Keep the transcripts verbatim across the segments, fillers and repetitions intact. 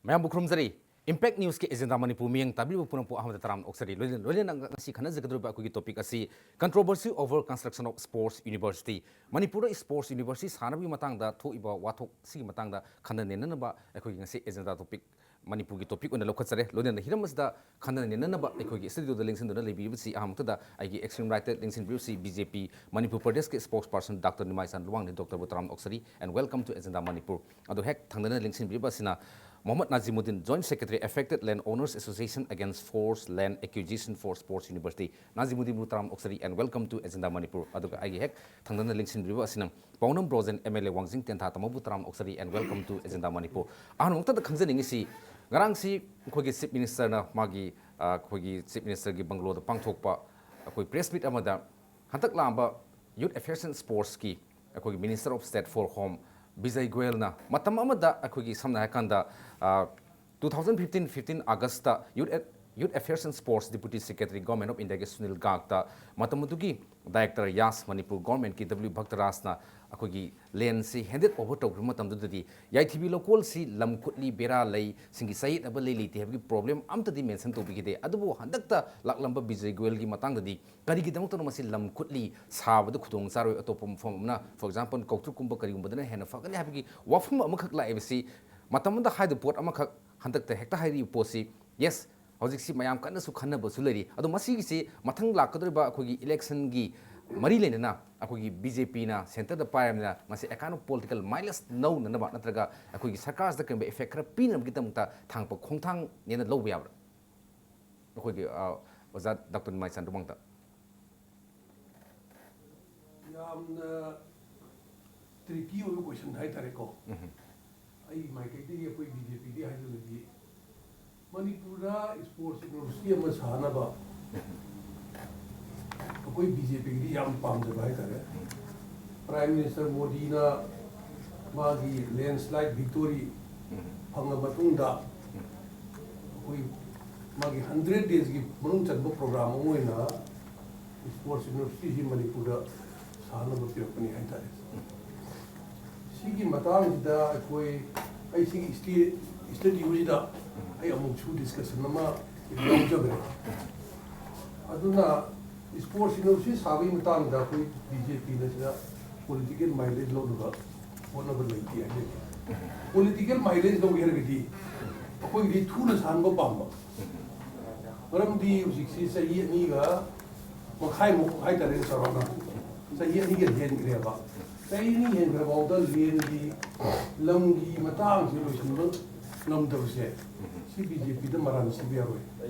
ꯃꯌꯥꯝꯕꯨ ꯈꯨꯔꯨꯝꯖꯔꯤ꯫ Impact Newsꯀꯤ Agenda Manipur ꯃꯤꯠꯌꯦꯡ ꯇꯥꯕꯤꯔꯤꯕ ꯄꯨꯝꯅꯃꯛꯄꯨ ꯑꯍꯥꯟꯕꯗ ꯇꯔꯥꯝꯅ ꯑꯣꯛꯆꯔꯤ꯫ ꯂꯣꯏꯅ-, ꯂꯣꯏꯅꯅ ꯉꯁꯤ ꯈꯟꯅꯖꯒꯗꯧꯔꯤꯕ ꯑꯩꯈꯣꯏꯒꯤ topic ꯑꯁꯤ controversy over construction of sports university꯫ ꯃꯅꯤꯄꯨꯔꯗ sports university ꯁꯥꯅꯕꯒꯤ ꯃꯇꯥꯡꯗ ꯊꯣꯛꯏꯕ ꯋꯥꯊꯣꯛ ꯁꯤꯒꯤ ꯃꯇꯥꯡꯗ ꯈꯟꯅ ꯅꯩꯅꯅꯕ ꯑꯩꯈꯣꯏꯒꯤ ꯉꯁꯤ agenda topic ꯃꯅꯤꯄꯨꯔꯒꯤ topic ꯑꯣꯏꯅ ꯂꯧꯈꯠꯆꯔꯦ꯫ ꯂꯣꯏꯅꯅ ꯍꯤꯔꯝ ꯑꯁꯤꯗ ꯈꯟꯅ ꯅꯩꯅꯅꯕ ꯑꯩꯈꯣꯏꯒꯤ studioꯗ ꯂꯦꯡꯁꯤꯟꯗꯨꯅ ꯂꯩꯕꯤꯔꯤꯕꯁꯤ ꯑꯍꯥꯟꯕꯃꯛꯇꯗ ꯑꯩꯒꯤ extreme rightꯇ ꯂꯦꯡꯁꯤꯟꯕꯤꯔꯤꯕꯁꯤ BJP ꯃꯅꯤꯄꯨꯔ ꯄ꯭ꯔꯗꯦꯁꯀꯤ spokesperson ꯗꯥꯛꯇꯔ ꯅꯤꯃꯥꯏꯆꯥꯟ ꯂꯨꯋꯥꯡꯅꯤ꯫ ꯗꯣꯛꯇꯔꯕꯨ ꯇꯔꯥꯝꯅ ꯑꯣꯛꯆꯔꯤ and welcome to Agenda Manipur. ꯑꯗꯣ ꯍꯦꯛ ꯊꯪꯅꯅ ꯂꯦꯡꯁꯤꯟꯕꯤꯔꯤꯕ ꯑꯁꯤꯅ Mohammad ꯅꯥꯖꯤꯃꯨꯗꯤꯟ, Joint Secretary, Affected Land Owners Association Against Forced Land Acquisition for Sports University꯫ ꯅꯥꯖꯤꯃꯨꯗꯤꯟꯕꯨ ꯇꯔꯥꯝꯅ ꯑꯣꯛꯆꯔꯤ and welcome to Agenda Manipur. ꯑꯗꯨꯒ ꯑꯩꯒꯤ ꯍꯦꯛ ꯊꯪꯅꯅ ꯂꯦꯡꯁꯤꯟꯕꯤꯔꯤꯕ ꯑꯁꯤꯅ ꯄꯥꯎꯅꯝ ꯕ꯭ꯔꯣꯖꯦꯟ, MLA ꯋꯥꯡꯖꯤꯡ ꯇꯦꯟꯊꯥ ꯇꯝꯕꯕꯨ ꯇꯔꯥꯝꯅ ꯑꯣꯛꯆꯔꯤ and welcome to Agenda Manipur. ꯑꯍꯥꯟꯕ ꯃꯛꯇꯗ ꯈꯪꯖꯅꯤꯡꯉꯤꯁꯤ, ꯉꯔꯥꯡꯁꯤ ꯑꯩꯈꯣꯏꯒꯤ Chief Ministerꯅ ꯃꯥꯒꯤ, ꯑ, ꯑꯩꯈꯣꯏꯒꯤ Chief Ministerꯒꯤ ꯕꯪꯒ꯭ꯂꯣꯗ ꯄꯥꯡꯊꯣꯛꯄ ꯑꯩꯈꯣꯏ press meet ꯑꯃꯗ ꯍꯟꯗꯛ ꯂꯥꯛꯂꯝꯕ Youth Affairs and Sportsꯀꯤ ꯑꯩꯈꯣꯏꯒꯤ Minister of State for Home Bijay ꯒꯣꯌꯜꯅ ꯃꯇꯝ ꯑꯃꯗ ꯑꯩꯈꯣꯏꯒꯤ ꯁꯝꯅ ꯍꯥꯏꯔꯀꯥꯟꯗ, ꯑ, two thousand fifteen fifteen Augustꯇ Youth, Youth Affairs and Sports Deputy Secretary Government of Indiaꯒꯤ Sunil ꯒꯥꯔꯒꯇ ꯃꯇꯝ ꯑꯗꯨꯒꯤ Director ꯌꯥꯁ ꯃꯅꯤꯄꯨꯔ Governmentꯀꯤ W ꯚꯛꯇꯔꯥꯖꯅ ꯑꯩꯈꯣꯏꯒꯤ landꯁꯤ handed over ꯇꯧꯈꯤꯕ ꯃꯇꯝꯗꯨꯗꯗꯤ ꯌꯥꯏꯊꯤꯕꯤ ꯂꯧꯀꯣꯜꯁꯤ ꯂꯝ ꯈꯨꯠꯂꯤ ꯕꯦꯔꯥ ꯂꯩ, ꯁꯤꯡꯒꯤ ꯆꯌꯦꯠꯅꯕ ꯂꯩ ꯂꯩꯇꯦ ꯍꯥꯏꯕꯒꯤ problem ꯑꯃꯠꯇꯗꯤ mention ꯇꯧꯕꯤꯈꯤꯗꯦ꯫ ꯑꯗꯨꯕꯨ ꯍꯟꯗꯛꯇ ꯂꯥꯛꯂꯝꯕ ꯕꯤꯖꯌ ꯒꯣꯌꯜꯒꯤ ꯃꯇꯥꯡꯗꯗꯤ ꯀꯔꯤꯒꯤꯗꯃꯛꯇꯅꯣ ꯃꯁꯤ ꯂꯝ ꯈꯨꯠꯂꯤ ꯁꯥꯕꯗ ꯈꯨꯗꯣꯡ ꯆꯥꯔꯣꯏ, ꯑꯇꯣꯞꯄ ꯃꯐꯝ ꯑꯃꯅ, for example, ꯀꯧꯇ꯭ꯔꯨꯛꯀꯨꯝꯕ ꯀꯔꯤꯒꯨꯝꯕꯗꯅ ꯍꯦꯟꯅ ꯐꯒꯅꯤ ꯍꯥꯏꯕꯒꯤ ꯋꯥꯐꯝ ꯑꯃꯈꯛ ꯂꯥꯛꯏꯕꯁꯤ ꯃꯇꯝ ꯑꯃꯗ ꯍꯥꯏꯗꯕ ꯄꯣꯠ ꯑꯃꯈꯛ ꯍꯟꯗꯛꯇ ꯍꯦꯛꯇ ꯍꯥꯏꯔꯤꯕ ꯄꯣꯠꯁꯤ, yes, ꯍꯧꯖꯤꯛꯁꯤ ꯃꯌꯥꯝ ꯀꯟꯅꯁꯨ ꯈꯟꯅꯕꯁꯨ ꯂꯩꯔꯤ꯫ ꯑꯗꯣ ꯃꯁꯤꯒꯤꯁꯤ ꯃꯊꯪ ꯂꯥꯛꯀꯗꯧꯔꯤꯕ ꯑꯩꯈꯣꯏꯒꯤ electionꯒꯤ ꯃꯔꯤ ꯂꯩꯅꯅ ꯑꯩꯈꯣꯏꯒꯤ BJPꯅ centreꯗ ꯄꯥꯏꯔꯕꯅꯤꯅ ꯃꯁꯤ a kind of political mileage ꯂꯧꯅꯅꯕ ꯅꯠꯇ꯭ꯔꯒ ꯑꯩꯈꯣꯏꯒꯤ ꯁꯔꯀꯥꯔꯁꯤꯗ ꯀꯔꯤꯒꯨꯝꯕ effect ꯈꯔ ꯄꯤꯅꯕꯒꯤꯗꯃꯛꯇ ꯊꯥꯡꯕ ꯈꯣꯡꯊꯥꯡꯅꯦꯅ ꯂꯧꯕ ꯌꯥꯕ꯭ꯔꯥ? ꯑꯩꯈꯣꯏꯒꯤ, ꯑ, ꯑꯣꯖꯥ ꯗꯥꯛꯇꯔ ꯅꯤꯃꯥꯏꯆꯥꯟ ꯂꯨꯋꯥꯡꯗ꯫ ꯌꯥꯝꯅ tricky ꯑꯣꯏꯕ question ꯍꯥꯏꯇꯥꯔꯦꯀꯣ꯫ ꯎꯝ꯫ ꯑꯩꯒꯤ ꯃꯥꯏꯀꯩꯗꯒꯤ ꯑꯩꯈꯣꯏ BJPꯗꯤ ꯍꯥꯏꯖꯕꯗꯤ, ꯃꯅꯤꯄꯨꯔꯗ sports university ꯑꯃ ꯁꯥꯅꯕ ꯑꯩꯈꯣꯏ BJPꯒꯤꯗꯤ ꯌꯥꯝ ꯄꯥꯝꯖꯕ ꯍꯥꯏꯇꯥꯔꯦ꯫ Prime Minister ꯃꯣꯗꯤꯅ ꯃꯥꯒꯤ landslide victory ꯎꯝ꯫ ꯐꯪꯉ ꯃꯇꯨꯡꯗ ꯎꯝ꯫ ꯑꯩꯈꯣꯏ ꯃꯥꯒꯤ hundred daysꯀꯤ ꯃꯅꯨꯡ ꯆꯟꯕ program ꯑꯃ ꯑꯣꯏꯅ sports universityꯁꯤ ꯃꯅꯤꯄꯨꯔꯗ ꯁꯥꯅꯕ ꯄꯤꯔꯛꯄꯅꯤ ꯍꯥꯏꯇꯥꯔꯦ꯫ ꯁꯤꯒꯤ ꯃꯇꯥꯡꯁꯤꯗ ꯑꯩꯈꯣꯏ, ꯑꯩ ꯁꯤꯒꯤ state, ꯁꯤꯗ ꯗꯤꯌꯨꯁꯤꯗ ꯑꯩ ꯑꯃꯨꯛꯁꯨ ꯗꯤꯁꯀꯁꯟ ꯑꯃ ꯌꯥꯎꯖꯈ꯭ꯔꯦ꯫ ꯑꯗꯨꯅ ꯏꯁꯄꯣꯔꯠꯁ ꯌꯨꯅꯤꯚꯔꯁꯤꯇꯤ ꯁꯥꯕꯒꯤ ꯃꯇꯥꯡꯗ ꯑꯩꯈꯣꯏ ꯕꯤ ꯖꯦ ꯄꯤꯅ ꯁꯤꯗ ꯄꯣꯂꯤꯇꯤꯀꯦꯜ ꯃꯥꯏꯂꯦꯖ ꯂꯧꯅꯕ ꯍꯣꯠꯅꯕ ꯂꯩꯇꯦ ꯍꯥꯏꯖꯒꯦ꯫ ꯄꯣꯂꯤꯇꯤꯀꯦꯜ ꯃꯥꯏꯂꯦꯖ ꯂꯧꯒꯦ ꯍꯥꯏꯔꯒꯗꯤ ꯑꯩꯈꯣꯏꯒꯤꯗꯤ ꯊꯨꯅ ꯁꯥꯍꯟꯕ ꯄꯥꯝꯕ꯫ ꯃꯔꯝꯗꯤ ꯍꯧꯖꯤꯛꯁꯤ ꯆꯍꯤ ꯑꯅꯤꯒ ꯃꯈꯥꯏꯃꯨꯛ ꯍꯥꯏꯇꯥꯔꯦ ꯆꯥꯎꯔꯥꯛꯅ꯫ ꯆꯍꯤ ꯑꯅꯤꯒ ꯍꯦꯟꯈ꯭ꯔꯦꯕ꯫ ꯆꯍꯤ ꯑꯅꯤ ꯍꯦꯟꯈ꯭ꯔꯐꯥꯎꯗ ꯂꯦꯟꯒꯤ, ꯂꯝꯒꯤ ꯃꯇꯥꯡꯁꯤ ꯂꯣꯏꯁꯤꯟꯕ ꯉꯝꯗꯕꯁꯦ, ꯁꯤ ꯕꯤ ꯖꯦ ꯄꯤꯗ ꯃꯔꯥꯜ ꯁꯤꯕ ꯌꯥꯔꯣꯏ꯫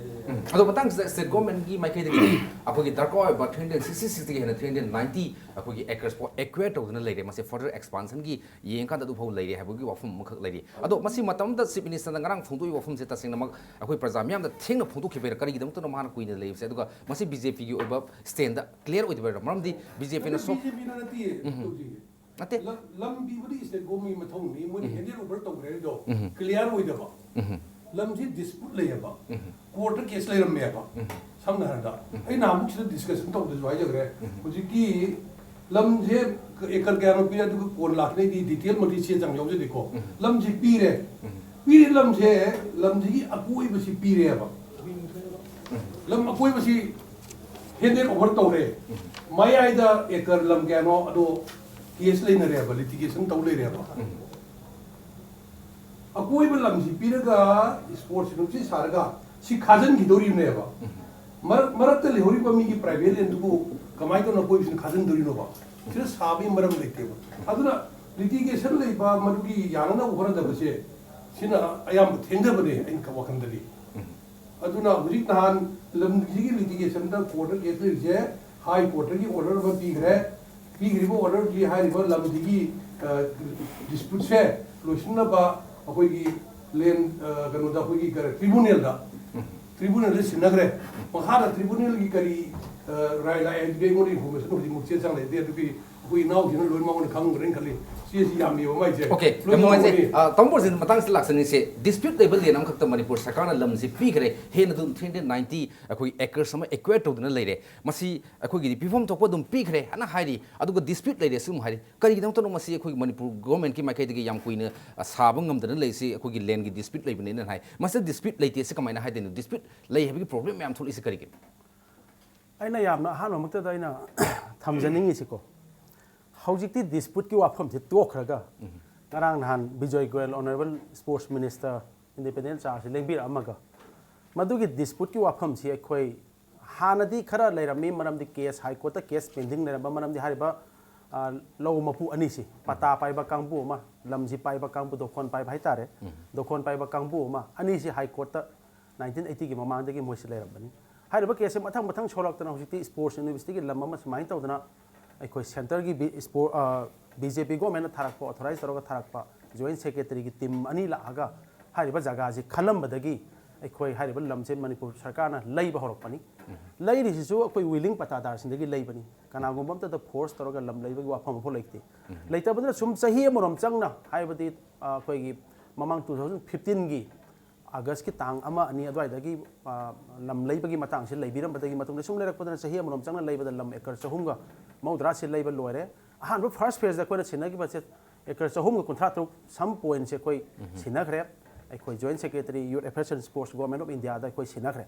ꯎꯝ꯫ ꯑꯗꯣ ꯃꯇꯥꯡꯁꯤꯗ ꯁ꯭ꯇꯦꯠ ꯒꯣꯔꯃꯦꯟꯒꯤ ꯃꯥꯏꯀꯩꯗꯒꯤ ꯑꯩꯈꯣꯏꯒꯤ ꯗꯔꯀꯥꯔ ꯑꯣꯏꯕ ꯊ꯭ꯔꯤ ꯍꯟꯗ꯭ꯔꯦꯠ ꯁꯤꯛꯁꯇꯤ ꯁꯤꯛꯁꯇꯒꯤ ꯍꯦꯟꯅ ꯊ꯭ꯔꯤ ꯍꯟꯗ꯭ꯔꯦꯠ ꯅꯥꯏꯟꯇꯤ ꯑꯩꯈꯣꯏꯒꯤ ꯑꯦꯀꯔꯁ ꯐꯥꯎ ꯑꯦꯀ꯭ꯋꯦꯌꯔ ꯇꯧꯗꯨꯅ ꯂꯩꯔꯦ꯫ ꯃꯁꯤ ꯐꯔꯗꯔ ꯑꯦꯛꯁꯄꯥꯟꯁꯟꯒꯤ ꯌꯦꯡꯀꯥꯟꯗ ꯑꯗꯨꯐꯥꯎ ꯂꯩꯔꯦ ꯍꯥꯏꯕꯒꯤ ꯋꯥꯐꯝ ꯑꯃꯈꯛ ꯂꯩꯔꯤ꯫ ꯑꯗꯣ ꯃꯁꯤ ꯃꯇꯝꯗ ꯆꯤꯐ ꯃꯤꯅꯤꯁꯇꯔꯅ ꯉꯔꯥꯡ ꯐꯣꯡꯗꯣꯛꯏꯕ ꯋꯥꯐꯝꯁꯦ ꯇꯁꯦꯡꯅꯃꯛ ꯑꯩꯈꯣꯏ ꯄ꯭ꯔꯖꯥ ꯃꯤꯌꯥꯝꯗ ꯊꯦꯡꯅ ꯐꯣꯡꯗꯣꯛꯈꯤꯕꯩꯔꯥ, ꯀꯔꯤꯒꯤꯗꯃꯛꯇꯅꯣ ꯃꯥꯅ ꯀꯨꯏꯅ ꯂꯩꯕꯁꯦ? ꯑꯗꯨꯒ ꯃꯁꯤ ꯕꯤ ꯖꯦ ꯄꯤꯒꯤ ꯑꯣꯏꯕ ꯁ꯭ꯇꯦꯟꯗ ꯀ꯭ꯂꯤꯌꯥꯔ ꯑꯣꯏꯗꯕꯩꯔꯥ? ꯃꯔꯝꯗꯤ ꯕꯤ ꯖꯦ ꯄꯤꯅ ꯁꯣ ꯕꯤ ꯖꯦ ꯄꯤꯅ ꯅꯠꯇꯦ꯫ ꯎꯝ꯫ ꯇꯧꯗꯣꯏꯁꯦ꯫ ꯅꯠꯇꯦ꯫ ꯂꯝ, ꯂꯝ ꯄꯤꯕꯗꯤ ꯁ꯭ꯇꯦꯠ ꯒꯣꯔꯃꯦꯟꯒꯤ ꯃꯊꯧꯅꯤ꯫ ꯃꯣꯏꯅ ꯎꯝ꯫ ꯍꯦꯟꯗꯦꯠ ꯑꯣꯚꯔ ꯇꯧꯈ꯭ꯔꯦ ꯍꯥꯏꯗꯣ ꯎꯝ꯫ ꯀ꯭ꯂꯤꯌꯥꯔ ꯑꯣꯏꯗꯕ꯫ ꯎꯝ꯫ ꯂꯝꯁꯤ ꯗꯤꯁꯄ꯭ꯌꯨꯠ ꯂꯩꯌꯦꯕ꯫ ꯎꯝ꯫ ꯀꯣꯔꯠꯇ ꯀꯦꯁ ꯂꯩꯔꯝꯃꯦꯕ꯫ ꯎꯝ꯫ ꯁꯝꯅ ꯍꯥꯏꯔꯕꯗ ꯎꯝ꯫ ꯑꯩ ꯅꯍꯥꯟꯃꯨꯛ ꯁꯤꯗ ꯗꯤꯁꯀꯁꯟ ꯇꯧꯕꯗꯁꯨ ꯍꯥꯏꯖꯈ꯭ꯔꯦ꯫ ꯎꯝ꯫ ꯍꯧꯖꯤꯛꯀꯤ ꯂꯝꯁꯦ ꯑꯦꯀꯔ ꯀꯌꯥꯅꯣ ꯄꯤꯔꯦ, ꯑꯗꯨꯒ ꯀꯣꯟ ꯂꯥꯛꯈꯤꯅꯩꯗꯤ ꯗꯤꯇꯦꯜꯃꯛꯇꯤ ꯆꯦ ꯆꯥꯡ ꯌꯥꯎꯖꯗꯦꯀꯣ꯫ ꯎꯝ꯫ ꯂꯝꯁꯤ ꯄꯤꯔꯦ꯫ ꯎꯝ꯫ ꯄꯤꯔꯤ ꯂꯝꯁꯦ, ꯂꯝꯁꯤꯒꯤ ꯑꯀꯣꯏꯕꯁꯤ ꯄꯤꯔꯦꯕ꯫ ꯂꯝ ꯑꯀꯣꯏꯕꯁꯤ ꯍꯦꯟꯗꯦꯠ ꯑꯣꯚꯔ ꯇꯧꯔꯦ꯫ ꯃꯌꯥꯏꯗ ꯑꯦꯀꯔ ꯂꯝ ꯀꯌꯥꯅꯣ ꯑꯗꯣ ꯀꯦꯁ ꯂꯩꯅꯔꯦꯕ, ꯂꯤꯇꯤꯒꯦꯁꯟ ꯇꯧ ꯂꯩꯔꯦꯕ꯫ ꯎꯝ꯫ ꯑꯀꯣꯏꯕ ꯂꯝꯁꯤ ꯄꯤꯔꯒ ꯏꯁꯄꯣꯔꯠꯁ ꯌꯨꯅꯤꯚꯔꯁꯤꯇꯤ ꯁꯥꯔꯒ ꯁꯤ ꯈꯥꯖꯤꯟꯈꯤꯗꯧꯔꯤꯕꯅꯦꯕ꯫ ꯃꯔꯛ, ꯃꯔꯛꯇ ꯂꯩꯍꯧꯔꯤꯕ ꯃꯤꯒꯤ ꯄ꯭ꯔꯥꯏꯚꯦꯠ ꯂꯦꯟꯗꯨꯕꯨ ꯀꯃꯥꯏꯅ ꯇꯧꯅ ꯑꯀꯣꯏꯕꯁꯤꯅ ꯈꯥꯖꯤꯟꯗꯣꯔꯤꯅꯣꯕ? ꯁꯤꯗ ꯁꯥꯕꯒꯤ ꯃꯔꯝ ꯂꯩꯇꯦꯕ꯫ ꯑꯗꯨꯅ ꯂꯤꯇꯤꯒꯦꯁꯟ ꯂꯩꯕ, ꯃꯗꯨꯒꯤ ꯌꯥꯅꯅꯕ ꯍꯣꯠꯅꯗꯕꯁꯦ, ꯁꯤꯅ ꯑꯌꯥꯝꯕ ꯊꯦꯡꯊꯕꯅꯦ ꯑꯩꯅ ꯋꯥꯈꯜꯗꯗꯤ꯫ ꯑꯗꯨꯅ ꯍꯧꯖꯤꯛ ꯅꯍꯥꯟ ꯂꯝꯁꯤꯒꯤ ꯂꯤꯇꯤꯒꯦꯁꯟꯗ ꯀꯣꯔꯠꯇ ꯀꯦꯁ ꯂꯩꯔꯤꯁꯦ, ꯍꯥꯏ ꯀꯣꯔꯠꯇꯒꯤ ꯑꯣꯔꯗꯔ ꯑꯃ ꯄꯤꯈ꯭ꯔꯦ꯫ ꯄꯤꯈ꯭ꯔꯤꯕ ꯑꯣꯔꯗꯔꯗꯤ ꯍꯥꯏꯔꯤꯕ ꯂꯝꯁꯤꯒꯤ, ꯑ, ꯗꯤꯁꯄ꯭ꯌꯨꯠꯁꯦ ꯂꯣꯏꯁꯤꯟꯅꯕ ꯑꯩꯈꯣꯏꯒꯤ ꯂꯦꯟ, ꯑ, ꯀꯩꯅꯣꯗ, ꯑꯩꯈꯣꯏꯒꯤ ꯀꯔꯤ, ꯇ꯭ꯔꯤꯕꯨꯅꯦꯜꯗ, ꯇ꯭ꯔꯤꯕꯨꯅꯦꯜꯗ ꯁꯤꯟꯅꯈ꯭ꯔꯦ꯫ ꯃꯈꯥꯗ ꯇ꯭ꯔꯤꯕꯨꯅꯦꯜꯒꯤ ꯀꯔꯤ, ꯑ, ꯔꯥꯏ ꯂꯥꯛꯑꯦ ꯍꯥꯏꯕꯗꯤ ꯑꯩꯉꯣꯟꯗ ꯏꯟꯐꯣꯔꯃꯦꯁꯟ ꯍꯧꯖꯤꯛꯃꯛ ꯆꯦ ꯆꯥꯡ ꯂꯩꯇꯦ꯫ ꯑꯗꯨꯒꯤ ꯑꯩꯈꯣꯏ ꯏꯅꯥꯎꯁꯤꯡꯅ ꯂꯣꯏꯅ ꯃꯉꯣꯟꯗ ꯈꯪꯈ꯭ꯔꯦꯅ ꯈꯜꯂꯤ꯫ ꯆꯦꯁꯤ ꯌꯥꯝꯃꯤꯕ ꯃꯥꯏꯁꯦ꯫ ꯑꯣꯀꯦ, ꯂꯣꯏꯅ ꯌꯥꯝ ꯅꯨꯡꯉꯥꯏꯖꯩ꯫ ꯈꯪꯕꯅꯤ꯫ ꯑ, ꯇꯥꯃꯣ ꯕ꯭ꯔꯣꯖꯤꯟ, ꯃꯇꯥꯡꯁꯤꯗ ꯂꯥꯛꯆꯅꯤꯡꯁꯦ, ꯗꯤꯁꯄ꯭ꯌꯨꯠ ꯂꯩꯕ ꯂꯦꯟ ꯑꯃꯈꯛꯇ ꯃꯅꯤꯄꯨꯔ ꯁꯔꯀꯥꯔꯅ ꯂꯝꯁꯤ ꯄꯤꯈ꯭ꯔꯦ, ꯍꯦꯟꯅ ꯑꯗꯨꯝ ꯊ꯭ꯔꯤ ꯍꯟꯗ꯭ꯔꯦꯠ ꯅꯥꯏꯟꯇꯤ ꯑꯩꯈꯣꯏ ꯑꯦꯀꯔꯁ ꯑꯃ ꯑꯦꯀ꯭ꯋꯦꯔ ꯇꯧꯗꯨꯅ ꯂꯩꯔꯦ꯫ ꯃꯁꯤ ꯑꯩꯈꯣꯏꯒꯤꯗꯤ ꯄꯤꯐꯝ ꯊꯣꯛꯄ ꯑꯗꯨꯝ ꯄꯤꯈ꯭ꯔꯦ ꯍꯥꯏꯅ ꯍꯥꯏꯔꯤ, ꯑꯗꯨꯒ ꯗꯤꯁꯄ꯭ꯌꯨꯠ ꯂꯩꯔꯦ ꯑꯁꯨꯝ ꯍꯥꯏꯔꯤ꯫ ꯀꯔꯤꯒꯤꯗꯃꯛꯇꯅꯣ ꯃꯁꯤ ꯑꯩꯈꯣꯏꯒꯤ ꯃꯅꯤꯄꯨꯔ ꯒꯣꯔꯃꯦꯟꯠꯀꯤ ꯃꯥꯏꯀꯩꯗꯒꯤ ꯌꯥꯝ ꯀꯨꯏꯅ, ꯑ, ꯁꯥꯕ ꯉꯝꯗꯅ ꯂꯩꯔꯤꯁꯤ ꯑꯩꯈꯣꯏꯒꯤ ꯂꯦꯟꯒꯤ ꯗꯤꯁꯄ꯭ꯌꯨꯠ ꯂꯩꯕꯅꯦꯅ ꯍꯥꯏ꯫ ꯃꯁꯤꯗ ꯗꯤꯁꯄ꯭ꯌꯨꯠ ꯂꯩꯇꯦ ꯁꯤ ꯀꯃꯥꯏꯅ ꯍꯥꯏꯗꯣꯏꯅꯣ? ꯗꯤꯁꯄ꯭ꯌꯨꯠ ꯂꯩ ꯍꯥꯏꯕꯒꯤ ꯄ꯭ꯔꯣꯕ꯭ꯂꯦꯝ ꯃꯌꯥꯝ ꯊꯣꯛꯂꯛꯏꯁꯤ ꯀꯔꯤꯒꯤꯅꯣ? ꯑꯩꯅ ꯌꯥꯝꯅ ꯑꯍꯥꯟꯕꯃꯛꯇꯗ ꯑꯩꯅ ꯊꯝꯖꯅꯤꯡꯉꯤꯁꯤꯀꯣ, ꯍꯧꯖꯤꯛꯇꯤ ꯗꯤꯁꯄ꯭ꯌꯨꯠꯀꯤ ꯋꯥꯐꯝꯁꯤ ꯇꯣꯛꯈ꯭ꯔꯒ, ꯉꯔꯥꯡ ꯅꯍꯥꯟ Bijoy Goel, honourable sports minister, independent ꯆꯥꯔꯖꯁꯤ ꯂꯦꯡꯕꯤꯔꯛꯑꯝꯃꯒ, ꯃꯗꯨꯒꯤ ꯗꯤꯁꯄ꯭ꯌꯨꯠꯀꯤ ꯋꯥꯐꯝꯁꯤ ꯑꯩꯈꯣꯏ ꯍꯥꯟꯅꯗꯤ ꯈꯔ ꯂꯩꯔꯝꯃꯤ, ꯃꯔꯝꯗꯤ ꯀꯦꯁ, ꯍꯥꯏ ꯀꯣꯔꯠꯇ ꯀꯦꯁ ꯄꯦꯟꯗꯤꯡ ꯂꯩꯔꯝꯕ ꯃꯔꯝꯗꯤ ꯍꯥꯏꯔꯤꯕ, ꯑ, ꯂꯧ ꯃꯄꯨ ꯑꯅꯤꯁꯤ, ꯄꯇꯥ ꯄꯥꯏꯕ ꯀꯥꯡꯕꯨ ꯑꯃ, ꯂꯝꯁꯤ ꯄꯥꯏꯕ ꯀꯥꯡꯕꯨ, ꯗꯣꯈꯣꯟ ꯄꯥꯏꯕ ꯍꯥꯏꯇꯥꯔꯦ, ꯗꯣꯈꯣꯟ ꯄꯥꯏꯕ ꯀꯥꯡꯕꯨ ꯑꯃ, ꯑꯅꯤꯁꯤ ꯍꯥꯏ ꯀꯣꯔꯠꯇ ꯅꯥꯏꯟꯇꯤꯟ ꯑꯩꯠꯇꯤꯒꯤ ꯃꯃꯥꯡꯗꯒꯤ ꯃꯣꯏꯁꯤ ꯂꯩꯔꯝꯕꯅꯤ꯫ ꯍꯥꯏꯔꯤꯕ ꯀꯦꯁꯁꯦ ꯃꯊꯪ ꯃꯊꯪ ꯁꯣꯛꯂꯛꯇꯅ ꯍꯧꯖꯤꯛꯇꯤ ꯁ꯭ꯄꯣꯔꯠꯁ ꯌꯨꯅꯤꯚꯔꯁꯤꯇꯤꯒꯤ ꯂꯝ ꯑꯃ ꯁꯨꯃꯥꯏꯅ ꯇꯧꯗꯅ ꯑꯩꯈꯣꯏ ꯁꯦꯟꯇꯔꯒꯤ ꯕꯤ-, ꯁ꯭ꯄꯣꯔ-, ꯑ, ꯕꯤ ꯖꯦ ꯄꯤ ꯒꯣꯔꯃꯦꯟꯅ ꯊꯥꯔꯛꯄ, ꯑꯣꯊꯣꯔꯥꯏꯖ ꯇꯧꯔꯒ ꯊꯥꯔꯛꯄ ꯖꯣꯏꯟꯠ ꯁꯦꯀ꯭ꯔꯦꯇꯔꯤꯒꯤ ꯇꯤꯝ ꯑꯅꯤ ꯂꯥꯛꯑꯒ ꯍꯥꯏꯔꯤꯕ ꯖꯒꯥꯁꯤ ꯈꯜꯂꯝꯕꯗꯒꯤ ꯑꯩꯈꯣꯏ ꯍꯥꯏꯔꯤꯕ ꯂꯝꯁꯦ ꯃꯅꯤꯄꯨꯔ ꯁꯔꯀꯥꯔꯅ ꯂꯩꯕ ꯍꯧꯔꯛꯄꯅꯤ꯫ ꯂꯩꯔꯤꯁꯤꯁꯨ ꯑꯩꯈꯣꯏ ꯋꯤꯂꯤꯡ ꯄꯇꯥꯗꯥꯔꯁꯤꯡꯗꯒꯤ ꯂꯩꯕꯅꯤ꯫ ꯀꯅꯥꯒꯨꯝꯕ ꯑꯝꯇꯗ ꯐꯣꯔꯁ ꯇꯧꯔꯒ ꯂꯝ ꯂꯩꯕꯒꯤ ꯋꯥꯐꯝ ꯑꯃꯐꯥꯎ ꯂꯩꯇꯦ꯫ ꯂꯩꯇꯕꯗꯨꯅ ꯁꯨꯝ ꯆꯍꯤ ꯑꯃꯔꯣꯝ ꯆꯪꯅ, ꯍꯥꯏꯕꯗꯤ, ꯑ, ꯑꯩꯈꯣꯏꯒꯤ ꯃꯃꯥꯡ ꯇꯨ ꯊꯥꯎꯖꯟ ꯐꯤꯐꯇꯤꯟꯒꯤ ꯑꯥꯒꯁꯀꯤ ꯇꯥꯡ ꯑꯃ, ꯑꯅꯤ ꯑꯗꯨꯋꯥꯏꯗꯒꯤ, ꯑ, ꯂꯝ ꯂꯩꯕꯒꯤ ꯃꯇꯥꯡꯁꯤ ꯂꯩꯕꯤꯔꯝꯕꯗꯒꯤ ꯃꯇꯨꯡꯗ ꯁꯨꯝ ꯂꯩꯔꯛꯄꯗꯅ ꯆꯍꯤ ꯑꯃꯔꯣꯝ ꯆꯪꯅ ꯂꯩꯕꯗ ꯂꯝ ꯑꯦꯀꯔ ꯆꯍꯨꯝꯒ ꯃꯧꯗ꯭ꯔꯥꯁꯤ ꯂꯩꯕ ꯂꯣꯏꯔꯦ꯫ ꯑꯍꯥꯟꯕ ꯐꯥꯔꯁ ꯐꯦꯖꯇ ꯑꯩꯈꯣꯏꯅ ꯁꯤꯟꯅꯈꯤꯕꯁꯦ ꯑꯦꯀꯔ ꯆꯍꯨꯝꯒ ꯀꯨꯟꯊ꯭ꯔꯥ ꯇꯔꯨꯛ, ꯁꯝ ꯄꯣꯏꯟꯠꯁꯦ ꯑꯩꯈꯣꯏ ꯁꯤꯟꯅꯈ꯭ꯔꯦ꯫ ꯑꯩꯈꯣꯏ joint secretary, youth affairs and sports, government of ꯏꯟꯗꯤꯌꯥꯗ ꯑꯩꯈꯣꯏ ꯁꯤꯟꯅꯈ꯭ꯔꯦ꯫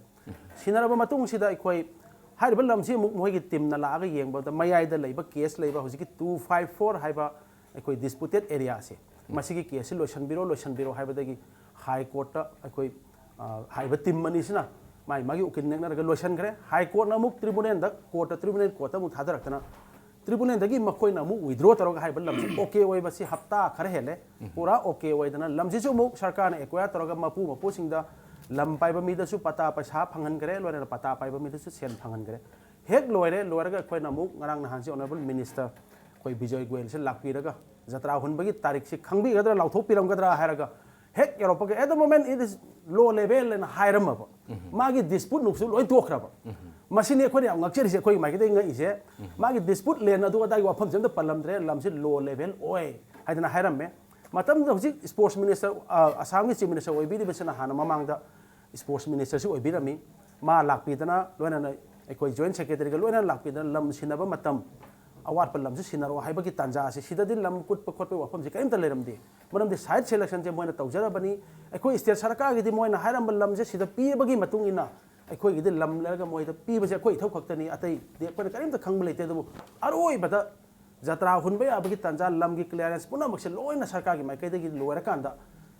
ꯁꯤꯟꯅꯔꯕ ꯃꯇꯨꯡꯁꯤꯗ ꯑꯩꯈꯣꯏ ꯍꯥꯏꯔꯤꯕ ꯂꯝꯁꯤ ꯑꯃꯨꯛ ꯃꯣꯏꯒꯤ ꯇꯤꯝꯅ ꯂꯥꯛꯑꯒ ꯌꯦꯡꯕꯗ ꯃꯌꯥꯏꯗ ꯂꯩꯕ ꯀꯦꯁ ꯂꯩꯕ ꯍꯧꯖꯤꯛꯀꯤ ꯇꯨ ꯐꯥꯏꯚ ꯐꯣꯔ ꯍꯥꯏꯕ ꯑꯩꯈꯣꯏ ꯗꯤꯁꯄ꯭ꯌꯨꯇꯦꯠ ꯑꯦꯔꯤꯌꯥꯁꯦ, ꯃꯁꯤꯒꯤ ꯀꯦꯁꯁꯤ ꯂꯣꯏꯁꯤꯟꯕꯤꯔꯣ, ꯂꯣꯏꯁꯤꯟꯕꯤꯔꯣ ꯍꯥꯏꯕꯗꯒꯤ ꯍꯥꯏ ꯀꯣꯔꯠꯇ ꯑꯩꯈꯣꯏ, ꯑ, ꯍꯥꯏꯔꯤꯕ ꯇꯤꯝ ꯑꯅꯤꯁꯤꯅ ꯃꯥꯒꯤ ꯃꯥꯒꯤ ꯎꯀꯤꯜ ꯅꯦꯛꯅꯔꯒ ꯂꯣꯏꯁꯤꯟꯈ꯭ꯔꯦ꯫ ꯍꯥꯏ ꯀꯣꯔꯠꯅ ꯑꯃꯨꯛ ꯇ꯭ꯔꯤꯕꯨꯅꯦꯜꯗ, ꯀꯣꯔꯠꯇ, ꯇ꯭ꯔꯤꯕꯨꯅꯦꯜ ꯀꯣꯔꯠꯇ ꯑꯃꯨꯛ ꯊꯥꯗꯔꯛꯇꯅ, ꯇ꯭ꯔꯤꯕꯨꯅꯦꯜꯗꯒꯤ ꯃꯈꯣꯏꯅ ꯑꯃꯨꯛ ꯋꯤꯗ꯭ꯔꯣ ꯇꯧꯔꯒ ꯍꯥꯏꯔꯤꯕ ꯂꯝꯁꯤ ꯑꯣꯀꯦ ꯑꯣꯏꯕꯁꯤ ꯍꯞꯇꯥ ꯈꯔ ꯍꯦꯜꯂꯦ꯫ ꯄꯨꯔꯥ ꯑꯣꯀꯦ ꯑꯣꯏꯗꯅ ꯂꯝꯁꯤꯁꯨ ꯑꯃꯨꯛ ꯁꯔꯀꯥꯔꯅ ꯑꯦꯀ꯭ꯋꯥꯌꯔ ꯇꯧꯔꯒ ꯃꯄꯨ ꯃꯄꯨꯁꯤꯡꯗ ꯂꯝ ꯄꯥꯏꯕ ꯃꯤꯗꯁꯨ ꯄꯇꯥ ꯄꯩꯁꯥ ꯐꯪꯍꯟꯈ꯭ꯔꯦ, ꯂꯣꯏꯅꯅ ꯄꯇꯥ ꯄꯥꯏꯕ ꯃꯤꯗꯁꯨ ꯁꯦꯟ ꯐꯪꯍꯟꯈ꯭ꯔꯦ꯫ ꯍꯦꯛ ꯂꯣꯏꯔꯦ, ꯂꯣꯏꯔꯒ ꯑꯩꯈꯣꯏꯅ ꯑꯃꯨꯛ ꯉꯔꯥꯡ ꯅꯍꯥꯟꯁꯤ ꯑꯣꯅꯔꯦꯕꯜ ꯃꯤꯅꯤꯁꯇꯔ ꯑꯩꯈꯣꯏ ꯕꯤꯖꯣꯏ ꯒꯣꯌꯦꯜꯁꯤ ꯂꯥꯛꯄꯤꯔꯒ ꯖꯇ꯭ꯔꯥ ꯍꯨꯟꯕꯒꯤ ꯇꯥꯔꯤꯛꯁꯤ ꯈꯪꯕꯤꯒꯗ꯭ꯔꯥ, ꯂꯥꯎꯊꯣꯛꯄꯤꯔꯝꯒꯗ꯭ꯔꯥ ꯍꯥꯏꯔꯒ ꯍꯦꯛ ꯌꯧꯔꯛꯄꯒ, "At the moment it is low level" ꯍꯥꯏꯅ ꯍꯥꯏꯔꯝꯃꯕ꯫ ꯃꯥꯒꯤ ꯗꯤꯁꯄ꯭ꯌꯨꯠ ꯅꯨꯡꯁꯨ ꯂꯣꯏ ꯇꯣꯛꯈ꯭ꯔꯕ꯫ ꯃꯁꯤꯅꯤ ꯑꯩꯈꯣꯏꯅ ꯌꯥꯝ ꯉꯛꯆꯔꯤꯁꯦ, ꯑꯩꯈꯣꯏꯒꯤ ꯃꯥꯏꯀꯩꯗꯒꯤ ꯉꯛꯏꯁꯦ꯫ ꯃꯥꯒꯤ dispute land ꯑꯗꯨ ꯑꯗꯥꯒꯤ ꯋꯥꯐꯝꯁꯦ ꯑꯝꯇ ꯄꯜꯂꯝꯗ꯭ꯔꯦ, ꯂꯝꯁꯤ low level ꯑꯣꯏ ꯍꯥꯏꯗꯅ ꯍꯥꯏꯔꯝꯃꯦ꯫ ꯃꯇꯝꯗꯨꯗ ꯍꯧꯖꯤꯛ sports minister, ꯑ, ꯑꯁꯥꯝꯒꯤ chief minister ꯑꯣꯏꯕꯤꯔꯤꯕꯁꯤꯅ ꯍꯥꯟꯅ ꯃꯃꯥꯡꯗ sports ministerꯁꯨ ꯑꯣꯏꯕꯤꯔꯝꯃꯤ꯫ ꯃꯥ ꯂꯥꯛꯄꯤꯗꯅ, ꯂꯣꯏꯅꯅ ꯑꯩꯈꯣꯏ joint secretaryꯒ ꯂꯣꯏꯅꯅ ꯂꯥꯛꯄꯤꯗꯅ ꯂꯝ ꯁꯤꯟꯅꯕ ꯃꯇꯝ, ꯑꯋꯥꯠꯄ ꯂꯝꯁꯤ ꯁꯤꯟꯅꯔꯛꯑꯣ ꯍꯥꯏꯕꯒꯤ ꯇꯥꯟꯖꯥ ꯑꯁꯤ, ꯁꯤꯗꯗꯤ ꯂꯝ ꯀꯨꯠꯄ ꯈꯣꯠꯄꯒꯤ ꯋꯥꯐꯝꯁꯤ ꯀꯔꯤꯝꯇ ꯂꯩꯔꯝꯗꯦ꯫ ꯃꯔꯝꯗꯤ site selectionꯁꯦ ꯃꯣꯏꯅ ꯇꯧꯖꯔꯕꯅꯤ꯫ ꯑꯩꯈꯣꯏ state ꯁꯔꯀꯥꯔꯒꯤꯗꯤ ꯃꯣꯏꯅ ꯍꯥꯏꯔꯝꯕ ꯂꯝꯁꯦ ꯁꯤꯗ ꯄꯤꯕꯒꯤ ꯃꯇꯨꯡ ꯏꯟꯅ ꯑꯩꯈꯣꯏꯒꯤꯗꯤ ꯂꯝ ꯂꯩꯔꯒ ꯃꯣꯏꯗ ꯄꯤꯕꯁꯦ ꯑꯩꯈꯣꯏ ꯏꯊꯧ ꯈꯛꯇꯅꯤ, ꯑꯇꯩꯗꯤ ꯑꯩꯈꯣꯏꯅ ꯀꯔꯤꯝꯇ ꯈꯪꯕ ꯂꯩꯇꯦ꯫ ꯑꯗꯨꯕꯨ ꯑꯔꯣꯏꯕꯗ ꯖꯇ꯭ꯔꯥ ꯍꯨꯟꯕ ꯌꯥꯕꯒꯤ ꯇꯥꯟꯖꯥ, ꯂꯝꯒꯤ clearance ꯄꯨꯝꯅꯃꯛꯁꯦ ꯂꯣꯏꯅ ꯁꯔꯀꯥꯔꯒꯤ ꯃꯥꯏꯀꯩꯗꯒꯤ ꯂꯣꯏꯔꯀꯥꯟꯗ,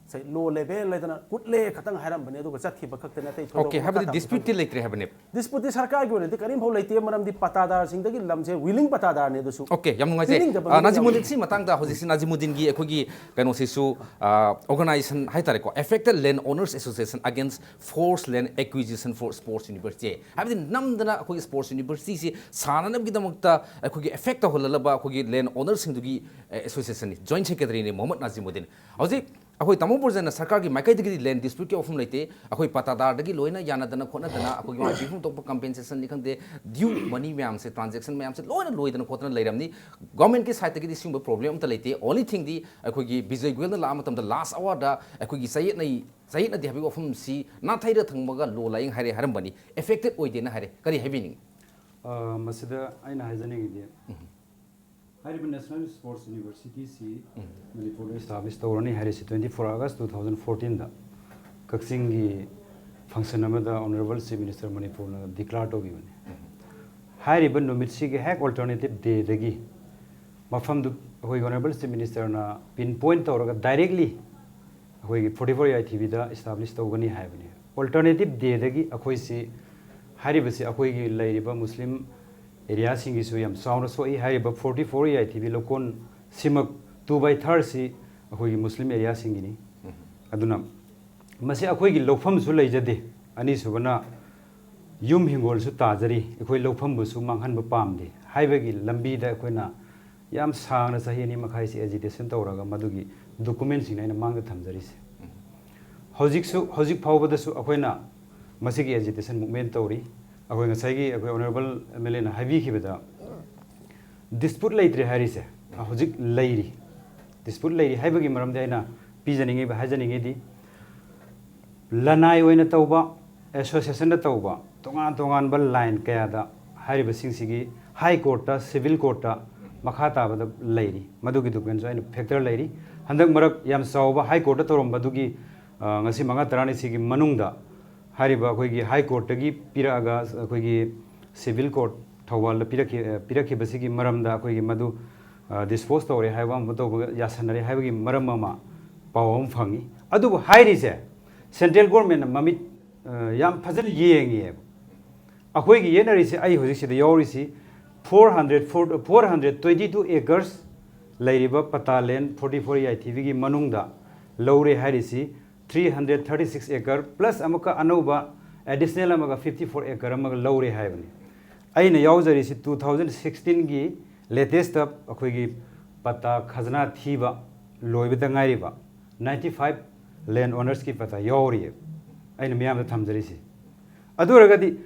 ꯁꯦ, low level ꯍꯥꯏꯗꯅ ꯀꯨꯠꯂꯦ ꯈꯛꯇꯪ ꯍꯥꯏꯔꯝꯕꯅꯤ, ꯑꯗꯨꯒ ꯆꯠꯈꯤꯕ ꯈꯛꯇꯅꯤ, ꯑꯇꯩ ꯊꯣꯏꯗꯣꯛꯄ ꯑꯣꯀꯦ, ꯍꯥꯏꯕꯗꯤ ꯃꯈꯥ ꯇꯥꯕ dispute ꯇꯤ ꯈꯪꯗꯦ꯫ Dispute ꯇꯤ ꯁꯔꯀꯥꯔꯒꯤ ꯑꯣꯏꯅꯗꯤ ꯀꯔꯤꯝꯐꯥꯎ ꯂꯩꯇꯦ, ꯃꯔꯝꯗꯤ ꯄꯇꯥꯗꯥꯔꯁꯤꯡꯗꯒꯤ ꯂꯝꯁꯦ willing ꯄꯇꯥꯗꯥꯔꯅꯤ꯫ ꯑꯗꯨꯁꯨ ꯑꯣꯀꯦ, ꯌꯥꯝ ꯅꯨꯡꯉꯥꯏꯖꯩ꯫ ꯄꯤꯅꯤꯡꯗꯕ ꯑ, ꯃꯤꯅ ꯌꯥꯝ ꯅꯥꯖꯤꯃꯨꯗꯤꯟ, ꯂꯩ꯫ ꯁꯤ ꯃꯇꯥꯡꯗ ꯍꯧꯖꯤꯛꯁꯤ ꯅꯥꯖꯤꯃꯨꯗꯤꯟꯒꯤ ꯑꯩꯈꯣꯏꯒꯤ ꯀꯩꯅꯣꯁꯤꯁꯨ, ꯑ, organization ꯍꯥꯏꯇꯥꯔꯦꯀꯣ, Affected Land Owners Association Against Forced Land Acquisition for Sports University, ꯍꯥꯏꯕꯗꯤ ꯅꯝꯗꯅ ꯑꯩꯈꯣꯏꯒꯤ sports universityꯁꯤ ꯁꯥꯟꯅꯅꯕꯒꯤꯗꯃꯛꯇ ꯑꯩꯈꯣꯏꯒꯤ affect ꯇꯧꯍꯜꯂꯕ ꯑꯩꯈꯣꯏꯒꯤ land ownerꯁꯤꯡꯗꯨꯒꯤ, ꯑ, associationꯅꯤ, joint secretaryꯅꯤ ꯃꯣꯍꯃꯗ ꯅꯥꯖꯤꯃꯨꯗꯤꯟ꯫ ꯍꯧꯖꯤꯛ ꯑꯩꯈꯣꯏ ꯇꯥꯃꯣ ꯕ꯭ꯔꯣꯖꯦꯟꯅ ꯁꯔꯀꯥꯔꯒꯤ ꯃꯥꯏꯀꯩꯗꯒꯤꯗꯤ land disputeꯀꯤ ꯋꯥꯐꯝ ꯂꯩꯇꯦ, ꯑꯩꯈꯣꯏ ꯄꯇꯥꯗꯥꯔꯗꯒꯤ ꯂꯣꯏꯅ ꯌꯥꯅꯗꯅ ꯈꯣꯠꯅꯗꯅ ꯑꯩꯈꯣꯏꯒꯤ ꯃꯥꯏ ꯄꯤꯐꯝ ꯊꯣꯛꯄ compensationꯅꯤ ꯈꯪꯗꯦ, due money ꯃꯌꯥꯝꯁꯦ, transaction ꯃꯌꯥꯝꯁꯦ ꯂꯣꯏꯅ ꯂꯣꯏꯗꯅ ꯈꯣꯠꯇꯅ ꯂꯩꯔꯝꯅꯤ꯫ Governmentꯀꯤ sideꯇꯒꯤꯗꯤ ꯁꯤꯒꯨꯝꯕ problem ꯑꯝꯇ ꯂꯩꯇꯦ꯫ Only thingꯗꯤ ꯑꯩꯈꯣꯏꯒꯤ ꯕꯤꯖꯣꯏ ꯒꯣꯌꯦꯜꯅ ꯂꯥꯛꯑ ꯃꯇꯝꯗ last hourꯗ ꯑꯩꯈꯣꯏꯒꯤ ꯆꯌꯦꯠꯅꯩ, ꯆꯌꯦꯠꯅꯗꯦ ꯍꯥꯏꯕꯒꯤ ꯋꯥꯐꯝꯁꯤ ꯅꯥꯊꯩꯔ ꯊꯝꯃꯒ ꯂꯣ ꯂꯥꯏꯌꯦꯡ ꯍꯥꯏꯔꯦ, ꯍꯥꯏꯔꯝꯕꯅꯤ, affected ꯑꯣꯏꯗꯦꯅ ꯍꯥꯏꯔꯦ꯫ ꯀꯔꯤ ꯍꯥꯏꯕꯤꯅꯤꯡꯉꯤ? ꯑ, ꯃꯁꯤꯗ ꯑꯩꯅ ꯍꯥꯏꯖꯅꯤꯡꯉꯤꯗꯤ, ꯎꯝ꯫ ꯍꯥꯏꯔꯤꯕ National Sports Universityꯁꯤ ꯎꯝ꯫ ꯃꯅꯤꯄꯨꯔꯗ establish ꯇꯧꯔꯅꯤ ꯍꯥꯏꯔꯤꯁꯤ twenty four August two thousand fourteenꯗ ꯀꯛꯆꯤꯡꯒꯤ function ꯑꯃꯗ Honourable Chief Minister ꯃꯅꯤꯄꯨꯔꯅ declare ꯇꯧꯈꯤꯕꯅꯤ꯫ ꯎꯝ꯫ ꯍꯥꯏꯔꯤꯕ ꯅꯨꯃꯤꯠꯁꯤꯒꯤ ꯍꯦꯛ alternative dayꯗꯒꯤ ꯃꯐꯝꯗꯨ ꯑꯩꯈꯣꯏꯒꯤ Honourable Chief Ministerꯅ pin point ꯇꯧꯔꯒ directly ꯑꯩꯈꯣꯏꯒꯤ forty four ꯌꯥꯏꯊꯤꯕꯤꯗ establish ꯇꯧꯒꯅꯤ ꯍꯥꯏꯕꯅꯤ꯫ Alternative dayꯗꯒꯤ ꯑꯩꯈꯣꯏꯁꯤ, ꯍꯥꯏꯔꯤꯕꯁꯤ ꯑꯩꯈꯣꯏꯒꯤ ꯂꯩꯔꯤꯕ Muslim areaꯁꯤꯡꯒꯤꯁꯨ ꯌꯥꯝ ꯆꯥꯎꯅ ꯁꯣꯛꯏ꯫ ꯍꯥꯏꯔꯤꯕ forty four ꯌꯥꯏꯊꯤꯕꯤ ꯂꯧꯀꯣꯟ ꯁꯤꯃꯛ two by thirdꯁꯤ ꯑꯩꯈꯣꯏꯒꯤ Muslim areaꯁꯤꯡꯒꯤꯅꯤ꯫ ꯎꯝ꯫ ꯑꯗꯨꯅ ꯃꯁꯤ ꯑꯩꯈꯣꯏꯒꯤ ꯂꯧꯐꯝꯁꯨ ꯂꯩꯖꯗꯦ꯫ ꯑꯅꯤꯁꯨꯕꯅ ꯌꯨꯝ ꯍꯤꯡꯒꯣꯜꯁꯨ ꯇꯥꯖꯔꯤ, ꯑꯩꯈꯣꯏ ꯂꯧꯐꯝꯕꯨꯁꯨ ꯃꯥꯡꯍꯟꯕ ꯄꯥꯝꯗꯦ ꯍꯥꯏꯕꯒꯤ ꯂꯝꯕꯤꯗ ꯑꯩꯈꯣꯏꯅ ꯌꯥꯝ ꯁꯥꯡꯅ ꯆꯍꯤ ꯑꯅꯤ ꯃꯈꯥꯏꯁꯤ agitation ꯇꯧꯔꯒ ꯃꯗꯨꯒꯤ documentꯁꯤꯡꯅ ꯑꯩꯅ ꯃꯥꯡꯗ ꯊꯝꯖꯔꯤꯁꯦ꯫ ꯎꯝ꯫ ꯍꯧꯖꯤꯛꯁꯨ, ꯍꯧꯖꯤꯛ ꯐꯥꯎꯕꯗꯁꯨ ꯑꯩꯈꯣꯏꯅ ꯃꯁꯤꯒꯤ agitation movement ꯇꯧꯔꯤ꯫ ꯑꯩꯈꯣꯏ ꯉꯁꯥꯏꯒꯤ ꯑꯩꯈꯣꯏ ꯑꯣꯅꯔꯦꯕꯜ ꯑꯦꯝ ꯑꯦꯜ ꯑꯦꯅ ꯍꯥꯏꯕꯤꯈꯤꯕꯗ, ꯗꯤꯁꯄ꯭ꯌꯨꯠ ꯂꯩꯇ꯭ꯔꯦ ꯍꯥꯏꯔꯤꯁꯦ ꯍꯧꯖꯤꯛ ꯂꯩꯔꯤ꯫ ꯗꯤꯁꯄ꯭ꯌꯨꯠ ꯂꯩꯔꯤ ꯍꯥꯏꯕꯒꯤ ꯃꯔꯝꯗꯤ ꯑꯩꯅ ꯄꯤꯖꯅꯤꯡꯉꯤꯕ, ꯍꯥꯏꯖꯅꯤꯡꯉꯤꯗꯤ, ꯂꯅꯥꯏ ꯑꯣꯏꯅ ꯇꯧꯕ, ꯑꯦꯁꯣꯁꯤꯌꯦꯁꯟꯗ ꯇꯧꯕ, ꯇꯣꯉꯥꯟ ꯇꯣꯉꯥꯟꯕ ꯂꯥꯏꯟ ꯀꯌꯥꯗ ꯍꯥꯏꯔꯤꯕꯁꯤꯡꯁꯤꯒꯤ ꯍꯥꯏ ꯀꯣꯔꯠꯇ, ꯁꯤꯚꯤꯜ ꯀꯣꯔꯠꯇ, ꯃꯈꯥ ꯇꯥꯕꯗ ꯂꯩꯔꯤ꯫ ꯃꯗꯨꯒꯤ ꯗꯣꯀꯨꯃꯦꯟꯁꯨ ꯑꯩꯅ ꯐꯦꯛꯇꯔ ꯂꯩꯔꯤ꯫ ꯍꯟꯗꯛ ꯃꯔꯛ ꯌꯥꯝ ꯆꯥꯎꯕ ꯍꯥꯏ ꯀꯣꯔꯠꯇ ꯇꯧꯔꯝꯕꯗꯨꯒꯤ, ꯑ, ꯉꯁꯤ ꯃꯉꯥ ꯇꯔꯥꯅꯤꯁꯤꯒꯤ ꯃꯅꯨꯡꯗ ꯍꯥꯏꯔꯤꯕ ꯑꯩꯈꯣꯏꯒꯤ ꯍꯥꯏ ꯀꯣꯔꯠꯇꯒꯤ ꯄꯤꯔꯛꯑꯒ ꯑꯩꯈꯣꯏꯒꯤ ꯁꯤꯚꯤꯜ ꯀꯣꯔꯠ ꯊꯧꯕꯥꯜꯗ ꯄꯤꯔꯛꯈꯤ-, ꯑ, ꯄꯤꯔꯛꯈꯤꯕꯁꯤꯒꯤ ꯃꯔꯝꯗ ꯑꯩꯈꯣꯏꯒꯤ ꯃꯗꯨ, ꯑ, ꯗꯤꯁꯄꯣꯁ ꯇꯧꯔꯦ ꯍꯥꯏꯕ ꯑꯃ ꯇꯧꯕ ꯌꯥꯁꯟꯅꯔꯦ ꯍꯥꯏꯕꯒꯤ ꯃꯔꯝ ꯑꯃ ꯄꯥꯎ ꯑꯃ ꯐꯪꯉꯤ꯫ ꯑꯗꯨꯕꯨ ꯍꯥꯏꯔꯤꯁꯦ ꯁꯦꯟꯇ꯭ꯔꯦꯜ ꯒꯣꯔꯃꯦꯟꯅ ꯃꯃꯤꯠ, ꯑ, ꯌꯥꯝ ꯐꯖꯅ ꯌꯦꯡꯉꯦꯕ꯫ ꯑꯩꯈꯣꯏꯒꯤ ꯌꯦꯠꯅꯔꯤꯁꯤ, ꯑꯩ ꯍꯧꯖꯤꯛ ꯁꯤꯗ ꯌꯥꯎꯔꯤꯁꯤ, four hundred, four hundred twenty two acres ꯂꯩꯔꯤꯕ ꯄꯇꯥ ꯂꯦꯟ forty four A I T Vꯒꯤ ꯃꯅꯨꯡꯗ ꯂꯧꯔꯦ ꯍꯥꯏꯔꯤꯁꯤ three hundred thirty six acre plus ꯑꯃꯨꯛꯀ ꯑꯅꯧꯕ additional ꯑꯃꯒ fifty four acre ꯑꯃꯒ ꯂꯧꯔꯦ ꯍꯥꯏꯕꯅꯤ꯫ ꯑꯩꯅ ꯌꯥꯎꯖꯔꯤꯁꯤ two thousand sixteenꯒꯤ latestꯇ ꯑꯩꯈꯣꯏꯒꯤ ꯄꯇꯥ ꯈꯖꯅꯥ ꯊꯤꯕ ꯂꯣꯏꯕꯗ ꯉꯥꯏꯔꯤꯕ ninety five land ownersꯀꯤ ꯄꯇꯥ ꯌꯥꯎꯔꯤꯌꯦ ꯑꯩꯅ ꯃꯤꯌꯥꯝꯗ ꯊꯝꯖꯔꯤꯁꯤ꯫ ꯑꯗꯨ ꯑꯣꯏꯔꯒꯗꯤ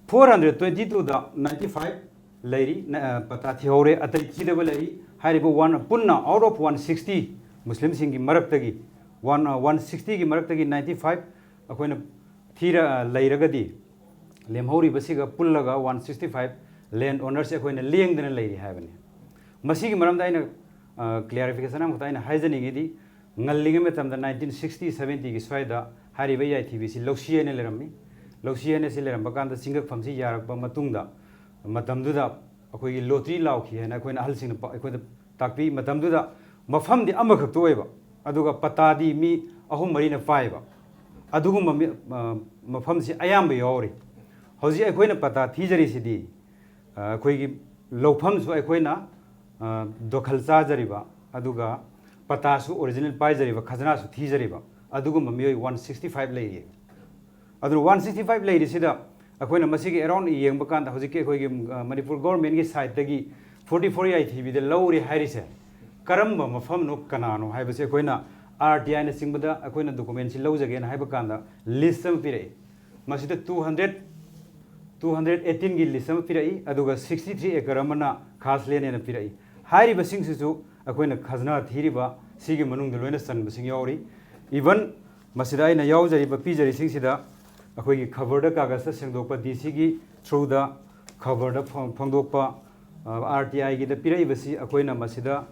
four hundred twenty twoꯗ ninety five ꯂꯩꯔꯤ, ꯅ-, ꯑ, ꯄꯇꯥ ꯊꯤꯍꯧꯔꯦ, ꯑꯇꯩ ꯊꯤꯗꯕ ꯂꯩꯔꯤ꯫ ꯍꯥꯏꯔꯤꯕ one, ꯄꯨꯟꯅ out of one sixty ꯃꯨꯁꯂꯤꯝꯁꯤꯡꯒꯤ ꯃꯔꯛꯇꯒꯤ, one, ꯑ, one sixtyꯒꯤ ꯃꯔꯛꯇꯒꯤ ninety five ꯑꯩꯈꯣꯏꯅ ꯊꯤꯔ-, ꯑ, ꯂꯩꯔꯒꯗꯤ, ꯂꯦꯝꯍꯧꯔꯤꯕꯁꯤꯒ ꯄꯨꯜꯂꯒ one sixty five land ownersꯁꯦ ꯑꯩꯈꯣꯏꯅ ꯂꯦꯡꯗꯅ ꯂꯩꯔꯤ ꯍꯥꯏꯕꯅꯤ꯫ ꯃꯁꯤꯒꯤ ꯃꯔꯝꯗ ꯑꯩꯅ, ꯑ, clarification ꯑꯃꯈꯛꯇ ꯑꯩꯅ ꯍꯥꯏꯖꯅꯤꯡꯉꯤꯗꯤ, ꯉꯜꯂꯤꯉꯩ ꯃꯇꯝꯗ nineteen sixty seventyꯒꯤ ꯁ꯭ꯋꯥꯏꯗ ꯍꯥꯏꯔꯤꯕ A I T Vꯁꯤ ꯂꯧꯁꯤ ꯍꯥꯏꯅ ꯂꯩꯔꯝꯃꯤ꯫ ꯂꯧꯁꯤ ꯍꯥꯏꯅ ꯁꯤ ꯂꯩꯔꯝꯕ ꯀꯥꯟꯗ ꯆꯤꯡꯒꯛꯐꯝꯁꯤ ꯌꯥꯔꯛꯄ ꯃꯇꯨꯡꯗ, ꯃꯇꯝꯗꯨꯗ ꯑꯩꯈꯣꯏꯒꯤ lottery ꯂꯥꯎꯈꯤ ꯍꯥꯏꯅ ꯑꯩꯈꯣꯏꯅ ꯑꯍꯜꯁꯤꯡꯅ ꯄ-, ꯑꯩꯈꯣꯏꯗ ꯇꯥꯛꯄꯤ꯫ ꯃꯇꯝꯗꯨꯗ ꯃꯐꯝꯗꯤ ꯑꯃꯈꯛꯇ ꯑꯣꯏꯕ, ꯑꯗꯨꯒ ꯄꯇꯥꯗꯤ ꯃꯤ ꯑꯍꯨꯝ ꯃꯔꯤꯅ ꯄꯥꯏꯕ, ꯑꯗꯨꯒꯨꯝꯕ ꯃꯤ-, ꯑ, ꯃꯐꯝꯁꯤ ꯑꯌꯥꯝꯕ ꯌꯥꯎꯔꯤ꯫ ꯍꯧꯖꯤꯛ ꯑꯩꯈꯣꯏꯅ ꯄꯇꯥ ꯊꯤꯖꯔꯤꯁꯤꯗꯤ, ꯑ, ꯑꯩꯈꯣꯏꯒꯤ ꯂꯧꯐꯝꯁꯨ ꯑꯩꯈꯣꯏꯅ, ꯑ, ꯗꯣꯈꯜ ꯆꯥꯖꯔꯤꯕ, ꯑꯗꯨꯒ ꯄꯇꯥꯁꯨ original ꯄꯥꯏꯖꯔꯤꯕ, ꯈꯖꯅꯥꯁꯨ ꯊꯤꯖꯔꯤꯕ, ꯑꯗꯨꯒꯨꯝꯕ ꯃꯤꯑꯣꯏ one sixty five ꯂꯩꯔꯤ꯫ ꯑꯗꯨꯅ one sixty five ꯂꯩꯔꯤꯁꯤꯗ ꯑꯩꯈꯣꯏꯅ ꯃꯁꯤꯒꯤ around ꯌꯦꯡꯕ ꯀꯥꯟꯗ, ꯍꯧꯖꯤꯛꯀꯤ ꯑꯩꯈꯣꯏꯒꯤ, ꯑ, Manipur governmentꯀꯤ sideꯇꯒꯤ forty four A I T Vꯗ ꯂꯧꯔꯦ ꯍꯥꯏꯔꯤꯁꯦ ꯀꯔꯝꯕ ꯃꯐꯝꯅꯣ, ꯀꯅꯥꯅꯣ ꯍꯥꯏꯕꯁꯦ ꯑꯩꯈꯣꯏꯅ R T Iꯅꯆꯤꯡꯕꯗ ꯑꯩꯈꯣꯏꯅ documentꯁꯤ ꯂꯧꯖꯒꯦꯅ ꯍꯥꯏꯕ ꯀꯥꯟꯗ list ꯑꯃ ꯄꯤꯔꯛꯏ꯫ ꯃꯁꯤꯗ two hundred ꯇꯨ ꯍꯟꯗ꯭ꯔꯦꯠ ꯑꯩꯠꯇꯤꯟꯒꯤ ꯂꯤꯁ ꯑꯃ ꯄꯤꯔꯛꯏ, ꯑꯗꯨꯒ ꯁꯤꯛꯁꯇꯤ ꯊ꯭ꯔꯤ ꯑꯦꯀꯔ ꯑꯃꯅ ꯈꯥꯁ ꯂꯦꯟ ꯍꯥꯏꯅ ꯄꯤꯔꯛꯏ꯫ ꯍꯥꯏꯔꯤꯕꯁꯤꯡꯁꯤꯁꯨ ꯑꯩꯈꯣꯏꯅ ꯈꯖꯅꯥ ꯊꯤꯔꯤꯕ ꯁꯤꯒꯤ ꯃꯅꯨꯡꯗ ꯂꯣꯏꯅ ꯆꯟꯕꯁꯤꯡ ꯌꯥꯎꯔꯤ꯫ ꯏꯚꯟ ꯃꯁꯤꯗ ꯑꯩꯅ ꯌꯥꯎꯖꯔꯤꯕ, ꯄꯤꯖꯔꯤꯁꯤꯡꯁꯤꯗ ꯑꯩꯈꯣꯏꯒꯤ ꯈꯕꯔꯗ ꯀꯥꯒꯖꯇ ꯁꯦꯡꯗꯣꯛꯄ, ꯗꯤ ꯁꯤꯒꯤ ꯊ꯭ꯔꯨꯗ ꯈꯕꯔꯗ ꯐꯣꯡ-, ꯐꯣꯡꯗꯣꯛꯄ, ꯑꯥꯔ ꯇꯤ ꯑꯥꯏꯒꯤꯗ ꯄꯤꯔꯛꯏꯕꯁꯤ ꯑꯩꯈꯣꯏꯅ ꯃꯁꯤꯗ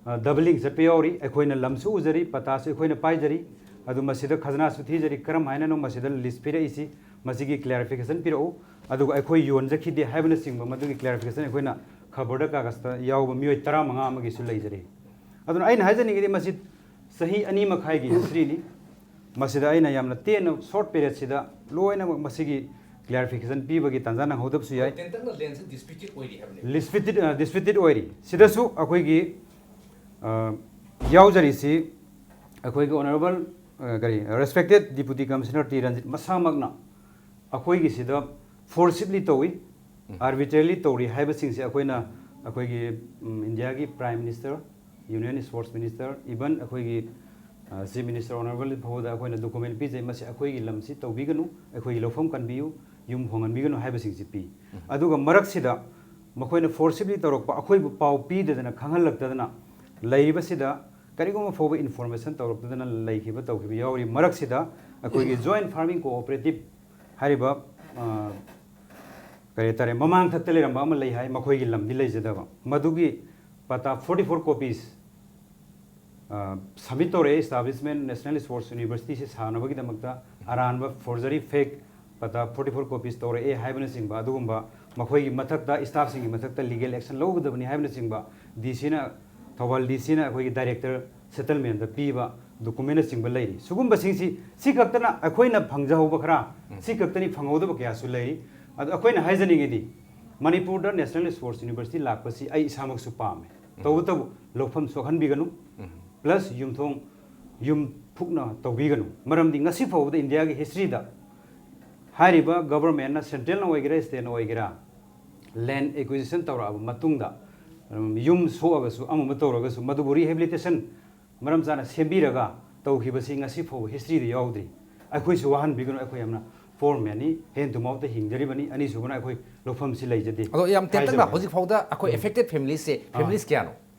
ꯗꯕꯂꯤꯡ ꯆꯠꯄ ꯌꯥꯎꯔꯤ꯫ ꯑꯩꯈꯣꯏꯅ ꯂꯝꯁꯨ ꯎꯖꯔꯤ, ꯄꯇꯥꯁꯨ ꯑꯩꯈꯣꯏꯅ ꯄꯥꯏꯖꯔꯤ꯫ ꯑꯗꯨ ꯃꯁꯤꯗ ꯈꯖꯅꯥꯁꯨ ꯊꯤꯖꯔꯤ꯫ ꯀꯔꯝ ꯍꯥꯏꯅꯅꯣ ꯃꯁꯤꯗ ꯂꯤꯁ ꯄꯤꯔꯛꯏꯁꯤ? ꯃꯁꯤꯒꯤ ꯀ꯭ꯂꯦꯔꯤꯐꯤꯀꯦꯁꯟ ꯄꯤꯔꯛꯎ꯫ ꯑꯗꯨꯒ ꯑꯩꯈꯣꯏ ꯌꯣꯟꯖꯈꯤꯗꯦ ꯍꯥꯏꯕꯅꯆꯤꯡꯕ ꯃꯗꯨꯒꯤ ꯀ꯭ꯂꯦꯔꯤꯐꯤꯀꯦꯁꯟ ꯑꯩꯈꯣꯏꯅ ꯈꯕꯔꯗ ꯀꯥꯒꯖꯇ ꯌꯥꯎꯕ ꯃꯤꯑꯣꯏ ꯇꯔꯥꯃꯉꯥ ꯑꯃꯒꯤꯁꯨ ꯂꯩꯖꯔꯤ꯫ ꯑꯗꯨꯅ ꯑꯩꯅ ꯍꯥꯏꯖꯅꯤꯡꯉꯤꯗꯤ ꯃꯁꯤ ꯆꯍꯤ ꯑꯅꯤ ꯃꯈꯥꯏꯒꯤ ꯍꯤꯁꯇ꯭ꯔꯤꯅꯤ꯫ ꯃꯁꯤꯗ ꯑꯩꯅ ꯌꯥꯝꯅ ꯇꯦꯟꯅ, ꯁꯣꯔꯠ ꯄꯦꯔꯦꯠꯁꯤꯗ ꯂꯣꯏꯅꯃꯛ ꯃꯁꯤꯒꯤ ꯀ꯭ꯂꯦꯔꯤꯐꯤꯀꯦꯁꯟ ꯄꯤꯕꯒꯤ ꯇꯥꯟꯖꯥ ꯅꯪꯍꯧꯗꯕꯁꯨ ꯌꯥꯏ꯫ ꯇꯦꯟꯇꯛꯅ ꯂꯦꯟꯁꯦ ꯗꯤꯁꯄ꯭ꯌꯨꯇꯦꯠ ꯑꯣꯏꯔꯤ ꯍꯥꯏꯕꯅꯦ꯫ ꯗꯤꯁꯄ꯭ꯌꯨꯇꯦꯠ, ꯑ, ꯗꯤꯁꯄ꯭ꯌꯨꯇꯦꯠ ꯑꯣꯏꯔꯤ꯫ ꯁꯤꯗꯁꯨ ꯑꯩꯈꯣꯏꯒꯤ, ꯑ, ꯌꯥꯎꯖꯔꯤꯁꯤ ꯑꯩꯈꯣꯏꯒꯤ ꯑꯣꯅꯔꯦꯕꯜ, ꯑ, ꯀꯔꯤ, respected deputy commissioner T Ranjit ꯃꯁꯥꯃꯛꯅ ꯑꯩꯈꯣꯏꯒꯤꯁꯤꯗ ꯐꯣꯔꯁꯤꯞꯂꯤ ꯇꯧꯏ, ꯑꯥꯔꯕꯤꯇ꯭ꯔꯦꯔꯤꯂꯤ ꯇꯧꯔꯤ ꯍꯥꯏꯕꯁꯤꯡꯁꯦ ꯑꯩꯈꯣꯏꯅ, ꯑꯩꯈꯣꯏꯒꯤ, ꯎꯝ, ꯏꯟꯗꯤꯌꯥꯒꯤ prime minister, union sports minister, even ꯑꯩꯈꯣꯏꯒꯤ, ꯑ, ꯆꯤꯐ ꯃꯤꯅꯤꯁꯇꯔ ꯑꯣꯅꯔꯦꯕꯜ ꯐꯥꯎꯕꯗ ꯑꯩꯈꯣꯏꯅ ꯗꯣꯀꯨꯃꯦꯟ ꯄꯤꯖꯩ, ꯃꯁꯤ ꯑꯩꯈꯣꯏꯒꯤ ꯂꯝꯁꯤ ꯇꯧꯕꯤꯒꯅꯨ, ꯑꯩꯈꯣꯏꯒꯤ ꯂꯧꯐꯝ ꯀꯟꯕꯤꯌꯨ, ꯌꯨꯝ ꯍꯣꯡꯍꯟꯕꯤꯒꯅꯨ ꯍꯥꯏꯕꯁꯤꯡꯁꯤ ꯄꯤ꯫ ꯑꯗꯨꯒ ꯃꯔꯛꯁꯤꯗ ꯃꯈꯣꯏꯅ ꯐꯣꯔꯁꯤꯞꯂꯤ ꯇꯧꯔꯛꯄ, ꯑꯩꯈꯣꯏꯕꯨ ꯄꯥꯎ ꯄꯤꯗꯗꯅ, ꯈꯪꯍꯜꯂꯛꯇꯗꯅ ꯂꯩꯔꯤꯕꯁꯤꯗ ꯀꯔꯤꯒꯨꯝꯕ ꯐꯥꯎꯕ ꯏꯟꯐꯣꯔꯃꯦꯁꯟ ꯇꯧꯔꯛꯇꯗꯅ ꯂꯩꯈꯤꯕ, ꯇꯧꯈꯤꯕ ꯌꯥꯎꯔꯤ꯫ ꯃꯔꯛꯁꯤꯗ ꯑꯩꯈꯣꯏꯒꯤ ꯖꯣꯏꯟꯠ ꯐꯥꯔꯃꯤꯡ ꯀꯣꯑꯣꯄꯔꯦꯇꯤꯞ ꯍꯥꯏꯔꯤꯕ, ꯑ, ꯀꯔꯤ ꯍꯥꯏꯇꯥꯔꯦ, ꯃꯃꯥꯡ ꯊꯛꯇ ꯂꯩꯔꯝꯕ ꯑꯃ ꯂꯩ ꯍꯥꯏ, ꯃꯈꯣꯏꯒꯤ ꯂꯝꯗꯤ ꯂꯩꯖꯗꯕ, ꯃꯗꯨꯒꯤ ꯄꯇꯥ ꯐꯣꯔꯇꯤ ꯐꯣꯔ ꯀꯣꯄꯤꯁ, ꯑ, ꯁꯕꯃꯤꯠ ꯇꯧꯔꯛꯑꯦ ꯏꯁꯇꯥꯕ꯭ꯂꯤꯁꯃꯦꯟ ꯅꯦꯁꯅꯦꯜ ꯁ꯭ꯄꯣꯔꯠꯁ ꯌꯨꯅꯤꯚꯔꯁꯤꯇꯤꯁꯦ ꯁꯥꯅꯕꯒꯤꯗꯃꯛꯇ꯫ ꯑꯔꯥꯟꯕ, ꯐꯣꯔꯖꯔꯤ, ꯐꯦꯛ ꯄꯇꯥ ꯐꯣꯔꯇꯤ ꯐꯣꯔ ꯀꯣꯄꯤꯁ ꯇꯧꯔꯛꯑꯦ ꯍꯥꯏꯕꯅꯆꯤꯡꯕ ꯑꯗꯨꯒꯨꯝꯕ, ꯃꯈꯣꯏꯒꯤ ꯃꯊꯛꯇ, ꯏꯁꯇꯥꯐꯁꯤꯡꯒꯤ ꯃꯊꯛꯇ ꯂꯤꯒꯦꯜ ꯑꯦꯛꯁꯟ ꯂꯧꯒꯗꯕꯅꯤ ꯍꯥꯏꯕꯅꯆꯤꯡꯕ ꯗꯤ ꯁꯤꯅ, ꯊꯧꯕꯥꯜ ꯗꯤ ꯁꯤꯅ ꯑꯩꯈꯣꯏꯒꯤ ꯗꯥꯏꯔꯦꯛꯇꯔ ꯁꯦꯇꯜꯃꯦꯟꯗ ꯄꯤꯕ ꯗꯣꯀꯨꯃꯦꯟꯅꯆꯤꯡꯕ ꯂꯩꯔꯤ꯫ ꯁꯤꯒꯨꯝꯕꯁꯤꯡꯁꯤ, ꯁꯤ ꯈꯛꯇꯅ ꯑꯩꯈꯣꯏꯅ ꯐꯪꯖꯍꯧꯕ ꯈꯔ, ꯁꯤ ꯈꯛꯇꯅꯤ ꯐꯪꯍꯧꯗꯕ ꯀꯌꯥꯁꯨ ꯂꯩꯔꯤ꯫ ꯑꯗꯣ ꯑꯩꯈꯣꯏꯅ ꯍꯥꯏꯖꯅꯤꯡꯉꯤꯗꯤ, ꯃꯅꯤꯄꯨꯔꯗ ꯅꯦꯁꯅꯦꯜ ꯁ꯭ꯄꯣꯔꯠꯁ ꯌꯨꯅꯤꯚꯔꯁꯤꯇꯤ ꯂꯥꯛꯄꯁꯤ ꯑꯩ ꯏꯁꯥꯃꯛꯁꯨ ꯄꯥꯝꯃꯦ꯫ ꯇꯧꯕꯇꯕꯨ ꯂꯧꯐꯝ ꯁꯣꯛꯍꯟꯕꯤꯒꯅꯨ, ꯄ꯭ꯂꯁ ꯌꯨꯝꯊꯣꯡ ꯌꯨꯝ ꯐꯨꯛꯅ ꯇꯧꯕꯤꯒꯅꯨ꯫ ꯃꯔꯝꯗꯤ ꯉꯁꯤ ꯐꯥꯎꯕꯗ ꯏꯟꯗꯤꯌꯥꯒꯤ ꯍꯤꯁꯇ꯭ꯔꯤꯗ ꯍꯥꯏꯔꯤꯕ ꯒꯚꯔꯟꯃꯦꯟꯠꯅ, ꯁꯦꯟꯇ꯭ꯔꯦꯜꯅ ꯑꯣꯏꯒꯦꯔꯥ, ꯁ꯭ꯇꯦꯠꯅ ꯑꯣꯏꯒꯦꯔꯥ, ꯂꯦꯟ ꯑꯦꯀ꯭ꯋꯤꯖꯤꯁꯟ ꯇꯧꯔꯛꯑꯕ ꯃꯇꯨꯡꯗ, ꯎꯝ, ꯌꯨꯝ ꯁꯣꯛꯑꯒꯁꯨ, ꯑꯃ ꯑꯃ ꯇꯧꯔꯒꯁꯨ, ꯃꯗꯨꯕꯨ ꯔꯤꯍꯦꯕꯤꯂꯤꯇꯦꯁꯟ ꯃꯔꯝ ꯆꯥꯅ ꯁꯦꯝꯕꯤꯔꯒ ꯇꯧꯈꯤꯕꯁꯤ ꯉꯁꯤ ꯐꯥꯎꯕ ꯍꯤꯁꯇ꯭ꯔꯤꯗ ꯌꯥꯎꯗ꯭ꯔꯤ꯫ ꯑꯩꯈꯣꯏꯁꯨ ꯋꯥꯍꯟꯕꯤꯒꯅꯨ, ꯑꯩꯈꯣꯏ ꯌꯥꯝꯅ ꯐꯣꯔꯃꯦꯟꯅꯤ, ꯍꯦꯟ ꯇꯨ ꯃꯥꯎꯠꯇ ꯍꯤꯡꯖꯔꯤꯕꯅꯤ꯫ ꯑꯅꯤꯁꯨꯕꯅ ꯑꯩꯈꯣꯏ ꯂꯧꯐꯝꯁꯤ ꯂꯩꯖꯗꯦ꯫ ꯑꯗꯣ ꯌꯥꯝ ꯇꯦꯟꯇꯛꯅ ꯍꯥꯏꯖꯕꯅꯤ꯫ ꯍꯧꯖꯤꯛ ꯐꯥꯎꯗ ꯑꯩꯈꯣꯏ ꯑꯦꯐꯦꯛꯇꯦꯠ ꯐꯦꯃꯤꯂꯤꯁꯦ ꯐꯦꯃꯤꯂꯤꯁ ꯀꯌꯥꯅꯣ?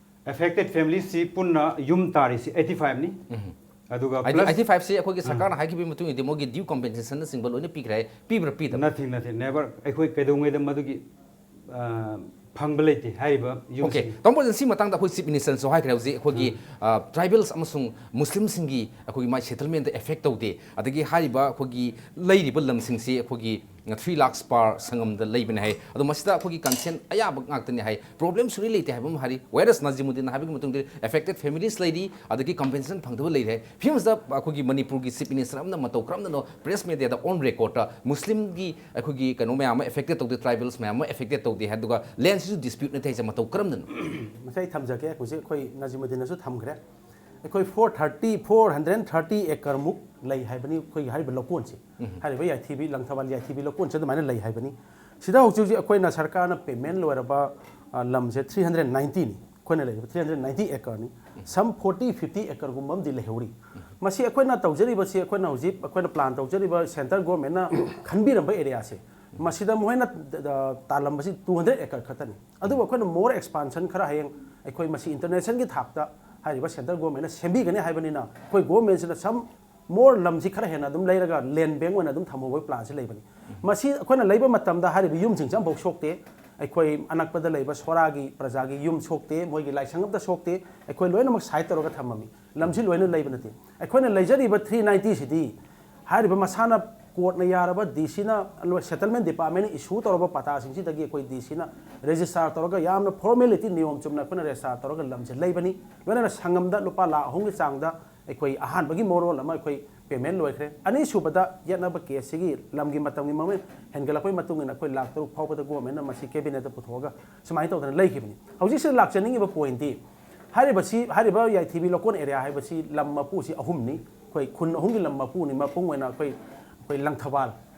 ꯑꯦꯐꯦꯛꯇꯦꯠ ꯐꯦꯃꯤꯂꯤꯁꯁꯤ ꯄꯨꯟꯅ ꯌꯨꯝ ꯇꯥꯔꯤꯁꯤ ꯑꯩꯠꯇꯤ ꯐꯥꯏꯚꯅꯤ꯫ ꯑꯗꯨꯒ ꯍꯥꯏꯗꯤ plus ꯑꯩꯠꯇꯤ ꯐꯥꯏꯚꯁꯤ ꯑꯩꯈꯣꯏꯒꯤ ꯁꯔꯀꯥꯔꯅ ꯍꯥꯏꯈꯤꯕꯒꯤ ꯃꯇꯨꯡ ꯏꯟꯅꯗꯤ ꯃꯣꯏꯒꯤ ꯗ꯭ꯌꯨ ꯀꯝꯄꯦꯟꯁꯦꯁꯟꯅꯆꯤꯡꯕ ꯂꯣꯏꯅ ꯄꯤꯈ꯭ꯔꯦ, ꯄꯤꯕ꯭ꯔꯥ ꯄꯤꯗꯕ꯭ꯔꯥ? Nothing nothing never. ꯑꯩꯈꯣꯏ ꯀꯩꯗꯧꯉꯩꯗ ꯃꯗꯨꯒꯤ ꯑ, ꯐꯪꯕ ꯂꯩꯇꯦ ꯍꯥꯏꯔꯤꯕ ꯑꯣꯀꯦ, ꯌꯨꯝꯁꯤꯡ꯫ ꯇꯥꯃꯣ ꯁꯤ ꯃꯇꯥꯡꯗ ꯑꯩꯈꯣꯏ ꯆꯤꯐ ꯃꯤꯅꯤꯁꯇꯔꯅꯁꯨ ꯍꯥꯏꯈ꯭ꯔꯦ ꯍꯧꯖꯤꯛ ꯑꯩꯈꯣꯏꯒꯤ ꯇ꯭ꯔꯥꯏꯕꯦꯜꯁ ꯑꯃꯁꯨꯡ ꯃꯨꯁꯂꯤꯝꯁꯤꯡꯒꯤ ꯑꯩꯈꯣꯏꯒꯤ ꯃꯥꯏ ꯁꯦꯇꯜꯃꯦꯟꯗ ꯑꯦꯐꯦꯛ ꯇꯧꯗꯦ, ꯑꯗꯒꯤ ꯍꯥꯏꯔꯤꯕ ꯑꯩꯈꯣꯏꯒꯤ ꯂꯩꯔꯤꯕ ꯂꯝꯁꯤꯡꯁꯤ ꯑꯩꯈꯣꯏꯒꯤ ꯊ꯭ꯔꯤ ꯂꯥꯛꯁ ꯄꯥꯔ ꯁꯪꯉꯝꯗ ꯂꯩꯕꯅꯦ ꯍꯥꯏ꯫ ꯑꯗꯣ ꯃꯁꯤꯗ ꯑꯩꯈꯣꯏꯒꯤ ꯀꯟꯁꯦꯟ ꯑꯌꯥꯕ ꯉꯥꯛꯇꯅꯤ ꯍꯥꯏ, ꯄ꯭ꯔꯣꯕ꯭ꯂꯦꯝ ꯁꯨꯡꯂꯩ ꯂꯩꯇꯦ ꯍꯥꯏꯕ ꯑꯃ ꯍꯥꯏꯔꯤ꯫ ꯋꯦꯔꯁ ꯅꯥꯖꯤꯃꯨꯗꯤꯟ ꯍꯥꯏꯕꯒꯤ ꯃꯇꯨꯡꯗ ꯑꯦꯐꯦꯛꯇꯦꯠ ꯐꯦꯃꯤꯂꯤꯁ ꯂꯩꯔꯤ, ꯑꯗꯒꯤ ꯀꯝꯄꯦꯟꯁꯦꯁꯟ ꯐꯪꯗꯕ ꯂꯩꯔꯦ꯫ ꯐꯤꯕꯝꯁꯤꯗ ꯑꯩꯈꯣꯏꯒꯤ ꯃꯅꯤꯄꯨꯔꯒꯤ ꯆꯤꯐ ꯃꯤꯅꯤꯁꯇꯔ ꯑꯃꯅ ꯃꯇꯧ ꯀꯔꯝꯅꯅꯣ ꯄ꯭ꯔꯦꯁ ꯃꯦꯗꯤꯌꯥꯗ ꯑꯣꯟ ꯔꯦꯀꯣꯔꯗꯇ ꯃꯨꯁꯂꯤꯝꯒꯤ ꯑꯩꯈꯣꯏꯒꯤ ꯀꯩꯅꯣ ꯃꯌꯥꯝ ꯑꯃ ꯑꯦꯐꯦꯛꯇꯦꯠ ꯇꯧꯗꯦ, ꯇ꯭ꯔꯥꯏꯕꯦꯜꯁ ꯃꯌꯥꯝ ꯑꯃ ꯑꯦꯐꯦꯛꯇꯦꯠ ꯇꯧꯗꯦ ꯍꯥꯏ, ꯑꯗꯨꯒ ꯂꯦꯟꯁꯤꯁꯨ ꯗꯤꯁꯄ꯭ꯌꯨꯠ ꯅꯠꯇꯦ ꯍꯥꯏꯁꯦ ꯃꯇꯧ ꯀꯔꯝꯅꯅꯣ? ꯃꯁꯤ ꯑꯩ ꯊꯝꯖꯒꯦ꯫ ꯍꯧꯖꯤꯛ ꯑꯩꯈꯣꯏ ꯅꯥꯖꯤꯃꯨꯗꯤꯟꯅꯁꯨ ꯊꯝꯈ꯭ꯔꯦ꯫ ꯑꯩꯈꯣꯏ four thirty, four hundred thirty ꯑꯦꯀꯔꯃꯨꯛ ꯂꯩ ꯍꯥꯏꯕꯅꯤ ꯑꯩꯈꯣꯏꯒꯤ ꯍꯥꯏꯔꯤꯕ ꯂꯧꯀꯣꯟꯁꯦ꯫ ꯍꯥꯏꯔꯤꯕ ꯌꯥꯏꯊꯤꯕꯤ, ꯂꯪꯊꯕꯥꯜ ꯌꯥꯏꯊꯤꯕꯤ ꯂꯧꯀꯣꯟꯁꯦ ꯑꯗꯨꯃꯥꯏꯅ ꯂꯩ ꯍꯥꯏꯕꯅꯤ꯫ ꯁꯤꯗ ꯍꯧꯖꯤꯛ ꯍꯧꯖꯤꯛ ꯑꯩꯈꯣꯏꯅ ꯁꯔꯀꯥꯔꯅ ꯄꯦꯃꯦꯟ ꯂꯣꯏꯔꯕ, ꯑ, ꯂꯝꯁꯦ ꯊ꯭ꯔꯤ ꯍꯟꯗ꯭ꯔꯦꯠ ꯅꯥꯏꯟꯇꯤꯅꯤ꯫ ꯑꯩꯈꯣꯏꯅ ꯂꯩꯔꯤꯕ ꯊ꯭ꯔꯤ ꯍꯟꯗ꯭ꯔꯦꯠ ꯅꯥꯏꯟꯇꯤ ꯑꯦꯀꯔꯅꯤ꯫ ꯁꯝ ꯐꯣꯔꯇꯤ, ꯐꯤꯐꯇꯤ ꯑꯦꯀꯔꯒꯨꯝꯕ ꯑꯃꯗꯤ ꯂꯩꯍꯧꯔꯤ꯫ ꯃꯁꯤ ꯑꯩꯈꯣꯏꯅ ꯇꯧꯖꯔꯤꯕꯁꯤ, ꯑꯩꯈꯣꯏꯅ ꯍꯧꯖꯤꯛ ꯑꯩꯈꯣꯏꯅ ꯄ꯭ꯂꯥꯟ ꯇꯧꯖꯔꯤꯕ ꯁꯦꯟꯇ꯭ꯔꯦꯜ ꯒꯣꯔꯃꯦꯟꯅ ꯈꯟꯕꯤꯔꯝꯕ ꯑꯦꯔꯤꯌꯥꯁꯦ, ꯃꯁꯤꯗ ꯃꯈꯣꯏꯅ, ꯑ, ꯇꯥꯜꯂꯝꯕꯁꯤ ꯇꯨ ꯍꯟꯗ꯭ꯔꯦꯠ ꯑꯦꯀꯔ ꯈꯛꯇꯅꯤ꯫ ꯑꯗꯨꯕꯨ ꯑꯩꯈꯣꯏꯅ ꯃꯣꯔ ꯑꯦꯛꯁꯄꯥꯟꯁꯟ ꯈꯔ ꯍꯌꯦꯡ ꯑꯩꯈꯣꯏ ꯃꯁꯤ ꯏꯟꯇꯔꯅꯦꯁꯅꯦꯜꯒꯤ ꯊꯥꯛꯇ ꯍꯥꯏꯔꯤꯕ ꯁꯦꯟꯇ꯭ꯔꯦꯜ ꯒꯣꯔꯃꯦꯟꯅ ꯁꯦꯝꯕꯤꯒꯅꯤ ꯍꯥꯏꯕꯅꯤꯅ, ꯑꯩꯈꯣꯏ ꯒꯣꯔꯃꯦꯟꯁꯤꯅ ꯁꯝ ꯃꯣꯔ ꯂꯝꯁꯤ ꯈꯔ ꯍꯦꯟꯅ ꯑꯗꯨꯝ ꯂꯩꯔꯒ ꯂꯦꯟ ꯕꯦꯡ ꯑꯣꯏꯅ ꯑꯗꯨꯝ ꯊꯝꯍꯧꯕꯒꯤ ꯄ꯭ꯂꯥꯟꯁꯤ ꯂꯩꯕꯅꯤ꯫ ꯃꯁꯤ ꯑꯩꯈꯣꯏꯅ ꯂꯩꯕ ꯃꯇꯝꯗ ꯍꯥꯏꯔꯤꯕ ꯌꯨꯝꯁꯤꯡꯁꯦ ꯑꯃꯐꯥꯎ ꯁꯣꯛꯇꯦ꯫ ꯑꯩꯈꯣꯏ ꯑꯅꯛꯄꯗ ꯂꯩꯕ ꯁꯣꯔꯥꯒꯤ ꯄ꯭ꯔꯖꯥꯒꯤ ꯌꯨꯝ ꯁꯣꯛꯇꯦ, ꯃꯣꯏꯒꯤ ꯂꯥꯏꯁꯪ ꯑꯝꯇ ꯁꯣꯛꯇꯦ꯫ ꯑꯩꯈꯣꯏ ꯂꯣꯏꯅꯃꯛ ꯁꯥꯏꯠ ꯇꯧꯔꯒ ꯊꯝꯃꯝꯃꯤ, ꯂꯝꯁꯤ ꯂꯣꯏꯅ ꯂꯩꯕ ꯅꯠꯇꯦ꯫ ꯑꯩꯈꯣꯏꯅ ꯂꯩꯖꯔꯤꯕ ꯊ꯭ꯔꯤ ꯅꯥꯏꯟꯇꯤꯁꯤꯗꯤ ꯍꯥꯏꯔꯤꯕ ꯃꯁꯥꯅ ꯀꯣꯔꯠꯅ ꯌꯥꯔꯕ, ꯗꯤ ꯁꯤꯅ, ꯁꯦꯇꯜꯃꯦꯟ ꯗꯤꯄꯥꯔꯠꯃꯦꯟꯅ ꯏꯁꯨ ꯇꯧꯔꯕ ꯄꯇꯥꯁꯤꯡꯁꯤꯗꯒꯤ ꯑꯩꯈꯣꯏ ꯗꯤ ꯁꯤꯅ ꯔꯦꯖꯤꯁꯇꯥꯔ ꯇꯧꯔꯒ ꯌꯥꯝꯅ ꯐꯣꯔꯃꯦꯂꯤꯇꯤ ꯅꯤꯌꯣꯝ ꯆꯨꯝꯅ ꯑꯩꯈꯣꯏꯅ ꯔꯦꯖꯤꯁꯇꯥꯔ ꯇꯧꯔꯒ ꯂꯝꯁꯦ ꯂꯩꯕꯅꯤ꯫ ꯂꯣꯏꯅꯅ ꯁꯪꯉꯝꯗ ꯂꯨꯄꯥ ꯂꯥꯈ ꯑꯍꯨꯝꯒꯤ ꯆꯥꯡꯗ ꯑꯩꯈꯣꯏ ꯑꯍꯥꯟꯕꯒꯤ ꯃꯔꯣꯜ ꯑꯃ ꯑꯩꯈꯣꯏ ꯄꯦꯃꯦꯟ ꯂꯣꯏꯈ꯭ꯔꯦ꯫ ꯑꯅꯤꯁꯨꯕꯗ ꯌꯦꯠꯅꯕ ꯀꯦꯁꯁꯤꯒꯤ ꯂꯝꯒꯤ ꯃꯇꯝꯒꯤ ꯃꯃꯜ ꯍꯦꯟꯒꯠꯂꯛꯄꯒꯤ ꯃꯇꯨꯡ ꯏꯟꯅ ꯑꯩꯈꯣꯏ ꯂꯥꯈ ꯇꯔꯨꯛ ꯐꯥꯎꯕꯗ ꯒꯣꯔꯃꯦꯟꯅ ꯃꯁꯤ ꯀꯦꯕꯤꯅꯦꯠꯇ ꯄꯨꯊꯣꯛꯑꯒ ꯁꯨꯃꯥꯏꯅ ꯇꯧꯗꯅ ꯂꯩꯈꯤꯕꯅꯤ꯫ ꯍꯧꯖꯤꯛꯁꯤꯗ ꯂꯥꯛꯆꯅꯤꯡꯉꯤꯕ ꯄꯣꯏꯟꯠꯇꯤ ꯍꯥꯏꯔꯤꯕꯁꯤ, ꯍꯥꯏꯔꯤꯕ ꯌꯥꯏꯊꯤꯕꯤ ꯂꯧꯀꯣꯟ ꯑꯦꯔꯤꯌꯥ ꯍꯥꯏꯕꯁꯤ ꯂꯝ ꯃꯄꯨꯁꯤ ꯑꯍꯨꯝꯅꯤ꯫ ꯑꯩꯈꯣꯏ ꯈꯨꯟ ꯑꯍꯨꯝꯒꯤ ꯂꯝ ꯃꯄꯨꯅꯤ꯫ ꯃꯄꯨꯡ ꯑꯣꯏꯅ ꯑꯩꯈꯣꯏ, ꯑꯩꯈꯣꯏ ꯂꯪꯊꯕꯥꯜ,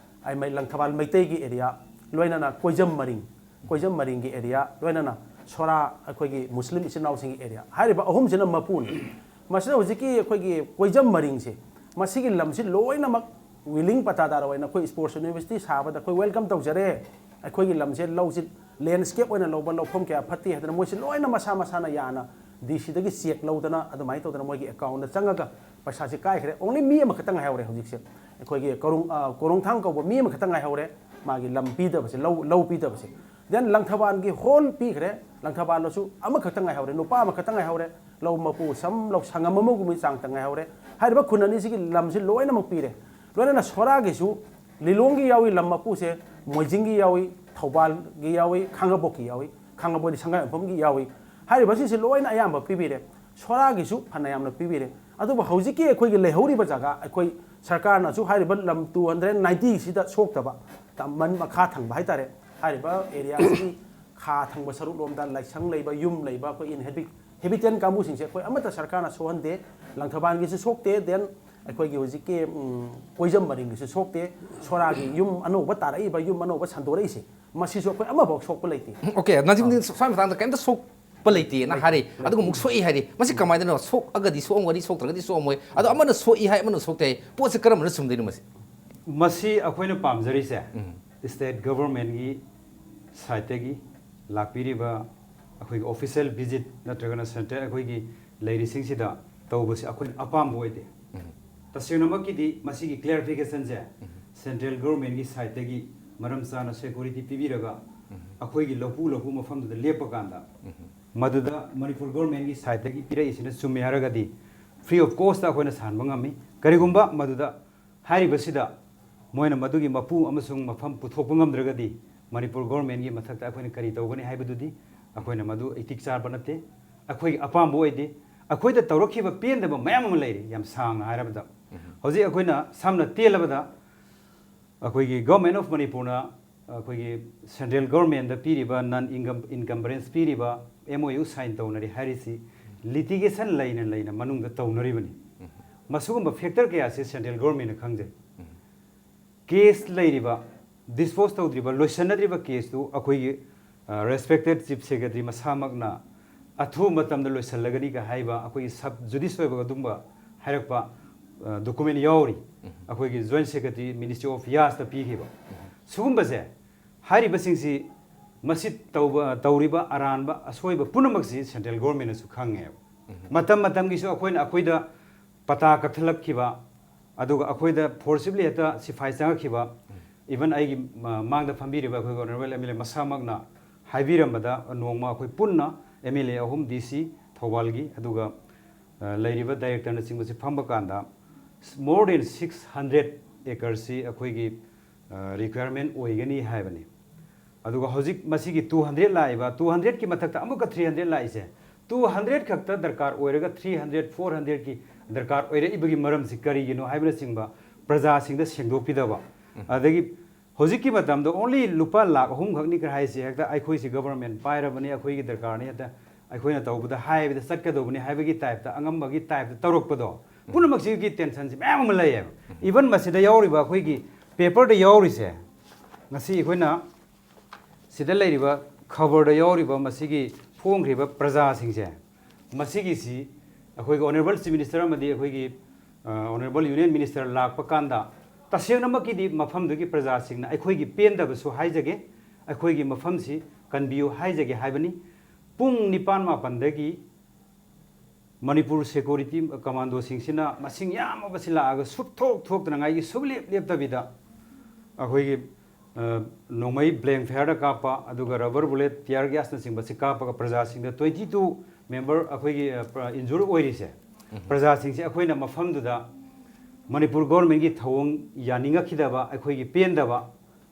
ꯑꯩ ꯃꯩ-, ꯂꯪꯊꯕꯥꯜ ꯃꯩꯇꯩꯒꯤ ꯑꯦꯔꯤꯌꯥ, ꯂꯣꯏꯅꯅ ꯀꯣꯏꯖꯝ ꯃꯔꯤꯡ, ꯀꯣꯏꯖꯝ ꯃꯔꯤꯡꯒꯤ ꯑꯦꯔꯤꯌꯥ, ꯂꯣꯏꯅꯅ ꯁꯣꯔꯥ ꯑꯩꯈꯣꯏꯒꯤ ꯃꯨꯁꯂꯤꯝ ꯏꯆꯤꯟ ꯏꯅꯥꯎꯁꯤꯡꯒꯤ ꯑꯦꯔꯤꯌꯥ꯫ ꯍꯥꯏꯔꯤꯕ ꯑꯍꯨꯝꯁꯤꯅ ꯃꯄꯨꯅꯤ꯫ ꯃꯁꯤꯗ ꯍꯧꯖꯤꯛꯀꯤ ꯑꯩꯈꯣꯏꯒꯤ ꯀꯣꯏꯖꯝ ꯃꯔꯤꯡꯁꯦ, ꯃꯁꯤꯒꯤ ꯂꯝꯁꯤ ꯂꯣꯏꯅꯃꯛ ꯋꯤꯂꯤꯡ ꯄꯇꯥꯗꯥꯔ ꯑꯣꯏꯅ ꯑꯩꯈꯣꯏ ꯁ꯭ꯄꯣꯔꯠꯁ ꯌꯨꯅꯤꯚꯔꯁꯤꯇꯤ ꯁꯥꯕꯗ ꯑꯩꯈꯣꯏ ꯋꯦꯜꯀꯝ ꯇꯧꯖꯔꯦ, ꯑꯩꯈꯣꯏꯒꯤ ꯂꯝꯁꯦ ꯂꯧꯁꯤ ꯂꯦꯟꯁ꯭ꯀꯦꯞ ꯑꯣꯏꯅ ꯂꯧꯕ ꯂꯧꯐꯝ ꯀꯌꯥ ꯐꯠꯇꯦ ꯍꯥꯏꯗꯅ ꯃꯣꯏꯁꯤ ꯂꯣꯏꯅ ꯃꯁꯥ ꯃꯁꯥꯅ ꯌꯥꯅ ꯗꯤ ꯁꯤꯗꯒꯤ ꯆꯦꯛ ꯂꯧꯗꯅ ꯑꯗꯨꯃꯥꯏꯅ ꯇꯧꯗꯅ ꯃꯣꯏꯒꯤ ꯑꯦꯀꯥꯎꯟꯗ ꯆꯪꯉꯒ ꯄꯩꯁꯥꯁꯤ ꯀꯥꯏꯈ꯭ꯔꯦ꯫ ꯑꯣꯡꯂꯤ ꯃꯤ ꯑꯃꯈꯛꯇ ꯉꯥꯏꯍꯧꯔꯦ ꯍꯧꯖꯤꯛꯁꯦ, ꯑꯩꯈꯣꯏꯒꯤ ꯀꯣꯔꯣꯡ-, ꯑ, ꯀꯣꯔꯣꯡꯊꯥꯡ ꯀꯧꯕ ꯃꯤ ꯑꯃꯈꯛꯇ ꯉꯥꯏꯍꯧꯔꯦ ꯃꯥꯒꯤ ꯂꯝ ꯄꯤꯗꯕꯁꯦ, ꯂꯧ, ꯂꯧ ꯄꯤꯗꯕꯁꯦ꯫ ꯗꯦꯟ ꯂꯪꯊꯕꯥꯜꯒꯤ ꯍꯣꯜ ꯄꯤꯈ꯭ꯔꯦ, ꯂꯪꯊꯕꯥꯜꯗꯁꯨ ꯑꯃꯈꯛꯇ ꯉꯥꯏꯍꯧꯔꯦ, ꯅꯨꯄꯥ ꯑꯃꯈꯛꯇ ꯉꯥꯏꯍꯧꯔꯦ, ꯂꯧ ꯃꯄꯨ ꯁꯝ ꯂꯧ ꯁꯪꯉꯝ ꯑꯃꯒꯨꯝꯕꯒꯤ ꯆꯥꯡꯇ ꯉꯥꯏꯍꯧꯔꯦ꯫ ꯍꯥꯏꯔꯤꯕ ꯈꯨꯟ ꯑꯅꯤꯁꯤꯒꯤ ꯂꯝꯁꯤ ꯂꯣꯏꯅꯃꯛ ꯄꯤꯔꯦ꯫ ꯂꯣꯏꯅꯅ ꯁꯣꯔꯥꯒꯤꯁꯨ ꯂꯤꯂꯣꯡꯒꯤ ꯌꯥꯎꯏ, ꯂꯝ ꯃꯄꯨꯁꯦ ꯃꯣꯏꯖꯤꯡꯒꯤ ꯌꯥꯎꯏ, ꯊꯧꯕꯥꯜꯒꯤ ꯌꯥꯎꯏ, ꯈꯥꯡꯉꯕꯣꯛꯀꯤ ꯌꯥꯎꯏ, ꯈꯥꯡꯉꯕꯣꯛꯇꯤ ꯁꯪꯒꯥꯏꯌꯨꯝꯐꯝꯒꯤ ꯌꯥꯎꯏ꯫ ꯍꯥꯏꯔꯤꯕꯁꯤꯡꯁꯤ ꯂꯣꯏꯅ ꯑꯌꯥꯝꯕ ꯄꯤꯕꯤꯔꯦ꯫ ꯁꯣꯔꯥꯒꯤꯁꯨ ꯐꯅꯌꯥꯝꯅ ꯄꯤꯕꯤꯔꯦ꯫ ꯑꯗꯨꯕꯨ ꯍꯧꯖꯤꯛꯀꯤ ꯑꯩꯈꯣꯏꯒꯤ ꯂꯩꯍꯧꯔꯤꯕ ꯖꯒꯥ, ꯑꯩꯈꯣꯏ ꯁꯔꯀꯥꯔꯅꯁꯨ ꯍꯥꯏꯔꯤꯕ ꯂꯝ ꯇꯨ ꯍꯟꯗ꯭ꯔꯦꯠ ꯅꯥꯏꯟꯇꯤꯁꯤꯗ ꯁꯣꯛꯇꯕ, ꯇꯝꯕꯟ ꯃꯈꯥ ꯊꯪꯕ ꯍꯥꯏꯇꯥꯔꯦ, ꯍꯥꯏꯔꯤꯕ ꯑꯦꯔꯤꯌꯥꯁꯤꯒꯤ ꯈꯥ ꯊꯪꯕ ꯁꯔꯨꯛ ꯂꯣꯝꯗ ꯂꯥꯏꯁꯪ ꯂꯩꯕ, ꯌꯨꯝ ꯂꯩꯕ, ꯑꯩꯈꯣꯏ ꯏꯟꯍꯦꯕꯤꯠ-, ꯍꯦꯕꯤꯇꯦꯟ ꯀꯥꯡꯕꯨꯁꯤꯡꯁꯦ ꯑꯩꯈꯣꯏ ꯑꯃꯠꯇ ꯁꯔꯀꯥꯔꯅ ꯁꯣꯛꯍꯟꯗꯦ꯫ ꯂꯪꯊꯕꯥꯜꯒꯤꯁꯨ ꯁꯣꯛꯇꯦ, ꯗꯦꯟ ꯑꯩꯈꯣꯏꯒꯤ ꯍꯧꯖꯤꯛꯀꯤ, ꯎꯝ, ꯀꯣꯏꯖꯝ ꯃꯔꯤꯡꯒꯤꯁꯨ ꯁꯣꯛꯇꯦ꯫ ꯁꯣꯔꯥꯒꯤ ꯌꯨꯝ ꯑꯅꯧꯕ ꯇꯥꯔꯛꯏꯕ, ꯌꯨꯝ ꯑꯅꯧꯕ ꯁꯟꯗꯣꯔꯛꯏꯁꯦ, ꯃꯁꯤꯁꯨ ꯑꯩꯈꯣꯏ ꯑꯃꯐꯥꯎ ꯁꯣꯛꯄ ꯂꯩꯇꯦ꯫ ꯑꯣꯀꯦ, ꯅꯥꯖꯤꯃꯨꯗꯤꯟ ꯁ꯭ꯋꯥꯏ ꯃꯇꯥꯡꯗ ꯀꯩꯝꯇ ꯁꯣꯛꯄ ꯂꯩꯇꯦꯅ ꯍꯥꯏꯔꯤ, ꯑꯗꯨꯒ ꯑꯃꯨꯛ ꯁꯣꯛꯏ ꯍꯥꯏꯔꯤ꯫ ꯃꯁꯤ ꯀꯃꯥꯏꯅꯅꯣ? ꯁꯣꯛꯑꯒꯗꯤ ꯁꯣꯛꯑꯝꯒꯅꯤ, ꯁꯣꯛꯇ꯭ꯔꯒꯗꯤ ꯁꯣꯛꯑꯝꯃꯣꯏ꯫ ꯑꯗꯣ ꯑꯃꯅ ꯁꯣꯛꯏ ꯍꯥꯏ, ꯑꯃꯅ ꯁꯣꯛꯇꯦ ꯍꯥꯏ꯫ ꯄꯣꯠꯁꯦ ꯀꯔꯝꯕꯅ ꯆꯨꯝꯗꯣꯏꯅꯣ ꯃꯁꯤ? ꯃꯁꯤ ꯑꯩꯈꯣꯏꯅ ꯄꯥꯝꯖꯔꯤꯁꯦ, ꯎꯝ꯫ ꯁ꯭ꯇꯦꯠ ꯒꯚꯔꯟꯃꯦꯟꯒꯤ ꯁꯥꯏꯠꯇꯒꯤ ꯂꯥꯛꯄꯤꯔꯤꯕ ꯑꯩꯈꯣꯏꯒꯤ ꯑꯣꯐꯤꯁꯤꯌꯦꯜ ꯚꯤꯖꯤꯠ ꯅꯠꯇ꯭ꯔꯒꯅ ꯁꯦꯟꯇ꯭ꯔꯦꯜ ꯑꯩꯈꯣꯏꯒꯤ ꯂꯩꯔꯤꯁꯤꯡꯁꯤꯗ ꯇꯧꯕꯁꯤ ꯑꯩꯈꯣꯏꯅ ꯑꯄꯥꯝꯕ ꯑꯣꯏꯗꯦ꯫ ꯎꯝ꯫ ꯇꯁꯦꯡꯅꯃꯛꯀꯤꯗꯤ ꯃꯁꯤꯒꯤ ꯀ꯭ꯂꯦꯔꯤꯐꯤꯀꯦꯁꯟꯁꯦ ꯎꯝ꯫ ꯁꯦꯟꯇ꯭ꯔꯦꯜ ꯒꯚꯔꯟꯃꯦꯟꯒꯤ ꯁꯥꯏꯠꯇꯒꯤ ꯃꯔꯝ ꯆꯥꯅ ꯁꯦꯀ꯭ꯌꯨꯔꯤꯇꯤ ꯄꯤꯕꯤꯔꯒ ꯎꯝ꯫ ꯑꯩꯈꯣꯏꯒꯤ ꯂꯧꯄꯨ ꯂꯧꯄꯨ ꯃꯐꯝꯗꯨꯗ ꯂꯦꯞꯄ ꯀꯥꯟꯗ ꯎꯝ꯫ ꯃꯗꯨꯗ ꯃꯅꯤꯄꯨꯔ ꯒꯚꯔꯟꯃꯦꯟꯒꯤ ꯁꯥꯏꯠꯇꯒꯤ ꯄꯤꯔꯛꯏꯁꯤꯅ ꯆꯨꯝꯃꯦ ꯍꯥꯏꯔꯒꯗꯤ ꯐ꯭ꯔꯤ ꯑꯣꯐ ꯀꯣꯁꯇ ꯑꯩꯈꯣꯏꯅ ꯁꯥꯍꯟꯕ ꯉꯝꯃꯤ꯫ ꯀꯔꯤꯒꯨꯝꯕ ꯃꯗꯨꯗ ꯍꯥꯏꯔꯤꯕꯁꯤꯗ ꯃꯣꯏꯅ ꯃꯗꯨꯒꯤ ꯃꯄꯨ ꯑꯃꯁꯨꯡ ꯃꯐꯝ ꯄꯨꯊꯣꯛꯄ ꯉꯝꯗ꯭ꯔꯒꯗꯤ ꯃꯅꯤꯄꯨꯔ ꯒꯣꯔꯃꯦꯟꯒꯤ ꯃꯊꯛꯇ ꯑꯩꯈꯣꯏꯅ ꯀꯔꯤ ꯇꯧꯒꯅꯤ ꯍꯥꯏꯕꯗꯨꯗꯤ ꯑꯩꯈꯣꯏꯅ ꯃꯗꯨ ꯏꯇꯤꯛ ꯆꯥꯕ ꯅꯠꯇꯦ, ꯑꯩꯈꯣꯏꯒꯤ ꯑꯄꯥꯝꯕ ꯑꯣꯏꯗꯦ꯫ ꯑꯩꯈꯣꯏꯗ ꯇꯧꯔꯛꯈꯤꯕ ꯄꯦꯟꯗꯕ ꯃꯌꯥꯝ ꯑꯃ ꯂꯩꯔꯤ꯫ ꯌꯥꯝ ꯁꯥꯡꯅ ꯍꯥꯏꯔꯕꯗ, ꯎꯝ꯫ ꯍꯧꯖꯤꯛ ꯑꯩꯈꯣꯏꯅ ꯁꯝꯅ ꯇꯦꯜꯂꯕꯗ ꯑꯩꯈꯣꯏꯒꯤ ꯒꯣꯔꯃꯦꯟ ꯑꯣꯐ ꯃꯅꯤꯄꯨꯔꯅ ꯑꯩꯈꯣꯏꯒꯤ ꯁꯦꯟꯇ꯭ꯔꯦꯜ ꯒꯣꯔꯃꯦꯟꯗ ꯄꯤꯔꯤꯕ ꯅꯟ ꯏꯟꯀꯝ-, ꯏꯟꯀꯝꯕꯔꯦꯟꯁ ꯄꯤꯔꯤꯕ ꯑꯦꯝ ꯑꯣ ꯌꯨ ꯁꯥꯏꯟ ꯇꯧꯅꯔꯤ ꯍꯥꯏꯔꯤꯁꯤ ꯂꯤꯇꯤꯒꯦꯁꯟ ꯂꯩꯅ ꯂꯩꯅ ꯃꯅꯨꯡꯗ ꯇꯧꯅꯔꯤꯕꯅꯤ꯫ ꯎꯝ꯫ ꯃꯁꯤꯒꯨꯝꯕ ꯐꯦꯛꯇꯔ ꯀꯌꯥꯁꯤ ꯁꯦꯟꯇ꯭ꯔꯦꯜ ꯒꯣꯔꯃꯦꯟꯅ ꯈꯪꯖꯩ꯫ ꯎꯝ꯫ ꯀꯦꯁ ꯂꯩꯔꯤꯕ, ꯗꯤꯁꯄꯣꯁ ꯇꯧꯗ꯭ꯔꯤꯕ, ꯂꯣꯏꯁꯤꯟꯅꯗ꯭ꯔꯤꯕ ꯀꯦꯁꯇꯨ ꯑꯩꯈꯣꯏꯒꯤ, ꯑ, ꯔꯦꯁꯄꯦꯛꯇꯦꯠ ꯆꯤꯐ ꯁꯦꯀ꯭ꯔꯦꯇꯔꯤ ꯃꯁꯥꯃꯛꯅ ꯑꯊꯨꯕ ꯃꯇꯝꯗ ꯂꯣꯏꯁꯤꯜꯂꯒꯅꯤꯒ ꯍꯥꯏꯕ ꯑꯩꯈꯣꯏꯒꯤ ꯁꯕ ꯖꯨꯗꯤꯁ ꯑꯣꯏꯕ ꯑꯗꯨꯒꯨꯝꯕ ꯍꯥꯏꯔꯛꯄ, ꯗꯣꯀꯨꯃꯦꯟ ꯌꯥꯎꯔꯤ꯫ ꯑꯩꯈꯣꯏꯒꯤ ꯖꯣꯏꯟ ꯁꯦꯀ꯭ꯔꯦꯇꯔꯤ ꯃꯤꯅꯤꯁꯇ꯭ꯔꯤ ꯑꯣꯐ ꯌꯥꯁꯇ ꯄꯤꯈꯤꯕ꯫ ꯁꯤꯒꯨꯝꯕꯁꯦ, ꯍꯥꯏꯔꯤꯕꯁꯤꯡꯁꯤ, ꯃꯁꯤ ꯇꯧꯕ, ꯇꯧꯔꯤꯕ ꯑꯔꯥꯟꯕ ꯑꯁꯣꯏꯕ ꯄꯨꯝꯅꯃꯛꯁꯤ ꯁꯦꯟꯇ꯭ꯔꯦꯜ ꯒꯣꯔꯃꯦꯟꯅꯁꯨ ꯈꯪꯉꯦꯕ꯫ ꯃꯇꯝ ꯃꯇꯝꯒꯤꯁꯨ ꯑꯩꯈꯣꯏꯅ, ꯑꯩꯈꯣꯏꯗ ꯄꯇꯥ ꯀꯛꯊꯠꯂꯛꯈꯤꯕ, ꯑꯗꯨꯒ ꯑꯩꯈꯣꯏꯗ ꯐꯣꯔꯁꯤꯞꯂꯤ ꯍꯦꯛꯇ ꯁꯤꯐꯥꯏ ꯆꯪꯉꯛꯈꯤꯕ, ꯏꯚꯟ ꯑꯩꯒꯤ ꯃ-, ꯃꯥꯡꯗ ꯐꯝꯕꯤꯔꯤꯕ ꯑꯩꯈꯣꯏꯒꯤ ꯑꯣꯅꯔꯦꯕꯜ ꯑꯦꯝ ꯑꯦꯜ ꯑꯦ ꯃꯁꯥꯃꯛꯅ ꯍꯥꯏꯕꯤꯔꯝꯕꯗ, ꯅꯣꯡꯃ ꯑꯩꯈꯣꯏ ꯄꯨꯟꯅ ꯑꯦꯝ ꯑꯦꯜ ꯑꯦ ꯑꯍꯨꯝ, ꯗꯤ ꯁꯤ ꯊꯧꯕꯥꯜꯒꯤ, ꯑꯗꯨꯒ ꯑ, ꯂꯩꯔꯤꯕ ꯗꯥꯏꯔꯦꯛꯇꯔꯅꯆꯤꯡꯕꯁꯤ ꯐꯝꯕ ꯀꯥꯟꯗ, more than six hundred acresꯁꯤ ꯑꯩꯈꯣꯏꯒꯤ, ꯑ, ꯔꯤꯀ꯭ꯋꯥꯌꯔꯃꯦꯟ ꯑꯣꯏꯒꯅꯤ ꯍꯥꯏꯕꯅꯤ꯫ ꯑꯗꯨꯒ ꯍꯧꯖꯤꯛ ꯃꯁꯤꯒꯤ two hundred ꯂꯥꯛꯏꯕ, two hundredꯀꯤ ꯃꯊꯛꯇ ꯑꯃꯨꯛꯀ three hundred ꯂꯥꯛꯏꯁꯦ, two hundred ꯈꯛꯇ ꯗꯔꯀꯥꯔ ꯑꯣꯏꯔꯒ three hundred, four hundredꯀꯤ ꯗꯔꯀꯥꯔ ꯑꯣꯏꯔꯛꯏꯕꯒꯤ ꯃꯔꯝꯁꯤ ꯀꯔꯤꯒꯤꯅꯣ ꯍꯥꯏꯕꯅꯆꯤꯡꯕ ꯄ꯭ꯔꯖꯥꯁꯤꯡꯗ ꯁꯦꯡꯗꯣꯛꯄꯤꯗꯕ꯫ ꯑꯗꯒꯤ ꯍꯧꯖꯤꯛꯀꯤ ꯃꯇꯝꯗ only ꯂꯨꯄꯥ ꯂꯥꯈ ꯑꯍꯨꯝ ꯈꯛꯅꯤ ꯀ ꯍꯥꯏꯁꯦ, ꯍꯦꯛꯇ ꯑꯩꯈꯣꯏꯁꯤ ꯒꯕꯔꯃꯦꯟ ꯄꯥꯏꯔꯕꯅꯤ, ꯑꯩꯈꯣꯏꯒꯤ ꯗꯔꯀꯥꯔꯅꯤ, ꯍꯦꯛꯇ ꯑꯩꯈꯣꯏꯅ ꯇꯧꯕꯗ ꯍꯥꯏꯕꯗ ꯆꯠꯀꯗꯧꯕꯅꯤ ꯍꯥꯏꯕꯒꯤ ꯇꯥꯏꯞꯇ, ꯑꯉꯝꯕꯒꯤ ꯇꯥꯏꯞꯇ ꯇꯧꯔꯛꯄꯗꯣ, ꯄꯨꯝꯅꯃꯛꯁꯤꯒꯤ ꯇꯦꯟꯁꯟꯁꯤ ꯃꯌꯥꯝ ꯑꯃ ꯂꯩꯌꯦꯕ꯫ ꯏꯚꯟ ꯃꯁꯤꯗ ꯌꯥꯎꯔꯤꯕ, ꯑꯩꯈꯣꯏꯒꯤ ꯄꯦꯄꯔꯗ ꯌꯥꯎꯔꯤꯁꯦ, ꯉꯁꯤ ꯑꯩꯈꯣꯏꯅ ꯁꯤꯗ ꯂꯩꯔꯤꯕ ꯈꯕꯔꯗ ꯌꯥꯎꯔꯤꯕ ꯃꯁꯤꯒꯤ ꯐꯣꯡꯈ꯭ꯔꯤꯕ ꯄ꯭ꯔꯖꯥꯁꯤꯡꯁꯦ, ꯃꯁꯤꯒꯤꯁꯤ ꯑꯩꯈꯣꯏꯒꯤ ꯑꯣꯅꯔꯦꯕꯜ ꯆꯤꯐ ꯃꯤꯅꯤꯁꯇꯔ ꯑꯃꯗꯤ ꯑꯩꯈꯣꯏꯒꯤ, ꯑ, ꯑꯣꯅꯔꯦꯕꯜ ꯌꯨꯅꯤꯌꯟ ꯃꯤꯅꯤꯁꯇꯔ ꯂꯥꯛꯄ ꯀꯥꯟꯗ, ꯇꯁꯦꯡꯅꯃꯛꯀꯤꯗꯤ ꯃꯐꯝꯗꯨꯒꯤ ꯄ꯭ꯔꯖꯥꯁꯤꯡꯅ ꯑꯩꯈꯣꯏꯒꯤ ꯄꯦꯟꯗꯕꯁꯨ ꯍꯥꯏꯖꯒꯦ, ꯑꯩꯈꯣꯏꯒꯤ ꯃꯐꯝꯁꯤ ꯀꯟꯕꯤꯌꯨ ꯍꯥꯏꯖꯒꯦ ꯍꯥꯏꯕꯅꯤ꯫ ꯄꯨꯡ ꯅꯤꯄꯥꯟ ꯃꯥꯄꯟꯗꯒꯤ ꯃꯅꯤꯄꯨꯔ ꯁꯦꯀ꯭ꯌꯨꯔꯤꯇꯤ ꯀꯃꯥꯟꯗꯣꯁꯤꯡꯁꯤꯅ ꯃꯁꯤꯡ ꯌꯥꯝꯃꯕꯁꯤ ꯂꯥꯛꯑꯒ ꯁꯨꯛꯊꯣꯛ ꯊꯣꯛꯇꯅꯉꯥꯏꯒꯤ, ꯁꯨꯛꯂꯦꯞ ꯂꯦꯞꯇꯕꯤꯗ ꯑꯩꯈꯣꯏꯒꯤ, ꯑ, ꯅꯣꯡꯃꯩ ꯕ꯭ꯂꯦꯡ ꯐꯌꯥꯔꯗ ꯀꯥꯞꯄ, ꯑꯗꯨꯒ ꯔꯕꯔ ꯕꯨꯂꯦꯠ, ꯇꯤꯌꯥꯔ ꯒ꯭ꯌꯥꯁꯅꯆꯤꯡꯕꯁꯤ ꯀꯥꯞꯄꯒ ꯄ꯭ꯔꯖꯥꯁꯤꯡꯗ twenty two member ꯑꯩꯈꯣꯏꯒꯤ, ꯑ, ꯄ꯭ꯔ-, ꯏꯟꯖꯨꯔ ꯑꯣꯏꯔꯤꯁꯦ, ꯄ꯭ꯔꯖꯥꯁꯤꯡꯁꯦ ꯑꯩꯈꯣꯏꯅ ꯃꯐꯝꯗꯨꯗ ꯃꯅꯤꯄꯨꯔ ꯒꯣꯔꯃꯦꯟꯒꯤ ꯊꯧꯑꯣꯡ ꯌꯥꯅꯤꯡꯉꯛꯈꯤꯗꯕ, ꯑꯩꯈꯣꯏꯒꯤ ꯄꯦꯟꯗꯕ,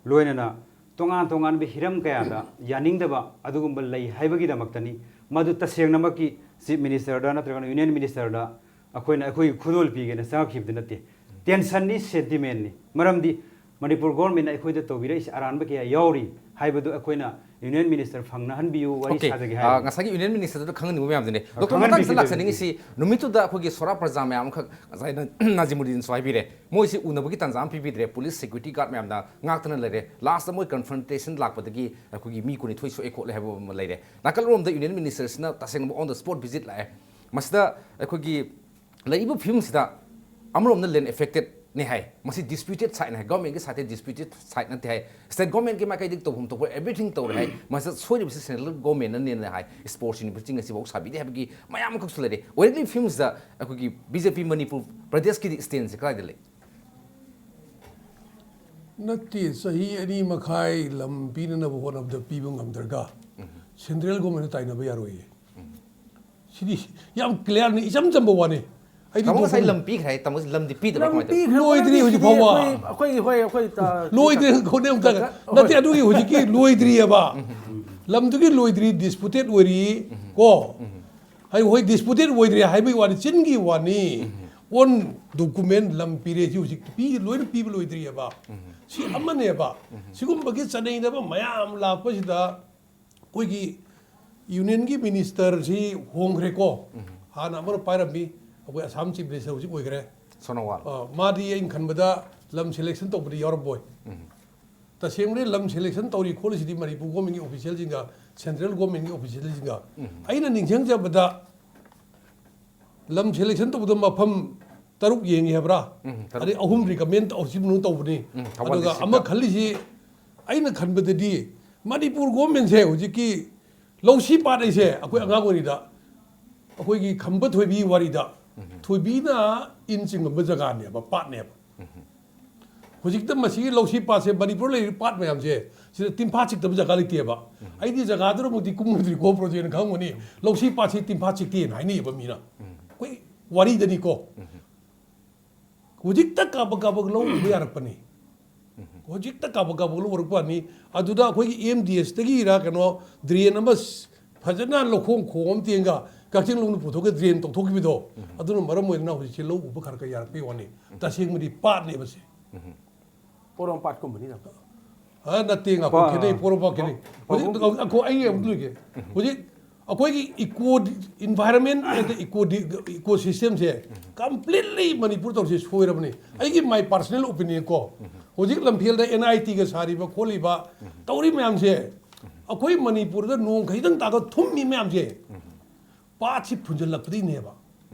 ꯂꯣꯏꯅꯅ ꯇꯣꯉꯥꯟ ꯇꯣꯉꯥꯟꯕ ꯍꯤꯔꯝ ꯀꯌꯥꯗ ꯌꯥꯅꯤꯡꯗꯕ ꯑꯗꯨꯒꯨꯝꯕ ꯂꯩ ꯍꯥꯏꯕꯒꯤꯗꯃꯛꯇꯅꯤ꯫ ꯃꯗꯨ ꯇꯁꯦꯡꯅꯃꯛꯀꯤ ꯆꯤꯐ ꯃꯤꯅꯤꯁꯇꯔꯗ ꯅꯠꯇ꯭ꯔꯒꯅ ꯌꯨꯅꯤꯌꯟ ꯃꯤꯅꯤꯁꯇꯔꯗ ꯑꯩꯈꯣꯏꯅ ꯑꯩꯈꯣꯏꯒꯤ ꯈꯨꯗꯣꯜ ꯄꯤꯒꯦꯅ ꯆꯪꯉꯛꯈꯤꯕꯗꯤ ꯅꯠꯇꯦ꯫ ꯇꯦꯟꯁꯟꯅꯤ, ꯁꯦꯟꯇꯤꯃꯦꯟꯅꯤ꯫ ꯃꯔꯝꯗꯤ ꯃꯅꯤꯄꯨꯔ ꯒꯣꯔꯃꯦꯟꯅ ꯑꯩꯈꯣꯏꯗ ꯇꯧꯕꯤꯔꯛꯏꯁꯦ ꯑꯔꯥꯟꯕ ꯀꯌꯥ ꯌꯥꯎꯔꯤ ꯍꯥꯏꯕꯗꯨ ꯑꯩꯈꯣꯏꯅ ꯌꯨꯅꯤꯌꯟ ꯃꯤꯅꯤꯁꯇꯔ ꯐꯪꯅꯍꯟꯕꯤꯌꯨ, ꯋꯥꯔꯤ Okay. ꯁꯥꯖꯒꯦ ꯑ, ꯍꯥꯏꯕꯅꯤ꯫ ꯉꯁꯥꯏꯒꯤ ꯌꯨꯅꯤꯌꯟ ꯃꯤꯅꯤꯁꯇꯔꯗꯨꯗ ꯈꯪꯍꯟꯅꯤꯡꯕ ꯃꯌꯥꯝꯗꯨꯅꯦ꯫ ꯑ, ꯗꯣꯛꯇꯔ, ꯃꯇꯥꯡꯁꯤꯗ ꯈꯪꯍꯟꯕꯤꯒꯦ, ꯂꯥꯛꯆꯅꯤꯡꯉꯤꯁꯤ, ꯅꯨꯃꯤꯠꯇꯨꯗ ꯑꯩꯈꯣꯏꯒꯤ ꯁꯣꯔꯥ ꯄ꯭ꯔꯖꯥ ꯃꯌꯥꯝ ꯑꯃꯈꯛ ꯉꯁꯥꯏ ꯅ-, ꯅꯥꯖꯤꯃꯨꯗꯤꯟꯁꯨ ꯍꯥꯏꯕꯤꯔꯦ, ꯃꯣꯏꯁꯤ ꯎꯅꯕꯒꯤ ꯇꯥꯟꯖꯥ ꯑꯃ ꯄꯤꯕꯤꯗ꯭ꯔꯦ, ꯄꯨꯂꯤꯁ ꯁꯦꯀ꯭ꯌꯨꯔꯤꯇꯤ ꯒꯥꯔꯗ ꯃꯌꯥꯝꯅ ꯉꯥꯛꯇꯅ ꯂꯩꯔꯦ꯫ ꯂꯥꯁꯇ ꯃꯣꯏ ꯀꯟꯐ꯭ꯔꯟꯇꯦꯁꯟ ꯂꯥꯛꯄꯗꯒꯤ ꯑꯩꯈꯣꯏꯒꯤ ꯃꯤ ꯀꯨꯟꯅꯤꯊꯣꯏ ꯁꯣꯛꯑꯦ ꯈꯣꯠꯂꯦ ꯍꯥꯏꯕ ꯑꯃ ꯂꯩꯔꯦ꯫ ꯅꯥꯀꯜꯂꯣꯝꯗ ꯌꯨꯅꯤꯌꯟ ꯃꯤꯅꯤꯁꯇꯔꯁꯤꯅ ꯇꯁꯦꯡꯅ on the spot visit ꯂꯥꯛꯑꯦ꯫ ꯃꯁꯤꯗ ꯑꯩꯈꯣꯏꯒꯤ ꯂꯩꯔꯤꯕ ꯐꯤꯕꯝꯁꯤꯗ ꯑꯃꯔꯣꯝꯗ land affected ꯅꯦ ꯍꯥꯏ, ꯃꯁꯤ disputed site ꯅꯦ ꯍꯥꯏ, government ꯀꯤ side ꯇ disputed site ꯅꯠꯇꯦ ꯍꯥꯏ, state government ꯀꯤ ꯃꯥꯏꯀꯩꯗꯒꯤ ꯇꯧꯐꯝ ꯊꯣꯛꯄ everything ꯇꯧꯔꯦ ꯍꯥꯏ, ꯃꯁꯤꯗ ꯁꯣꯏꯔꯤꯕꯁꯤ central government ꯅꯅꯦꯅ ꯍꯥꯏ, sports university ꯉꯁꯤꯐꯥꯎ ꯁꯥꯕꯤꯗꯦ ꯍꯥꯏꯕꯒꯤ ꯃꯌꯥꯝ ꯑꯃꯈꯛꯁꯨ ꯂꯩꯔꯦ꯫ Only films ꯗ ꯑꯩꯈꯣꯏꯒꯤ B J P Manipur ꯄ꯭ꯔꯗꯦꯁꯀꯤꯗꯤ stand ꯁꯦ ꯀꯗꯥꯏꯗ ꯂꯩ? ꯅꯠꯇꯦ, ꯆꯍꯤ ꯑꯅꯤ ꯃꯈꯥꯏ ꯂꯝ ꯄꯤꯅꯅꯕ ꯍꯣꯠꯅꯕꯗ ꯄꯤꯕ ꯉꯝꯗ꯭ꯔꯒ central government ꯇꯥꯏꯅꯕ ꯌꯥꯔꯣꯏꯌꯦ꯫ ꯁꯤꯗꯤ ꯌꯥꯝ clear ꯅꯤ, ꯏꯆꯝ ꯆꯝꯕ ꯋꯥꯅꯤ꯫ ꯑꯩꯗꯤ ꯇꯥꯃꯣ ꯉꯁꯥꯏ document ꯂꯝ ꯄꯤꯈ꯭ꯔꯦ ꯍꯥꯏ, ꯇꯥꯃꯣ ꯂꯝꯗꯤ ꯄꯤꯗꯕ꯭ꯔꯥ? ꯀꯃꯥꯏꯅ ꯇꯧꯏ? ꯂꯣꯏꯗ꯭ꯔꯤ ꯍꯧꯖꯤꯛ ꯐꯥꯎꯕ꯫ ꯑꯩꯈꯣꯏꯒꯤ, ꯍꯣꯏ, ꯑꯩꯈꯣꯏ ꯇ- ꯂꯣꯏꯗ꯭ꯔꯤ꯫ ꯈꯣꯠꯅꯦ ꯑꯃꯨꯛꯇ꯫ ꯍꯣꯏ꯫ ꯅꯠꯇꯦ, ꯑꯗꯨꯒꯤ ꯍꯧꯖꯤꯛꯀꯤ ꯂꯣꯏꯗ꯭ꯔꯤꯑꯕ꯫ ꯂꯝꯗꯨꯒꯤ ꯂꯣꯏꯗ꯭ꯔꯤ, disputed ꯑꯣꯏꯔꯤ ꯀꯣ꯫ ꯑꯩ ꯍꯣꯏ, disputed ꯑꯣꯏꯗ꯭ꯔꯤ ꯍꯥꯏꯕꯒꯤ ꯋꯥꯅꯤ, ꯆꯤꯟꯒꯤ ꯋꯥꯅꯤ꯫ On document ꯂꯝ ꯄꯤꯔꯦ, ꯁꯤ ꯍꯧꯖꯤꯛ ꯄꯤ-, ꯂꯣꯏꯅ ꯄꯤꯕ ꯂꯣꯏꯗ꯭ꯔꯤꯑꯕ꯫ ꯁꯤ ꯑꯃꯅꯦꯕ꯫ ꯁꯤꯒꯨꯝꯕꯒꯤ ꯆꯅꯩꯅꯕ ꯃꯌꯥꯝ ꯂꯥꯛꯄꯁꯤꯗ ꯑꯩꯈꯣꯏꯒꯤ union ꯒꯤ minister ꯁꯤ ꯍꯣꯡꯈ꯭ꯔꯦꯀꯣ꯫ ꯍꯥꯟꯅ ꯑꯃꯅ ꯄꯥꯏꯔꯝꯃꯤ, ꯑꯩꯈꯣꯏ ꯑꯁꯥꯝ chief minister ꯍꯧꯖꯤꯛ ꯑꯣꯏꯈ꯭ꯔꯦ꯫ ꯁꯣꯅꯣꯋꯥꯜ꯫ ꯑ, ꯃꯥꯗꯤ ꯑꯩꯅ ꯈꯟꯕꯗ ꯂꯝ selection ꯇꯧꯕꯗꯤ ꯌꯥꯎꯔꯝꯃꯣꯏ꯫ ꯇꯁꯦꯡꯕꯗꯤ ꯂꯝ selection ꯇꯧꯔꯤ ꯈꯣꯠꯂꯤꯁꯤꯗꯤ ꯃꯅꯤꯄꯨꯔ government ꯀꯤ official ꯁꯤꯡꯒ central government ꯀꯤ official ꯁꯤꯡꯒ꯫ ꯑꯩꯅ ꯅꯤꯡꯁꯤꯡꯖꯕꯗ ꯂꯝ selection ꯇꯧꯕꯗ ꯃꯐꯝ ꯇꯔꯨꯛ ꯌꯦꯡꯉꯤ ꯍꯥꯏꯕ꯭ꯔꯥ? ꯎꯝ, ꯇꯔꯨꯛ꯫ ꯑꯗꯩ ꯑꯍꯨꯝ recommend ꯇꯧ-, ꯁꯤ ꯃꯅꯨꯡꯗ ꯇꯧꯕꯅꯤ꯫ ꯎꯝ, ꯊꯧꯕꯥꯜ ꯑꯗꯨꯒ district ꯑꯃ ꯇ꯫ ꯈꯜꯂꯤꯁꯤ ꯑꯩꯅ ꯈꯟꯕꯗꯗꯤ ꯃꯅꯤꯄꯨꯔ government ꯁꯦ ꯍꯧꯖꯤꯛꯀꯤ ꯂꯧꯁꯤ ꯄꯥꯠ ꯍꯥꯏꯁꯦ ꯑꯩꯈꯣꯏ ꯑꯉꯥꯡ ꯑꯣꯏꯔꯤꯗ ꯑꯩꯈꯣꯏꯒꯤ ꯈꯝꯕ ꯊꯣꯏꯕꯤ ꯋꯥꯔꯤꯗ ꯊꯣꯏꯕꯤꯅ ꯏꯟ ꯆꯤꯡꯉꯝꯕ ꯖꯒꯥꯅꯦꯕ, ꯄꯥꯠꯅꯦꯕ꯫ ꯍꯧꯖꯤꯛꯇ ꯃꯁꯤꯒꯤ ꯂꯧꯁꯤ ꯄꯥꯠꯁꯦ, ꯃꯅꯤꯄꯨꯔ ꯂꯩꯔꯤꯕ ꯄꯥꯠ ꯃꯌꯥꯝꯁꯦ, ꯁꯤꯗ ꯇꯤꯟꯐꯥ ꯆꯤꯛꯇꯕ ꯖꯒꯥ ꯂꯩꯇꯦꯕ꯫ ꯑꯩꯗꯤ ꯖꯒꯥꯗꯨꯗꯃꯛꯇꯤ ꯀꯨꯝꯃꯨꯗ꯭ꯔꯤꯀꯣ, ꯄ꯭ꯔꯣꯖꯦꯛꯅ ꯈꯪꯉꯝꯒꯅꯤ꯫ ꯂꯧꯁꯤ ꯄꯥꯠꯁꯤ ꯇꯤꯟꯐꯥ ꯆꯤꯛꯇꯦꯅ ꯍꯥꯏꯅꯩꯌꯦꯕ ꯃꯤꯅ꯫ ꯑꯩꯈꯣꯏ ꯋꯥꯔꯤꯗꯅꯤꯀꯣ꯫ ꯍꯧꯖꯤꯛꯇ ꯀꯥꯕꯛ ꯀꯥꯕꯛ ꯂꯧ ꯎꯕ ꯌꯥꯔꯛꯄꯅꯤ꯫ ꯍꯧꯖꯤꯛꯇ ꯀꯥꯕꯛ ꯀꯥꯕꯛ ꯂꯧ ꯎꯔꯛꯄ ꯋꯥꯅꯤ꯫ ꯑꯗꯨꯗ ꯑꯩꯈꯣꯏꯒꯤ M D S ꯇꯒꯤꯔ ꯀꯩꯅꯣ drain ꯑꯃ ꯐꯖꯅ ꯂꯧꯈꯣꯡ ꯈꯣꯡ ꯑꯃ ꯇꯦꯡꯒ ꯀꯛꯆꯤꯡ ꯂꯣꯝꯗ ꯄꯨꯊꯣꯛꯀ drain ꯇꯧꯊꯣꯛꯈꯤꯕꯗꯣ, ꯑꯗꯨꯅ ꯃꯔꯝ ꯑꯣꯏꯗꯅ ꯍꯧꯖꯤꯛꯁꯦ ꯂꯧ ꯎꯕ ꯈꯔ ꯈꯔ ꯌꯥꯔꯛꯄꯩ ꯋꯥꯅꯤ꯫ ꯇꯁꯦꯡꯕꯗꯤ ꯄꯥꯠꯅꯦꯕ ꯁꯤ꯫ ꯄꯣꯔꯣꯝꯄꯥꯠꯀꯨꯝꯕꯅꯤꯅ꯫ ꯑ, ꯅꯠꯇꯦ, ꯉꯥꯈꯣ, ꯄꯥ- ꯈꯦꯠꯅꯩ, ꯄꯣꯔꯣꯝꯄꯥꯠ ꯈꯦꯠꯅꯩ꯫ ꯍꯧꯖꯤꯛ, ꯄꯥꯕꯨꯡ- ꯑꯩꯈꯣ-, ꯑꯩ ꯑꯃꯨꯛ ꯂꯣꯏꯒꯦ꯫ ꯍꯧꯖꯤꯛ ꯑꯩꯈꯣꯏꯒꯤ eco environment and eco, eco system say completely Manipur ꯇꯧꯔꯤꯁꯦ ꯁꯣꯏꯔꯕꯅꯤ꯫ ꯑꯩꯒꯤ my personal opinion ꯀꯣ, ꯍꯧꯖꯤꯛ ꯂꯝꯐꯦꯜꯗ N I T ꯒ ꯁꯥꯔꯤꯕ ꯈꯣꯠꯂꯤꯕ ꯇꯧꯔꯤ ꯃꯌꯥꯝꯁꯦ, ꯑꯩꯈꯣꯏ ꯃꯅꯤꯄꯨꯔꯗ ꯅꯣꯡ ꯈꯖꯤꯛꯇꯪ ꯇꯥꯒ ꯊꯨꯝꯃꯤ ꯃꯌꯥꯝꯁꯦ, ꯄꯥꯠꯁꯤ ꯐꯨꯟꯖꯜꯂꯛꯄꯗꯒꯤꯅꯦꯕ,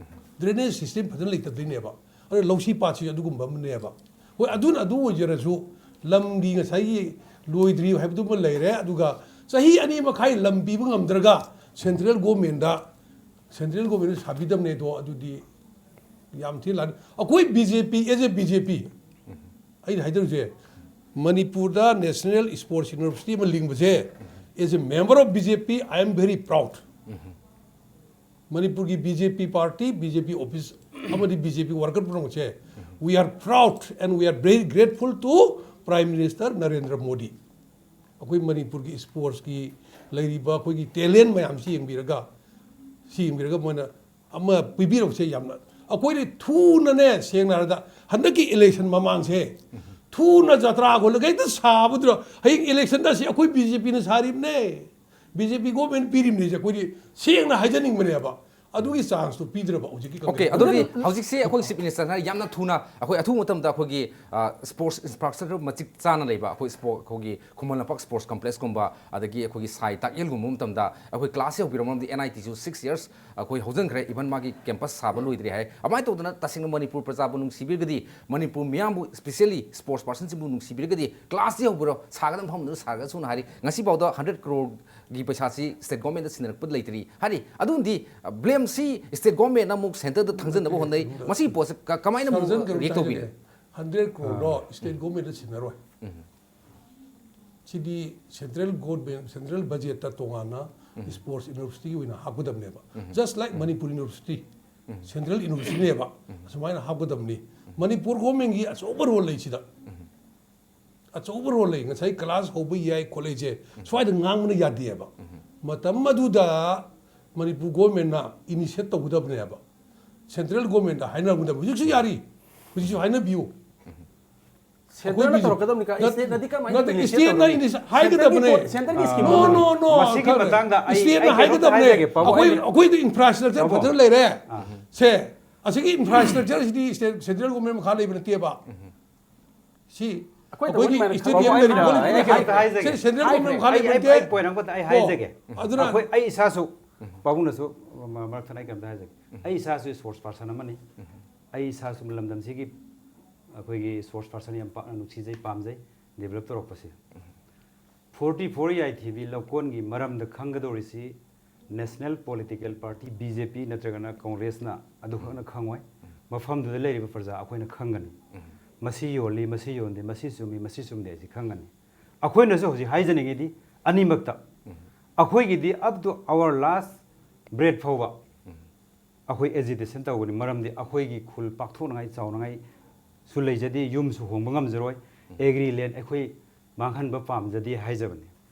drainage system ꯐꯖꯅ ꯂꯩꯇꯕꯗꯒꯤꯅꯦꯕ꯫ ꯑꯗꯨꯅ ꯂꯧꯁꯤ ꯄꯥꯠꯁꯤ ꯑꯗꯨꯒꯨꯝꯕ ꯑꯃꯅꯦꯕ꯫ ꯍꯣꯏ, ꯑꯗꯨꯅ ꯑꯗꯨ ꯑꯣꯏꯖꯔꯁꯨ, ꯂꯝꯒꯤ ꯉꯁꯥꯏꯒꯤ ꯂꯣꯏꯗ꯭ꯔꯤ ꯍꯥꯏꯕꯗꯨꯃ ꯂꯩꯔꯦ꯫ ꯑꯗꯨꯒ ꯆꯍꯤ ꯑꯅꯤ ꯃꯈꯥꯏ ꯂꯝ ꯄꯤꯕ ꯉꯝꯗ꯭ꯔꯒ ꯁꯦꯟꯇ꯭ꯔꯦꯜ ꯒꯣꯔꯃꯦꯟꯗ, ꯁꯦꯟꯇ꯭ꯔꯦꯜ ꯒꯣꯔꯃꯦꯟꯗ ꯁꯥꯕꯤꯗꯕꯅꯦ ꯑꯗꯣ, ꯑꯗꯨꯗꯤ ꯌꯥꯝ ꯊꯤꯅ ꯂꯥꯟ-, ꯑꯩꯈꯣꯏ B J P, as a B J P, ꯑꯩꯅ ꯍꯥꯏꯗꯧꯔꯤꯁꯦ, ꯃꯅꯤꯄꯨꯔꯗ ꯅꯦꯁꯅꯦꯜ ꯁ꯭ꯄꯣꯔꯠꯁ ꯌꯨꯅꯤꯚꯔꯁꯤꯇꯤ ꯑꯃ ꯂꯤꯡꯕꯁꯦ, as a member of B J P, I am very proud. ꯃꯅꯤꯄꯨꯔꯒꯤ ꯕꯤ ꯖꯦ ꯄꯤ party, B J P office ꯑꯃꯗꯤ ꯕꯤ ꯖꯦ ꯄꯤ worker ꯄꯨꯝꯅꯃꯛꯁꯦ, we are proud and we are very grateful to Prime Minister Narendra Modi. ꯑꯩꯈꯣꯏ ꯃꯅꯤꯄꯨꯔꯒꯤ ꯁ꯭ꯄꯣꯔꯠꯁꯀꯤ ꯂꯩꯔꯤꯕ ꯑꯩꯈꯣꯏꯒꯤ talent ꯃꯌꯥꯝꯁꯤ ꯌꯦꯡꯕꯤꯔꯒ, ꯁꯤ ꯌꯦꯡꯕꯤꯔꯒ ꯃꯣꯏꯅ ꯑꯃ ꯄꯤꯕꯤꯔꯛꯄꯁꯦ ꯌꯥꯝꯅ, ꯑꯩꯈꯣꯏꯗꯤ ꯊꯨꯅꯅꯦ, ꯁꯦꯡꯅ ꯍꯥꯏꯔꯕꯗ ꯍꯟꯗꯛꯀꯤ ꯏꯂꯦꯛꯁꯟ ꯃꯃꯥꯡꯁꯦ ꯊꯨꯅ ꯖꯇ꯭ꯔꯥ ꯍꯣꯜꯂꯒ ꯍꯦꯛꯇ ꯁꯥꯕꯗꯨꯗ, ꯍꯌꯦꯡ ꯏꯂꯦꯛꯁꯟꯗ ꯑꯁꯤ ꯑꯩꯈꯣꯏ ꯕꯤ ꯖꯦ ꯄꯤꯅ ꯁꯥꯔꯤꯕꯅꯦ, ꯕꯤ ꯖꯦ ꯄꯤ ꯒꯣꯔꯃꯦꯟ ꯄꯤꯔꯤꯕꯅꯤꯁꯦ ꯑꯩꯈꯣꯏꯗꯤ ꯁꯦꯡꯅ ꯍꯥꯏꯖꯅꯤꯡꯕꯅꯦꯕ꯫ ꯑꯗꯨꯒꯤ ꯆꯥꯟꯁꯇꯣ ꯄꯤꯗ꯭ꯔꯕ ꯍꯧꯖꯤꯛꯀꯤ ꯑꯣꯀꯦ, ꯀꯪꯒ꯭ꯔꯦꯁ ꯑꯗꯨꯗꯤ ꯒꯣꯔꯃꯦꯟꯅ꯫ ꯍꯧꯖꯤꯛꯁꯦ ꯑꯩꯈꯣꯏ ꯆꯤꯐ ꯃꯤꯅꯤꯁꯇꯔꯅ ꯌꯥꯝꯅ ꯊꯨꯅ, ꯑꯩꯈꯣꯏ ꯑꯊꯨꯕ ꯃꯇꯝꯗ ꯑꯩꯈꯣꯏꯒꯤ ꯁ꯭ꯄꯣꯔꯠꯁ ꯏꯟꯐ꯭ꯔꯥꯁ꯭ꯇ꯭ꯔꯛꯆꯔ ꯃꯇꯤꯛ ꯆꯥꯅ ꯂꯩꯕ, ꯑꯩꯈꯣꯏ ꯁ꯭ꯄꯣꯔꯠ, ꯑꯩꯈꯣꯏꯒꯤ ꯈꯨꯃꯟ ꯂꯝꯄꯥꯛ ꯁ꯭ꯄꯣꯔꯠꯁ ꯀꯝꯄ꯭ꯂꯦꯛꯁꯀꯨꯝꯕ, ꯑꯗꯒꯤ ꯑꯩꯈꯣꯏꯒꯤ ꯁꯥꯏ ꯇꯥꯛꯌꯦꯜꯒꯨꯝꯕ ꯃꯇꯝꯗ ꯑꯩꯈꯣꯏ ꯀ꯭ꯂꯥꯁꯁꯦ ꯍꯧꯕꯤꯔꯝꯃꯕꯗꯤ ꯑꯦꯟ ꯑꯥꯏ ꯇꯤꯁꯨ ꯁꯤꯛꯁ ꯌꯔꯁ ꯑꯩꯈꯣꯏ ꯍꯧꯖꯤꯟꯈ꯭ꯔꯦ, ꯏꯚꯟ ꯃꯥꯒꯤ ꯀꯦꯝꯄꯁ ꯁꯥꯕ ꯂꯣꯏꯗ꯭ꯔꯤ ꯍꯥꯏ꯫ ꯑꯗꯨꯃꯥꯏꯅ ꯇꯧꯗꯅ ꯇꯁꯦꯡꯅ ꯃꯅꯤꯄꯨꯔ ꯄ꯭ꯔꯖꯥꯕꯨ ꯅꯨꯡꯁꯤꯕꯤꯔꯒꯗꯤ, ꯃꯅꯤꯄꯨꯔ ꯃꯤꯌꯥꯝꯕꯨ, ꯁ꯭ꯄꯤꯁꯦꯜꯂꯤ ꯁ꯭ꯄꯣꯔꯠꯁ ꯄꯥꯔꯁꯟꯁꯤꯡꯕꯨ ꯅꯨꯡꯁꯤꯕꯤꯔꯒꯗꯤ ꯀ꯭ꯂꯥꯁꯁꯤ ꯍꯧꯕꯤꯔꯣ, ꯁꯥꯒꯗꯕ ꯃꯐꯝꯗꯨꯗ ꯁꯥꯔꯒꯁꯨꯅ ꯍꯥꯏꯔꯤ꯫ ꯉꯁꯤꯐꯥꯎꯗ ꯍꯟꯗ꯭ꯔꯦꯠ ꯀ꯭ꯔꯣꯔꯒꯤ ꯄꯩꯁꯥꯁꯤ ꯁ꯭ꯇꯦꯠ ꯒꯣꯔꯃꯦꯟꯗ ꯁꯤꯟꯅꯔꯛꯄ ꯂꯩꯇ꯭ꯔꯤ ꯍꯥꯏꯔꯤ꯫ ꯑꯗꯨꯅꯗꯤ ꯕ꯭ꯂꯦꯝꯁꯤ ꯁ꯭ꯇꯦꯠ ꯒꯣꯔꯃꯦꯟꯅ ꯑꯃꯨꯛ ꯁꯦꯟꯇꯔꯗ ꯊꯥꯡꯖꯟꯅꯕ ꯍꯣꯠꯅꯩ꯫ ꯃꯁꯤꯒꯤ ꯄꯣꯠꯁꯦ ꯀ-, ꯀꯃꯥꯏꯅ ꯑꯃꯨꯛ ꯊꯥꯡꯖꯟꯒꯅꯨ, ꯔꯤꯌꯦꯛ ꯇꯧꯕꯤꯔꯦ? ꯊꯥꯡꯖꯟꯒꯅꯨ꯫ ꯍꯟꯗ꯭ꯔꯦꯠ ꯀ꯭ꯔꯣꯔꯗꯣ ꯁ꯭ꯇꯦꯠ ꯒꯣꯔꯃꯦꯟꯗ ꯁꯤꯟꯅꯔꯣꯏ꯫ ꯁꯤꯗꯤ ꯁꯦꯟꯇ꯭ꯔꯦꯜ ꯒꯣꯔꯃꯦꯟ, ꯁꯦꯟꯇ꯭ꯔꯦꯜ ꯕꯖꯦꯠꯇ ꯇꯣꯉꯥꯟꯅ ꯁ꯭ꯄꯣꯔꯠꯁ ꯌꯨꯅꯤꯚꯔꯁꯤꯇꯤꯒꯤ ꯑꯣꯏꯅ ꯍꯥꯞꯀꯗꯕꯅꯦꯕ꯫ Just like Manipur university, central ꯌꯨꯅꯤꯚꯔꯁꯤꯇꯤꯅꯦꯕ, ꯑꯁꯨꯃꯥꯏꯅ ꯍꯥꯞꯀꯗꯕꯅꯤ꯫ ꯃꯅꯤꯄꯨꯔ ꯒꯣꯔꯃꯦꯟꯒꯤ ꯑꯆꯧꯕ ꯔꯣꯜ ꯂꯩ ꯁꯤꯗ꯫ ꯑꯆꯧꯕ ꯔꯣꯜ ꯂꯩ꯫ ꯉꯁꯥꯏ ꯀ꯭ꯂꯥꯁ ꯍꯧꯕ ꯌꯥꯏ ꯈꯣꯠꯂꯦꯁꯦ ꯁ꯭ꯋꯥꯏꯗ ꯉꯥꯡꯕꯅ ꯌꯥꯗꯦꯕ꯫ ꯃꯇꯝ ꯑꯗꯨꯗ ꯃꯅꯤꯄꯨꯔ ꯒꯣꯔꯃꯦꯟꯅ ꯏꯅꯤꯁꯤꯌꯦꯠ ꯇꯧꯒꯗꯕꯅꯦꯕ꯫ ꯁꯦꯟꯇ꯭ꯔꯦꯜ ꯒꯣꯔꯃꯦꯟꯗ ꯍꯥꯏꯅꯔꯝꯒꯗꯕ꯫ ꯍꯧꯖꯤꯛꯁꯨ ꯌꯥꯔꯤ꯫ ꯍꯧꯖꯤꯛꯁꯨ ꯍꯥꯏꯅꯕꯤꯌꯨ꯫ ꯁꯦꯟꯇꯔꯅ ꯑꯩꯈꯣꯏꯒꯤ ꯇꯧꯔꯛꯀꯗꯕꯅꯤ ꯀ-, ꯅꯠ-, ꯁ꯭ꯇꯦꯠꯅꯗꯤ ꯀꯔꯝꯍꯥꯏꯅ ꯅꯠꯇꯦ, ꯏꯅꯤꯁꯤꯌꯦꯠ ꯁ꯭ꯇꯦꯠꯅ ꯇꯧꯔꯨꯅꯤ? ꯏꯅꯤꯁꯤ-, ꯁꯦꯟꯇꯔꯒꯤ ꯍꯥꯏꯒꯗꯕꯅꯦ꯫ ꯄꯣꯠ, ꯁꯦꯟꯇꯔꯒꯤ ꯁ꯭ꯀꯤꯝ No, ꯑꯃꯅꯤ꯫ No, no, ꯃꯁꯤꯒꯤ ꯈꯪꯉꯦ꯫ ꯃꯇꯥꯡꯗ ꯑꯩ, ꯁ꯭ꯇꯦꯠꯅ ꯑꯩ ꯀꯩꯅꯣꯝꯇ ꯍꯥꯏꯒꯗꯕꯅꯦ꯫ ꯍꯥꯏꯖꯒꯦ, ꯄꯥꯕꯨꯡ, ꯑꯩꯈꯣꯏ, ꯑꯩ ꯑꯩꯈꯣꯏꯗꯤ ꯏꯟꯐ꯭ꯔꯥꯁ꯭ꯇ꯭ꯔꯛꯆꯔ ꯇꯥꯃꯣ꯫ ꯐꯖꯅ ꯂꯩꯔꯦ꯫ ꯑꯥ꯫ ꯁꯦ, ꯑꯁꯤꯒꯤ ꯏꯟꯐ꯭ꯔꯥꯁ꯭ꯇ꯭ꯔꯛꯆꯔꯁꯤꯗꯤ ꯁ꯭ꯇꯦꯠ, ꯁꯦꯟꯇ꯭ꯔꯦꯜ ꯒꯣꯔꯃꯦꯟ ꯃꯈꯥ ꯂꯩꯕ ꯅꯠꯇꯦꯕ꯫ ꯁꯤ ꯑꯩꯈꯣꯏ ꯑꯩꯈꯣꯏꯒꯤ ꯇꯧꯕ ꯁ꯭ꯇꯦꯗꯤꯌꯝ ꯑꯗꯨꯃꯥꯏꯅ ꯂꯩꯔꯤꯕ ꯊꯕꯛ ꯂꯩꯔꯤꯕ ꯑꯩ, ꯑꯩ ꯀꯩꯅꯣꯝꯇ ꯍꯥꯏꯖꯒꯦ꯫ ꯁꯦ, ꯁꯦꯟꯇ꯭ꯔꯦꯜ ꯒꯣꯔꯃꯦꯟ ꯍꯥꯏꯈ꯭ꯔꯦ꯫ ꯃꯈꯥ ꯑꯩ, ꯂꯩꯕ ꯑꯩ, ꯅꯠꯇꯦ꯫ ꯑꯩ ꯄꯣꯏꯟ ꯑꯃꯈꯛꯇ ꯑꯩ ꯀꯣ, ꯍꯥꯏꯖꯒꯦ꯫ ꯑꯗꯨꯅ ꯑꯩꯈꯣꯏ, ꯑꯩ ꯏꯁꯥꯁꯨ, ꯄꯥꯕꯨꯡꯅꯁꯨ ꯃ-, ꯃꯔꯛ ꯊꯠꯅ ꯑꯩ ꯀꯩꯅꯣꯝꯇ ꯍꯥꯏꯖꯒꯦ꯫ ꯑꯩ ꯏꯁꯥꯁꯨ ꯁ꯭ꯄꯣꯔꯠꯁ ꯄꯥꯔꯁꯟ ꯑꯃꯅꯤ꯫ ꯑꯩ ꯏꯁꯥꯁꯨ ꯂꯝꯗꯝꯁꯤꯒꯤ ꯑꯩꯈꯣꯏꯒꯤ ꯁꯣꯔꯁ ꯄꯥꯔꯁꯟ ꯌꯥꯝ ꯄꯥꯛꯅ ꯅꯨꯡꯁꯤꯖꯩ, ꯄꯥꯝꯖꯩ, ꯗꯤꯕꯦꯂꯞ ꯇꯧꯔꯛꯄꯁꯦ꯫ ꯐꯣꯔꯇꯤ ꯐꯣꯔ ꯌꯥꯏꯊꯤꯕꯤ ꯂꯧꯀꯣꯟꯒꯤ ꯃꯔꯝꯗ ꯈꯪꯒꯗꯧꯔꯤꯁꯤ national political party B J P ꯅꯠꯇ꯭ꯔꯒꯅ ꯀꯣꯡꯒ꯭ꯔꯦꯁꯅ ꯑꯗꯨꯈꯛꯅ ꯈꯪꯉꯣꯏ꯫ ꯃꯐꯝꯗꯨꯗ ꯂꯩꯔꯤꯕ ꯄ꯭ꯔꯖꯥ ꯑꯩꯈꯣꯏꯅ ꯈꯪꯒꯅꯤ꯫ ꯃꯁꯤ ꯌꯣꯜꯂꯤ, ꯃꯁꯤ ꯌꯣꯟꯗꯦ, ꯃꯁꯤ ꯆꯨꯝꯃꯤ, ꯃꯁꯤ ꯆꯨꯝꯗꯦ ꯍꯥꯏꯁꯤ ꯈꯪꯒꯅꯤ꯫ ꯑꯩꯈꯣꯏꯅꯁꯨ ꯍꯧꯖꯤꯛ ꯍꯥꯏꯖꯅꯤꯡꯉꯤꯗꯤ ꯑꯅꯤꯃꯛꯇ ꯑꯩꯈꯣꯏꯒꯤꯗꯤ up to our last breath ꯐꯥꯎꯕ ꯑꯩꯈꯣꯏ ꯑꯦꯖꯤꯇꯦꯁꯟ ꯇꯧꯒꯅꯤ꯫ ꯃꯔꯝꯗꯤ ꯑꯩꯈꯣꯏꯒꯤ ꯈꯨꯜ ꯄꯥꯛꯊꯣꯛꯅꯉꯥꯏ ꯆꯥꯎꯅꯉꯥꯏꯁꯨ ꯂꯩꯖꯗꯦ, ꯌꯨꯝꯁꯨ ꯍꯣꯡꯕ ꯉꯝꯖꯔꯣꯏ, ꯑꯦꯒ꯭ꯔꯤ ꯂꯦꯟ ꯑꯩꯈꯣꯏ ꯃꯥꯡꯍꯟꯕ ꯄꯥꯝꯖꯗꯦ ꯍꯥꯏꯖꯕꯅꯤ꯫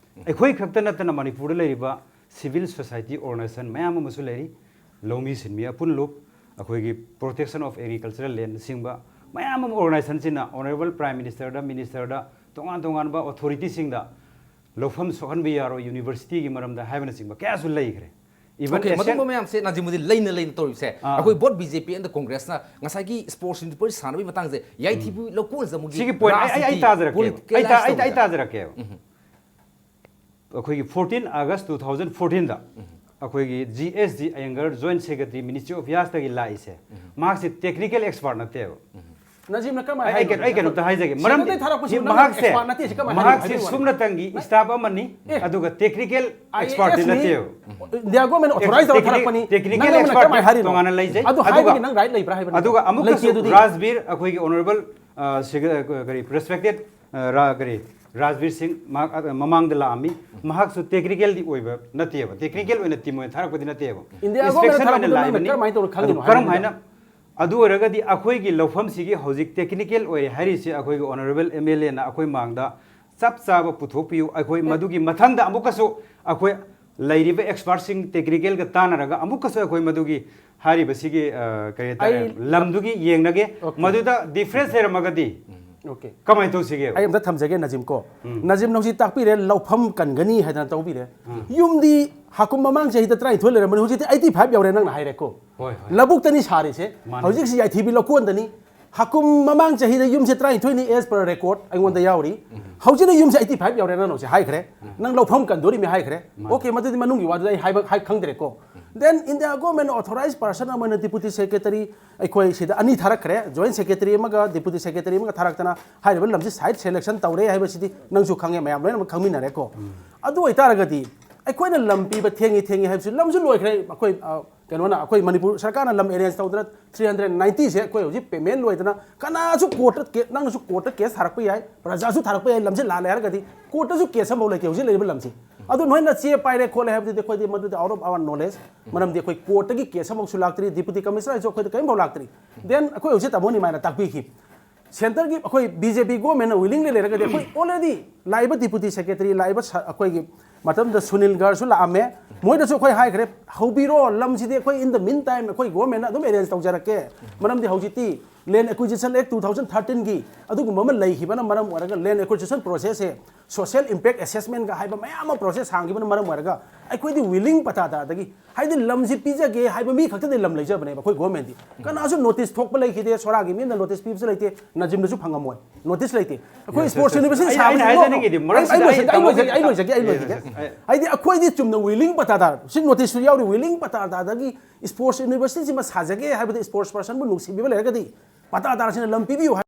ꯑꯩꯈꯣꯏ ꯈꯛꯇ ꯅꯠꯇꯅ ꯃꯅꯤꯄꯨꯔꯗ ꯂꯩꯔꯤꯕ ꯁꯤꯚꯤꯜ ꯁꯣꯁꯥꯏꯇꯤ ꯑꯣꯔꯒꯅꯥꯏꯖꯦꯁꯟ ꯃꯌꯥꯝ ꯑꯃꯁꯨ ꯂꯩꯔꯤ, ꯂꯧꯃꯤ ꯁꯤꯟꯃꯤ ꯑꯄꯨꯟꯂꯨꯞ, ꯑꯩꯈꯣꯏꯒꯤ ꯄ꯭ꯔꯣꯇꯦꯛꯁꯟ ꯑꯣꯐ ꯑꯦꯒ꯭ꯔꯤꯀꯜꯆꯔꯦꯜ ꯂꯦꯟꯅꯆꯤꯡꯕ ꯃꯌꯥꯝ ꯑꯃ ꯑꯣꯔꯒꯅꯥꯏꯖꯦꯁꯟꯁꯤꯅ ꯑꯣꯅꯔꯦꯕꯜ ꯄ꯭ꯔꯥꯏꯝ ꯃꯤꯅꯤꯁꯇꯔꯗ, ꯃꯤꯅꯤꯁꯇꯔꯗ, ꯇꯣꯉꯥꯟ ꯇꯣꯉꯥꯟꯕ ꯑꯣꯊꯣꯔꯤꯇꯤꯁꯤꯡꯗ ꯂꯧꯐꯝ ꯁꯣꯛꯍꯟꯕ ꯌꯥꯔꯣꯏ, ꯌꯨꯅꯤꯚꯔꯁꯤꯇꯤꯒꯤ ꯃꯔꯝꯗ ꯍꯥꯏꯕꯅꯆꯤꯡꯕ ꯀꯌꯥꯁꯨ ꯂꯩꯈ꯭ꯔꯦ꯫ Even ꯑꯦꯁꯤꯌꯥꯟ ꯃꯗꯨꯒꯨꯝꯕ ꯃꯌꯥꯝꯁꯦ ꯅꯥꯖꯤꯃꯨꯗꯤ ꯂꯩꯅ ꯂꯩꯅ ꯇꯧꯔꯤꯕꯁꯦ ꯑꯥ꯫ ꯑꯩꯈꯣꯏ both B J P and ꯀꯣꯡꯒ꯭ꯔꯦꯁꯅ ꯉꯁꯥꯏꯒꯤ ꯁ꯭ꯄꯣꯔꯠꯁ ꯃꯤꯅꯤꯁꯤꯄꯥꯜ ꯁꯥꯟꯅꯕꯒꯤ ꯃꯇꯥꯡꯁꯦ ꯌꯥꯏꯊꯤꯕꯤ ꯂꯧꯀꯣꯟꯁꯤꯗ ꯑꯃꯨꯛ ꯁꯤꯒꯤ ꯄꯣꯏꯟꯠ ꯑꯩ ꯑꯩ ꯑꯩ ꯇꯥꯖꯔꯛꯀꯦꯕ꯫ ꯑꯩ ꯇꯥ- ꯑꯩ ꯇꯥ- ꯑꯩ ꯇꯥꯖꯔꯛꯀꯦꯕ꯫ ꯑꯩꯈꯣꯏꯒꯤ ꯐꯣꯔꯇꯤꯟ ꯑꯥꯒꯁ ꯇꯨ ꯊꯥꯎꯖꯟ ꯐꯣꯔꯇꯤꯟꯗ ꯑꯩꯈꯣꯏꯒꯤ G S G Iyengar, joint secretary, ministry of ꯌꯥꯁꯇꯒꯤ ꯂꯥꯛꯏꯁꯦ, ꯃꯍꯥꯛꯁꯦ ꯇꯦꯛꯅꯤꯀꯦꯜ ꯑꯦꯛꯁꯄꯥꯔꯠ ꯅꯠꯇꯦꯕ꯫ ꯅꯖꯤꯝꯅ ꯀꯔꯝꯍꯥꯏꯅ ꯑꯩ ꯀꯩꯅꯣ- ꯍꯥꯏꯔꯤꯅꯣ? ꯑꯩ ꯀꯩꯅꯣꯝꯇ ꯍꯥꯏꯖꯒꯦ꯫ ꯃꯔꯝꯗꯤ ꯁꯦꯟꯅꯗꯩ ꯊꯥꯔꯛꯄꯁꯤ ꯅꯪꯅ ꯃꯍꯥꯛꯁꯦ ꯑꯦꯛꯁꯄꯥꯔꯠ ꯅꯠꯇꯦ ꯁꯤ ꯀꯃꯥꯏꯅ ꯍꯥꯏꯔꯤꯅꯣ? ꯃꯍꯥꯛꯁꯦ ꯍꯥꯏꯕꯤꯌꯨ ꯁꯨꯞꯅꯇꯪꯒꯤ ꯑꯦ꯫ ꯏꯁꯇꯥꯐ ꯑꯃꯅꯤ, ꯑꯦ꯫ ꯑꯗꯨꯒ ꯇꯦꯛꯅꯤꯀꯦꯜ ꯑꯦꯛꯁꯄꯥꯔꯠꯇꯤ IAS ꯅꯤ, ꯅꯠꯇꯦꯕ꯫ ꯏꯟꯗꯤꯌꯥ ꯒꯣꯔꯃꯦꯟ ꯑꯣꯊꯣꯔꯥꯏꯖ ꯇꯧꯔ ꯇꯦꯛꯅꯤꯀꯦꯜ- ꯊꯥꯔꯛꯄꯅꯤ, ꯇꯦꯛꯅꯤꯀꯦꯜ ꯅꯪꯅ ꯑꯦꯛꯁꯄꯥꯔꯠ ꯀꯃꯥꯏꯅ ꯍꯥꯏꯔꯤꯅꯣ? ꯇꯣꯉꯥꯟꯅ ꯂꯩꯖꯩ꯫ ꯑꯗꯨ ꯑꯗꯨꯒ ꯍꯥꯏꯕꯒꯤ ꯅꯪ ꯔꯥꯏꯠ ꯂꯩꯕ꯭ꯔꯥ ꯍꯥꯏꯕꯅꯤꯗ? ꯑꯗꯨꯒ ꯑꯃꯨꯛꯀꯁꯨ ꯂꯩꯇꯦ ꯑꯗꯨꯗꯤ꯫ ꯔꯥꯖꯕꯤꯔ, ꯑꯩꯈꯣꯏꯒꯤ ꯑꯣꯅꯔꯦꯕꯜ, ꯑ, ꯁꯦꯒ-, ꯑ, ꯀꯔꯤ, ꯔꯦꯁꯄꯦꯛꯇꯦꯠ, ꯑ, ꯔꯥ-, ꯀꯔꯤ, ꯔꯥꯖꯕꯤꯔ ꯁꯤꯡ, ꯃꯍꯥꯛ, ꯑ, ꯃꯃꯥꯡꯗ ꯂꯥꯛꯑꯝꯃꯤ꯫ ꯃꯍꯥꯛꯁꯨ ꯇꯦꯛꯅꯤꯀꯦꯜꯗꯤ ꯑꯣꯏꯕ ꯅꯠꯇꯦꯕ, ꯇꯦꯛꯅꯤꯀꯦꯜ ꯑꯣꯏꯅ ꯇꯤꯝ ꯑꯣꯏꯅ ꯊꯥꯔꯛꯄꯗꯤ ꯅꯠꯇꯦꯕ꯫ ꯏꯟꯗꯤꯌꯥ ꯒꯣꯔꯃꯦꯟ ꯏꯟꯁꯄꯦꯛꯁꯟ ꯑꯣꯏꯅ ꯊꯥꯔꯛꯄꯗꯨ ꯅꯪꯅ ꯂꯥꯛꯏꯕꯅꯤ꯫ ꯀꯔꯝꯍꯥꯏꯅ ꯇꯧꯔ ꯈꯪꯉꯤꯅꯣ ꯑꯗꯨ ꯀꯔꯝ ꯍꯥꯏꯕꯅꯤꯗ? ꯍꯥꯏꯅ ꯑꯗꯨ ꯑꯣꯏꯔꯒꯗꯤ ꯑꯩꯈꯣꯏꯒꯤ ꯂꯧꯐꯝꯁꯤꯒꯤ ꯍꯧꯖꯤꯛ ꯇꯦꯛꯅꯤꯀꯦꯜ ꯑꯣꯏꯔꯦ ꯍꯥꯏꯔꯤꯁꯤ ꯑꯩꯈꯣꯏꯒꯤ ꯑꯣꯅꯔꯦꯕꯜ ꯑꯦꯝ ꯑꯦꯜ ꯑꯦꯅ ꯑꯩꯈꯣꯏ ꯃꯥꯡꯗ ꯆꯞ ꯆꯥꯕ ꯄꯨꯊꯣꯛꯄꯤꯌꯨ꯫ ꯑꯩꯈꯣꯏ ꯑꯦ꯫ ꯃꯗꯨꯒꯤ ꯃꯊꯪꯗ ꯑꯃꯨꯛꯀꯁꯨ ꯑꯩꯈꯣꯏ ꯂꯩꯔꯤꯕ ꯑꯦꯛꯁꯄꯥꯔꯠꯁꯤꯡ ꯇꯦꯛꯅꯤꯀꯦꯜꯒ ꯇꯥꯟꯅꯔꯒ ꯑꯃꯨꯛꯀꯁꯨ ꯑꯩꯈꯣꯏ ꯃꯗꯨꯒꯤ ꯍꯥꯏꯔꯤꯕꯁꯤꯒꯤ, ꯑ, ꯀꯔꯤ ꯍꯥꯏꯇꯥꯔꯦ, ꯑꯩ ꯂꯝꯗꯨꯒꯤ ꯌꯦꯡꯅꯒꯦ꯫ ꯑꯣꯀꯦ꯫ ꯃꯗꯨꯗ ꯗꯤꯐ꯭ꯔꯦꯟꯁ ꯂꯩꯔꯝꯃꯒꯗꯤ ꯑꯣꯀꯦ꯫ ꯀꯃꯥꯏꯅ ꯇꯧꯁꯤꯒꯦ? ꯑꯩ ꯑꯝꯇ ꯊꯝꯖꯒꯦ ꯅꯖꯤꯝ ꯀꯣ꯫ ꯎꯝ꯫ ꯅꯖꯤꯝꯅ ꯍꯧꯖꯤꯛ ꯇꯥꯛꯄꯤꯔꯦ, ꯂꯧꯐꯝ ꯀꯟꯒꯅꯤ ꯍꯥꯏꯗꯅ ꯇꯧꯕꯤꯔꯦ꯫ ꯎꯝ꯫ ꯌꯨꯝꯗꯤ ꯍꯥꯀꯨꯝ ꯃꯃꯥꯡ ꯆꯍꯤꯗ ꯇꯔꯥꯅꯤꯊꯣꯏ ꯂꯩꯔꯝꯕꯅꯤ, ꯍꯧꯖꯤꯛꯇꯤ eighty five ꯌꯧꯔꯦ, ꯅꯪꯅ ꯍꯥꯏꯔꯦꯀꯣ꯫ ꯍꯣꯏ, ꯍꯣꯏ꯫ ꯂꯧꯕꯨꯛꯇꯅꯤ ꯁꯥꯔꯤꯁꯦ꯫ ꯃꯥꯅꯤ꯫ ꯍꯧꯖꯤꯛꯁꯤ ꯌꯥꯏꯊꯤꯕꯤ ꯂꯧꯀꯣꯟꯗꯅꯤ꯫ ꯍꯀꯨꯝ ꯃꯃꯥꯡ ꯆꯍꯤꯗ ꯌꯨꯝꯁꯦ ꯇꯔꯥꯅꯤꯊꯣꯏꯅꯤ, as per record ꯑꯩꯉꯣꯟꯗ ꯌꯥꯎꯔꯤ꯫ ꯍꯧꯖꯤꯛꯅ ꯌꯨꯝꯁꯦ eighty five ꯌꯧꯔꯦ, ꯅꯪ ꯍꯧꯖꯤꯛ ꯍꯥꯏꯈ꯭ꯔꯦ꯫ ꯅꯪ ꯂꯧꯐꯝ ꯀꯟꯗꯣꯔꯤꯃꯤ ꯍꯥꯏꯈ꯭ꯔꯦ꯫ Okay, ꯃꯗꯨꯗꯤ ꯃꯅꯨꯡꯒꯤ ꯋꯥꯗꯨꯗꯤ ꯑꯩ ꯍꯥꯏꯕ ꯍꯥꯏ ꯈꯪꯗ꯭ꯔꯦꯀꯣ꯫ Then India government authorized person ꯑꯃꯅ deputy secretary ꯑꯩꯈꯣꯏ ꯁꯤꯗ ꯑꯅꯤ ꯊꯥꯔꯛꯈ꯭ꯔꯦ, joint secretary ꯑꯃꯒ deputy secretary ꯑꯃꯒ ꯊꯥꯔꯛꯇꯅ ꯍꯥꯏꯔꯤꯕ ꯂꯝꯁꯤ site selection ꯇꯧꯔꯦ ꯍꯥꯏꯕꯁꯤꯗꯤ ꯅꯪꯁꯨ ꯈꯪꯉꯦ, ꯃꯌꯥꯝ ꯂꯣꯏꯅꯃꯛ ꯈꯪꯃꯤꯟꯅꯔꯦꯀꯣ꯫ ꯑꯗꯨ ꯑꯣꯏꯇꯥꯔꯒꯗꯤ ꯑꯩꯈꯣꯏꯅ ꯂꯝ ꯄꯤꯕ ꯊꯦꯡꯉꯤ ꯊꯦꯡꯉꯤ ꯍꯥꯏꯕꯁꯤ ꯂꯝꯁꯨ ꯂꯣꯏꯈ꯭ꯔꯦ꯫ ꯑꯩꯈꯣꯏ, ꯑ, ꯀꯩꯅꯣꯅ, ꯑꯩꯈꯣꯏ ꯃꯅꯤꯄꯨꯔ ꯁꯔꯀꯥꯔꯅ ꯂꯝ arrange ꯇꯧꯗꯅ three hundred ninety ꯁꯦ ꯑꯩꯈꯣꯏ ꯍꯧꯖꯤꯛ payment ꯂꯣꯏꯗꯅ ꯀꯅꯥꯁꯨ courtꯇ ꯀꯦ-, ꯅꯪꯅꯁꯨ courtꯇ case ꯊꯥꯔꯛꯄ ꯌꯥꯏ, ꯄ꯭ꯔꯖꯥꯁꯨ ꯊꯥꯔꯛꯄ ꯌꯥꯏ, ꯂꯝꯁꯦ ꯂꯥꯜꯂꯦ ꯍꯥꯏꯔꯒꯗꯤ courtꯇꯁꯨ case ꯑꯃꯐꯥꯎ ꯂꯩꯇꯦ ꯍꯧꯖꯤꯛ ꯂꯩꯔꯤꯕ ꯂꯝꯁꯦ꯫ ꯑꯗꯨ ꯅꯣꯏꯅ ꯆꯦ ꯄꯥꯏꯔꯦ ꯈꯣꯠꯂꯦ ꯍꯥꯏꯕꯗꯨꯗꯤ ꯑꯩꯈꯣꯏꯗꯤ ꯃꯗꯨꯗꯤ out of our knowledge꯫ ꯃꯔꯝꯗꯤ ꯑꯩꯈꯣꯏ courtꯇꯒꯤ case ꯑꯃꯐꯥꯎꯁꯨ ꯂꯥꯛꯇ꯭ꯔꯤ, deputy commissionerꯁꯨ ꯑꯩꯈꯣꯏꯗ ꯀꯔꯤꯝꯐꯥꯎ ꯂꯥꯛꯇ꯭ꯔꯤ꯫ Then ꯑꯩꯈꯣꯏ ꯍꯧꯖꯤꯛ ꯇꯥꯃꯣ ꯅꯤꯃꯥꯏꯅ ꯇꯥꯛꯄꯤꯈꯤ, centreꯒꯤ ꯑꯩꯈꯣꯏ BJP governmentꯅ willingly ꯂꯩꯔꯒꯗꯤ ꯑꯩꯈꯣꯏ already ꯂꯥꯛꯏꯕ deputy secretary, ꯂꯥꯛꯏꯕ ꯁ-, ꯑꯩꯈꯣꯏꯒꯤ ꯃꯇꯝꯗ ꯁꯨꯅꯤꯜ ꯒꯔꯁꯨ ꯂꯥꯛꯑꯝꯃꯦ, ꯃꯣꯏꯗꯁꯨ ꯑꯩꯈꯣꯏ ꯍꯥꯏꯈ꯭ꯔꯦ, ꯍꯧꯕꯤꯔꯣ, ꯂꯝꯁꯤꯗꯤ ꯑꯩꯈꯣꯏ in the meantime ꯑꯩꯈꯣꯏ governmentꯅ ꯑꯗꯨꯝ arrange ꯇꯧꯖꯔꯛꯀꯦ꯫ ꯃꯔꯝꯗꯤ ꯍꯧꯖꯤꯛꯇꯤ Land Acquisition Act two thousand thirteenꯒꯤ ꯑꯗꯨꯒꯨꯝꯕ ꯑꯃ ꯂꯩꯈꯤꯕꯅ ꯃꯔꯝ ꯑꯣꯏꯔꯒ land acquisition processꯁꯦ social impact assessmentꯒ ꯍꯥꯏꯕ ꯃꯌꯥꯝ ꯑꯃ process ꯍꯥꯡꯈꯤꯕꯅ ꯃꯔꯝ ꯑꯣꯏꯔꯒ ꯑꯩꯈꯣꯏꯗꯤ willing ꯄꯇꯥꯗꯥꯔꯗꯒꯤ, ꯍꯥꯏꯗꯤ ꯂꯝꯁꯤ ꯄꯤꯖꯒꯦ ꯍꯥꯏꯕ ꯃꯤ ꯈꯛꯇꯗꯤ ꯂꯝ ꯂꯩꯖꯕꯅꯦꯕ ꯑꯩꯈꯣꯏ governmentꯗꯤ꯫ ꯀꯅꯥꯁꯨ notice ꯊꯣꯛꯄ ꯂꯩꯈꯤꯗꯦ, ꯁꯣꯔꯥꯒꯤ ꯃꯤꯅ notice ꯄꯤꯕꯁꯨ ꯂꯩꯇꯦ, ꯅꯖꯤꯝꯅꯁꯨ ꯐꯪꯉꯝꯃꯣꯏ, notice ꯂꯩꯇꯦ꯫ ꯑꯩꯈꯣꯏ Yes, yes, sports yes. university ꯑꯩ, ꯑꯩꯅ ꯁꯥꯕꯁꯤꯡꯗꯣ ꯍꯥꯏꯖꯅꯤꯡꯉꯤꯗꯤ, ꯃꯔꯛꯁꯤꯗ ꯑꯩ, ꯑꯩ ꯑꯩ ꯂꯣꯏꯁꯤꯒꯦ, ꯑꯩ ꯇꯧꯕ ꯂꯣꯏꯁꯤꯒꯦ, ꯑꯩ ꯂꯣꯏꯁꯤꯒꯦ, ꯑꯩ Yes, ꯂꯣꯏꯁꯤꯒꯦ꯫ Yes, yes. ꯍꯥꯏꯗꯤ ꯑꯩꯈꯣꯏꯗꯤ ꯆꯨꯝꯅ willing ꯄꯇꯥꯗꯥꯔ, ꯁꯤ noticeꯁꯨ ꯌꯥꯎꯔꯤ, willing ꯄꯇꯥꯗꯥꯔꯗꯒꯤ sports universityꯁꯤꯃ ꯁꯥꯖꯒꯦ ꯍꯥꯏꯕꯗ sports personꯕꯨ ꯅꯨꯡꯁꯤꯕꯤꯕ ꯂꯩꯔꯒꯗꯤ ꯄꯇꯥꯗꯥꯔꯁꯤꯅ ꯂꯝ ꯄꯤꯕꯤꯌꯨ ꯍꯥꯏ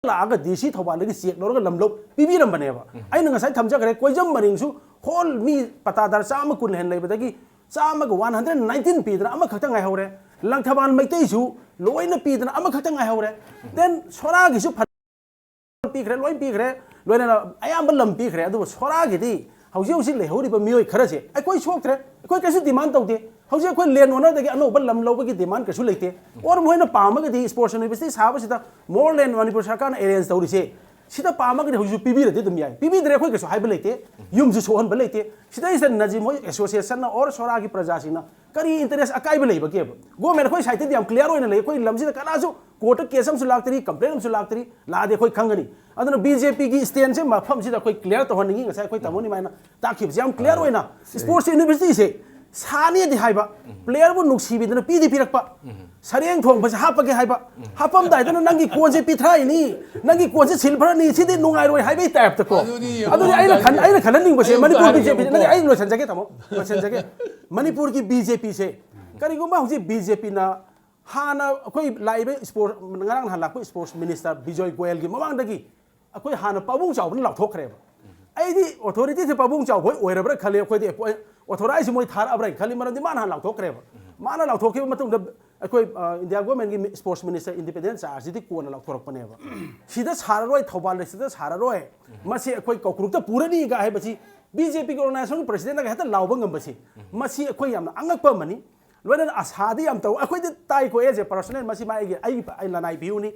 ꯂꯥꯛꯑꯒ DC ꯊꯧꯕꯥꯜꯗꯒꯤ cheque ꯂꯧꯔꯒ ꯂꯝ ꯂꯧ ꯄꯤꯕꯤꯔꯝꯕꯅꯦꯕ꯫ ꯑꯩꯅ ꯉꯁꯥꯏ ꯊꯝꯖꯈ꯭ꯔꯦ, ꯀꯣꯏꯖꯝ ꯃꯔꯤꯡꯁꯨ whole ꯃꯤ ꯄꯇꯥꯗꯥꯔ ꯆꯥꯝꯃ ꯀꯨꯟ ꯍꯦꯟꯅ ꯂꯩꯕꯗꯒꯤ ꯆꯥꯝꯃꯒ one hundred nineteen ꯄꯤꯗꯅ ꯑꯃꯈꯛꯇ ꯉꯥꯏꯍꯧꯔꯦ꯫ ꯂꯪꯊꯕꯥꯜ ꯃꯩꯇꯩꯁꯨ ꯂꯣꯏꯅ ꯄꯤꯗꯅ ꯑꯃꯈꯛꯇ ꯉꯥꯏꯍꯧꯔꯦ꯫ Then ꯁꯣꯔꯥꯒꯤꯁꯨ ꯐ-, ꯄꯤꯈ꯭ꯔꯦ, ꯂꯣꯏ ꯄꯤꯈ꯭ꯔꯦ, ꯂꯣꯏꯅꯅ ꯑꯌꯥꯝꯕ ꯂꯝ ꯄꯤꯈ꯭ꯔꯦ꯫ ꯑꯗꯨꯕꯨ ꯁꯣꯔꯥꯒꯤꯗꯤ ꯍꯧꯖꯤꯛ ꯍꯧꯖꯤꯛ ꯂꯩꯍꯧꯔꯤꯕ ꯃꯤꯑꯣꯏ ꯈꯔꯁꯦ ꯑꯩꯈꯣꯏ ꯁꯣꯛꯇ꯭ꯔꯦ, ꯑꯩꯈꯣꯏ ꯀꯩꯁꯨ demand ꯇꯧꯗꯦ꯫ ꯍꯧꯖꯤꯛ ꯑꯩꯈꯣꯏ land ownerꯗꯒꯤ ꯑꯅꯧꯕ ꯂꯝ ꯂꯧꯕꯒꯤ demand ꯀꯩꯁꯨ ꯂꯩꯇꯦ꯫ Or ꯃꯣꯏꯅ ꯄꯥꯝꯃꯒꯗꯤ sports university ꯁꯥꯕꯁꯤꯗ more land ꯃꯅꯤꯄꯨꯔ ꯁꯔꯀꯥꯔꯅ arrange ꯇꯧꯔꯤꯁꯦ, ꯁꯤꯗ ꯄꯥꯝꯃꯒꯗꯤ ꯍꯧꯖꯤꯛꯁꯨ ꯄꯤꯕꯤꯔꯗꯤ ꯑꯗꯨꯝ ꯌꯥꯏ, ꯄꯤꯕꯤꯗ꯭ꯔꯦ ꯑꯩꯈꯣꯏ ꯀꯩꯁꯨ ꯍꯥꯏꯕ ꯂꯩꯇꯦ, ꯌꯨꯝꯁꯨ ꯁꯣꯛꯍꯟꯕ ꯂꯩꯇꯦ꯫ ꯁꯤꯗꯩꯁꯤꯗ ꯅꯖꯤꯝ ꯍꯣꯏ associationꯅ or ꯁꯣꯔꯥꯒꯤ ꯄ꯭ꯔꯖꯥꯁꯤꯡꯅ ꯀꯔꯤ interest ꯑꯀꯥꯏꯕ ꯂꯩꯕꯒꯦꯕ? Government ꯑꯩꯈꯣꯏ sideꯇꯗꯤ ꯌꯥꯝ clear ꯑꯣꯏꯅ ꯂꯩ, ꯑꯩꯈꯣꯏ ꯂꯝꯁꯤꯗ ꯀꯅꯥꯁꯨ courtꯇ case ꯑꯃꯁꯨ ꯂꯥꯛꯇ꯭ꯔꯤ, complaint ꯑꯃꯁꯨ ꯂꯥꯛꯇ꯭ꯔꯤ, ꯂꯥꯛꯑꯗꯤ ꯑꯩꯈꯣꯏ ꯈꯪꯒꯅꯤ꯫ ꯑꯗꯨꯅ BJPꯒꯤ standꯁꯦ ꯃꯐꯝꯁꯤꯗ ꯑꯩꯈꯣꯏ clear ꯇꯧꯍꯟꯅꯤꯡꯉꯤ꯫ ꯉꯁꯥꯏ ꯑꯩꯈꯣꯏ ꯇꯥꯃꯣ ꯅꯤꯃꯥꯏꯅ ꯇꯥꯛꯈꯤꯕꯁꯦ ꯌꯥꯝ clear ꯑꯣꯏꯅ sports universityꯁꯦ ꯁꯥꯅꯤꯗꯤ ꯍꯥꯏꯕ, ꯄ꯭ꯂꯦꯌꯔꯕꯨ ꯅꯨꯡꯁꯤꯕꯤꯗꯅ ꯄꯤꯗꯤ ꯄꯤꯔꯛꯄ, ꯁꯔꯦꯡ ꯊꯣꯡꯕꯁꯦ ꯍꯥꯞꯄꯒꯦ ꯍꯥꯏꯕ, ꯍꯥꯞꯄꯝꯗꯥꯏꯗꯅ ꯅꯪꯒꯤ ꯀꯣꯟꯁꯦ ꯄꯤꯊ꯭ꯔꯥꯏꯅꯤ, ꯅꯪꯒꯤ ꯀꯣꯟꯁꯦ ꯁꯤꯜꯚꯔꯅꯤ, ꯁꯤꯗꯤ ꯅꯨꯡꯉꯥꯏꯔꯣꯏ ꯍꯥꯏꯕꯒꯤ ꯇꯥꯏꯞꯇꯀꯣ꯫ ꯑꯗꯨꯗꯤ ꯑꯗꯨꯗꯤ ꯑꯩꯅ ꯈꯟ-, ꯑꯩꯅ ꯈꯜꯍꯟꯅꯤꯡꯕꯁꯦ, ꯑꯩ ꯑꯝꯇ ꯃꯅꯤꯄꯨꯔ ꯍꯥꯏꯒꯦꯕꯀꯣ꯫ ꯕꯤ ꯖꯦ ꯄꯤꯁꯦ, ꯅꯠꯇꯦ, ꯑꯩ ꯂꯣꯏꯁꯤꯟꯖꯒꯦ, ꯇꯥꯃꯣ, ꯂꯣꯏꯁꯤꯟꯖꯒꯦ꯫ ꯃꯅꯤꯄꯨꯔꯒꯤ ꯕꯤ ꯖꯦ ꯄꯤꯁꯦ ꯀꯔꯤꯒꯨꯝꯕ ꯍꯧꯖꯤꯛ ꯕꯤ ꯖꯦ ꯄꯤꯅ ꯍꯥꯟꯅ ꯑꯩꯈꯣꯏ ꯂꯥꯛꯏꯕ ꯏꯁꯄꯣꯔꯠ, ꯉꯔꯥꯡ ꯅꯍꯥꯟ ꯂꯥꯛꯄ ꯏꯁꯄꯣꯔꯠꯁ ꯃꯤꯅꯤꯁꯇꯔ ꯕꯤꯖꯣꯏ ꯒꯣꯌꯦꯜꯒꯤ ꯃꯃꯥꯡꯗꯒꯤ ꯑꯩꯈꯣꯏ ꯍꯥꯟꯅ ꯄꯥꯕꯨꯡ ꯆꯥꯎꯕꯅ ꯂꯥꯎꯊꯣꯛꯈ꯭ꯔꯦꯕ꯫ ꯑꯩꯗꯤ ꯑꯣꯊꯣꯔꯤꯇꯤꯁꯦ ꯄꯥꯕꯨꯡ ꯆꯥꯎꯕ ꯍꯣꯏ ꯑꯣꯏꯔꯕ꯭ꯔꯥ ꯈꯜꯂꯤ, ꯑꯩꯈꯣꯏꯗꯤ ꯑꯣꯊꯣꯔꯥꯏꯁ ꯃꯣꯏ ꯊꯥꯔꯛꯑꯕ꯭ꯔꯥ ꯍꯥꯏꯅ ꯈꯜꯂꯤ, ꯃꯔꯝꯗꯤ ꯃꯥꯅ ꯍꯥꯟꯅ ꯂꯥꯎꯊꯣꯛꯈ꯭ꯔꯦꯕ꯫ ꯃꯥꯅ ꯂꯥꯎꯊꯣꯛꯈꯤꯕ ꯃꯇꯨꯡꯗ ꯑꯩꯈꯣꯏ, ꯑ, ꯏꯟꯗꯤꯌꯥ ꯒꯣꯔꯃꯦꯟꯒꯤ ꯏꯁꯄꯣꯔꯠꯁ ꯃꯤꯅꯤꯁꯇꯔ ꯏꯟꯗꯤꯄꯦꯟꯗꯦꯟ ꯆꯥꯔꯖꯁꯤꯗꯤ ꯀꯣꯟꯅ ꯂꯥꯎꯊꯣꯔꯛꯄꯅꯦꯕ꯫ ꯁꯤꯗ ꯁꯥꯔꯔꯣꯏ, ꯊꯧꯕꯥꯜ ꯗꯤꯁꯇ꯭ꯔꯤꯛꯇ ꯁꯥꯔꯔꯣꯏ, ꯃꯁꯤ ꯑꯩꯈꯣꯏ ꯀꯧꯀ꯭ꯔꯨꯛꯇ ꯄꯨꯔꯅꯤꯒ ꯍꯥꯏꯕꯁꯤ ꯕꯤ ꯖꯦ ꯄꯤꯒꯤ ꯑꯣꯔꯒꯅꯥꯏꯖꯦꯁꯟꯒꯤ ꯄ꯭ꯔꯁꯤꯗꯦꯟꯅꯒ ꯍꯦꯛꯇ ꯂꯥꯎꯕ ꯉꯝꯕꯁꯤ, ꯃꯁꯤ ꯑꯩꯈꯣꯏ ꯌꯥꯝꯅ ꯑꯉꯛꯄ ꯑꯃꯅꯤ꯫ ꯂꯣꯏꯅꯅ ꯑꯁꯥꯗꯤ ꯌꯥꯝ ꯇꯧ, ꯑꯩꯈꯣꯏꯗꯤ ꯇꯥꯏꯀꯣ, ꯑꯦꯁ ꯑꯦ ꯄꯔꯁꯅꯦꯜ, ꯃꯁꯤ ꯃꯥ ꯑꯩꯒꯤ, ꯑꯩꯒꯤ, ꯑꯩ ꯂꯅꯥꯏ ꯚ꯭ꯌꯨꯅꯤ꯫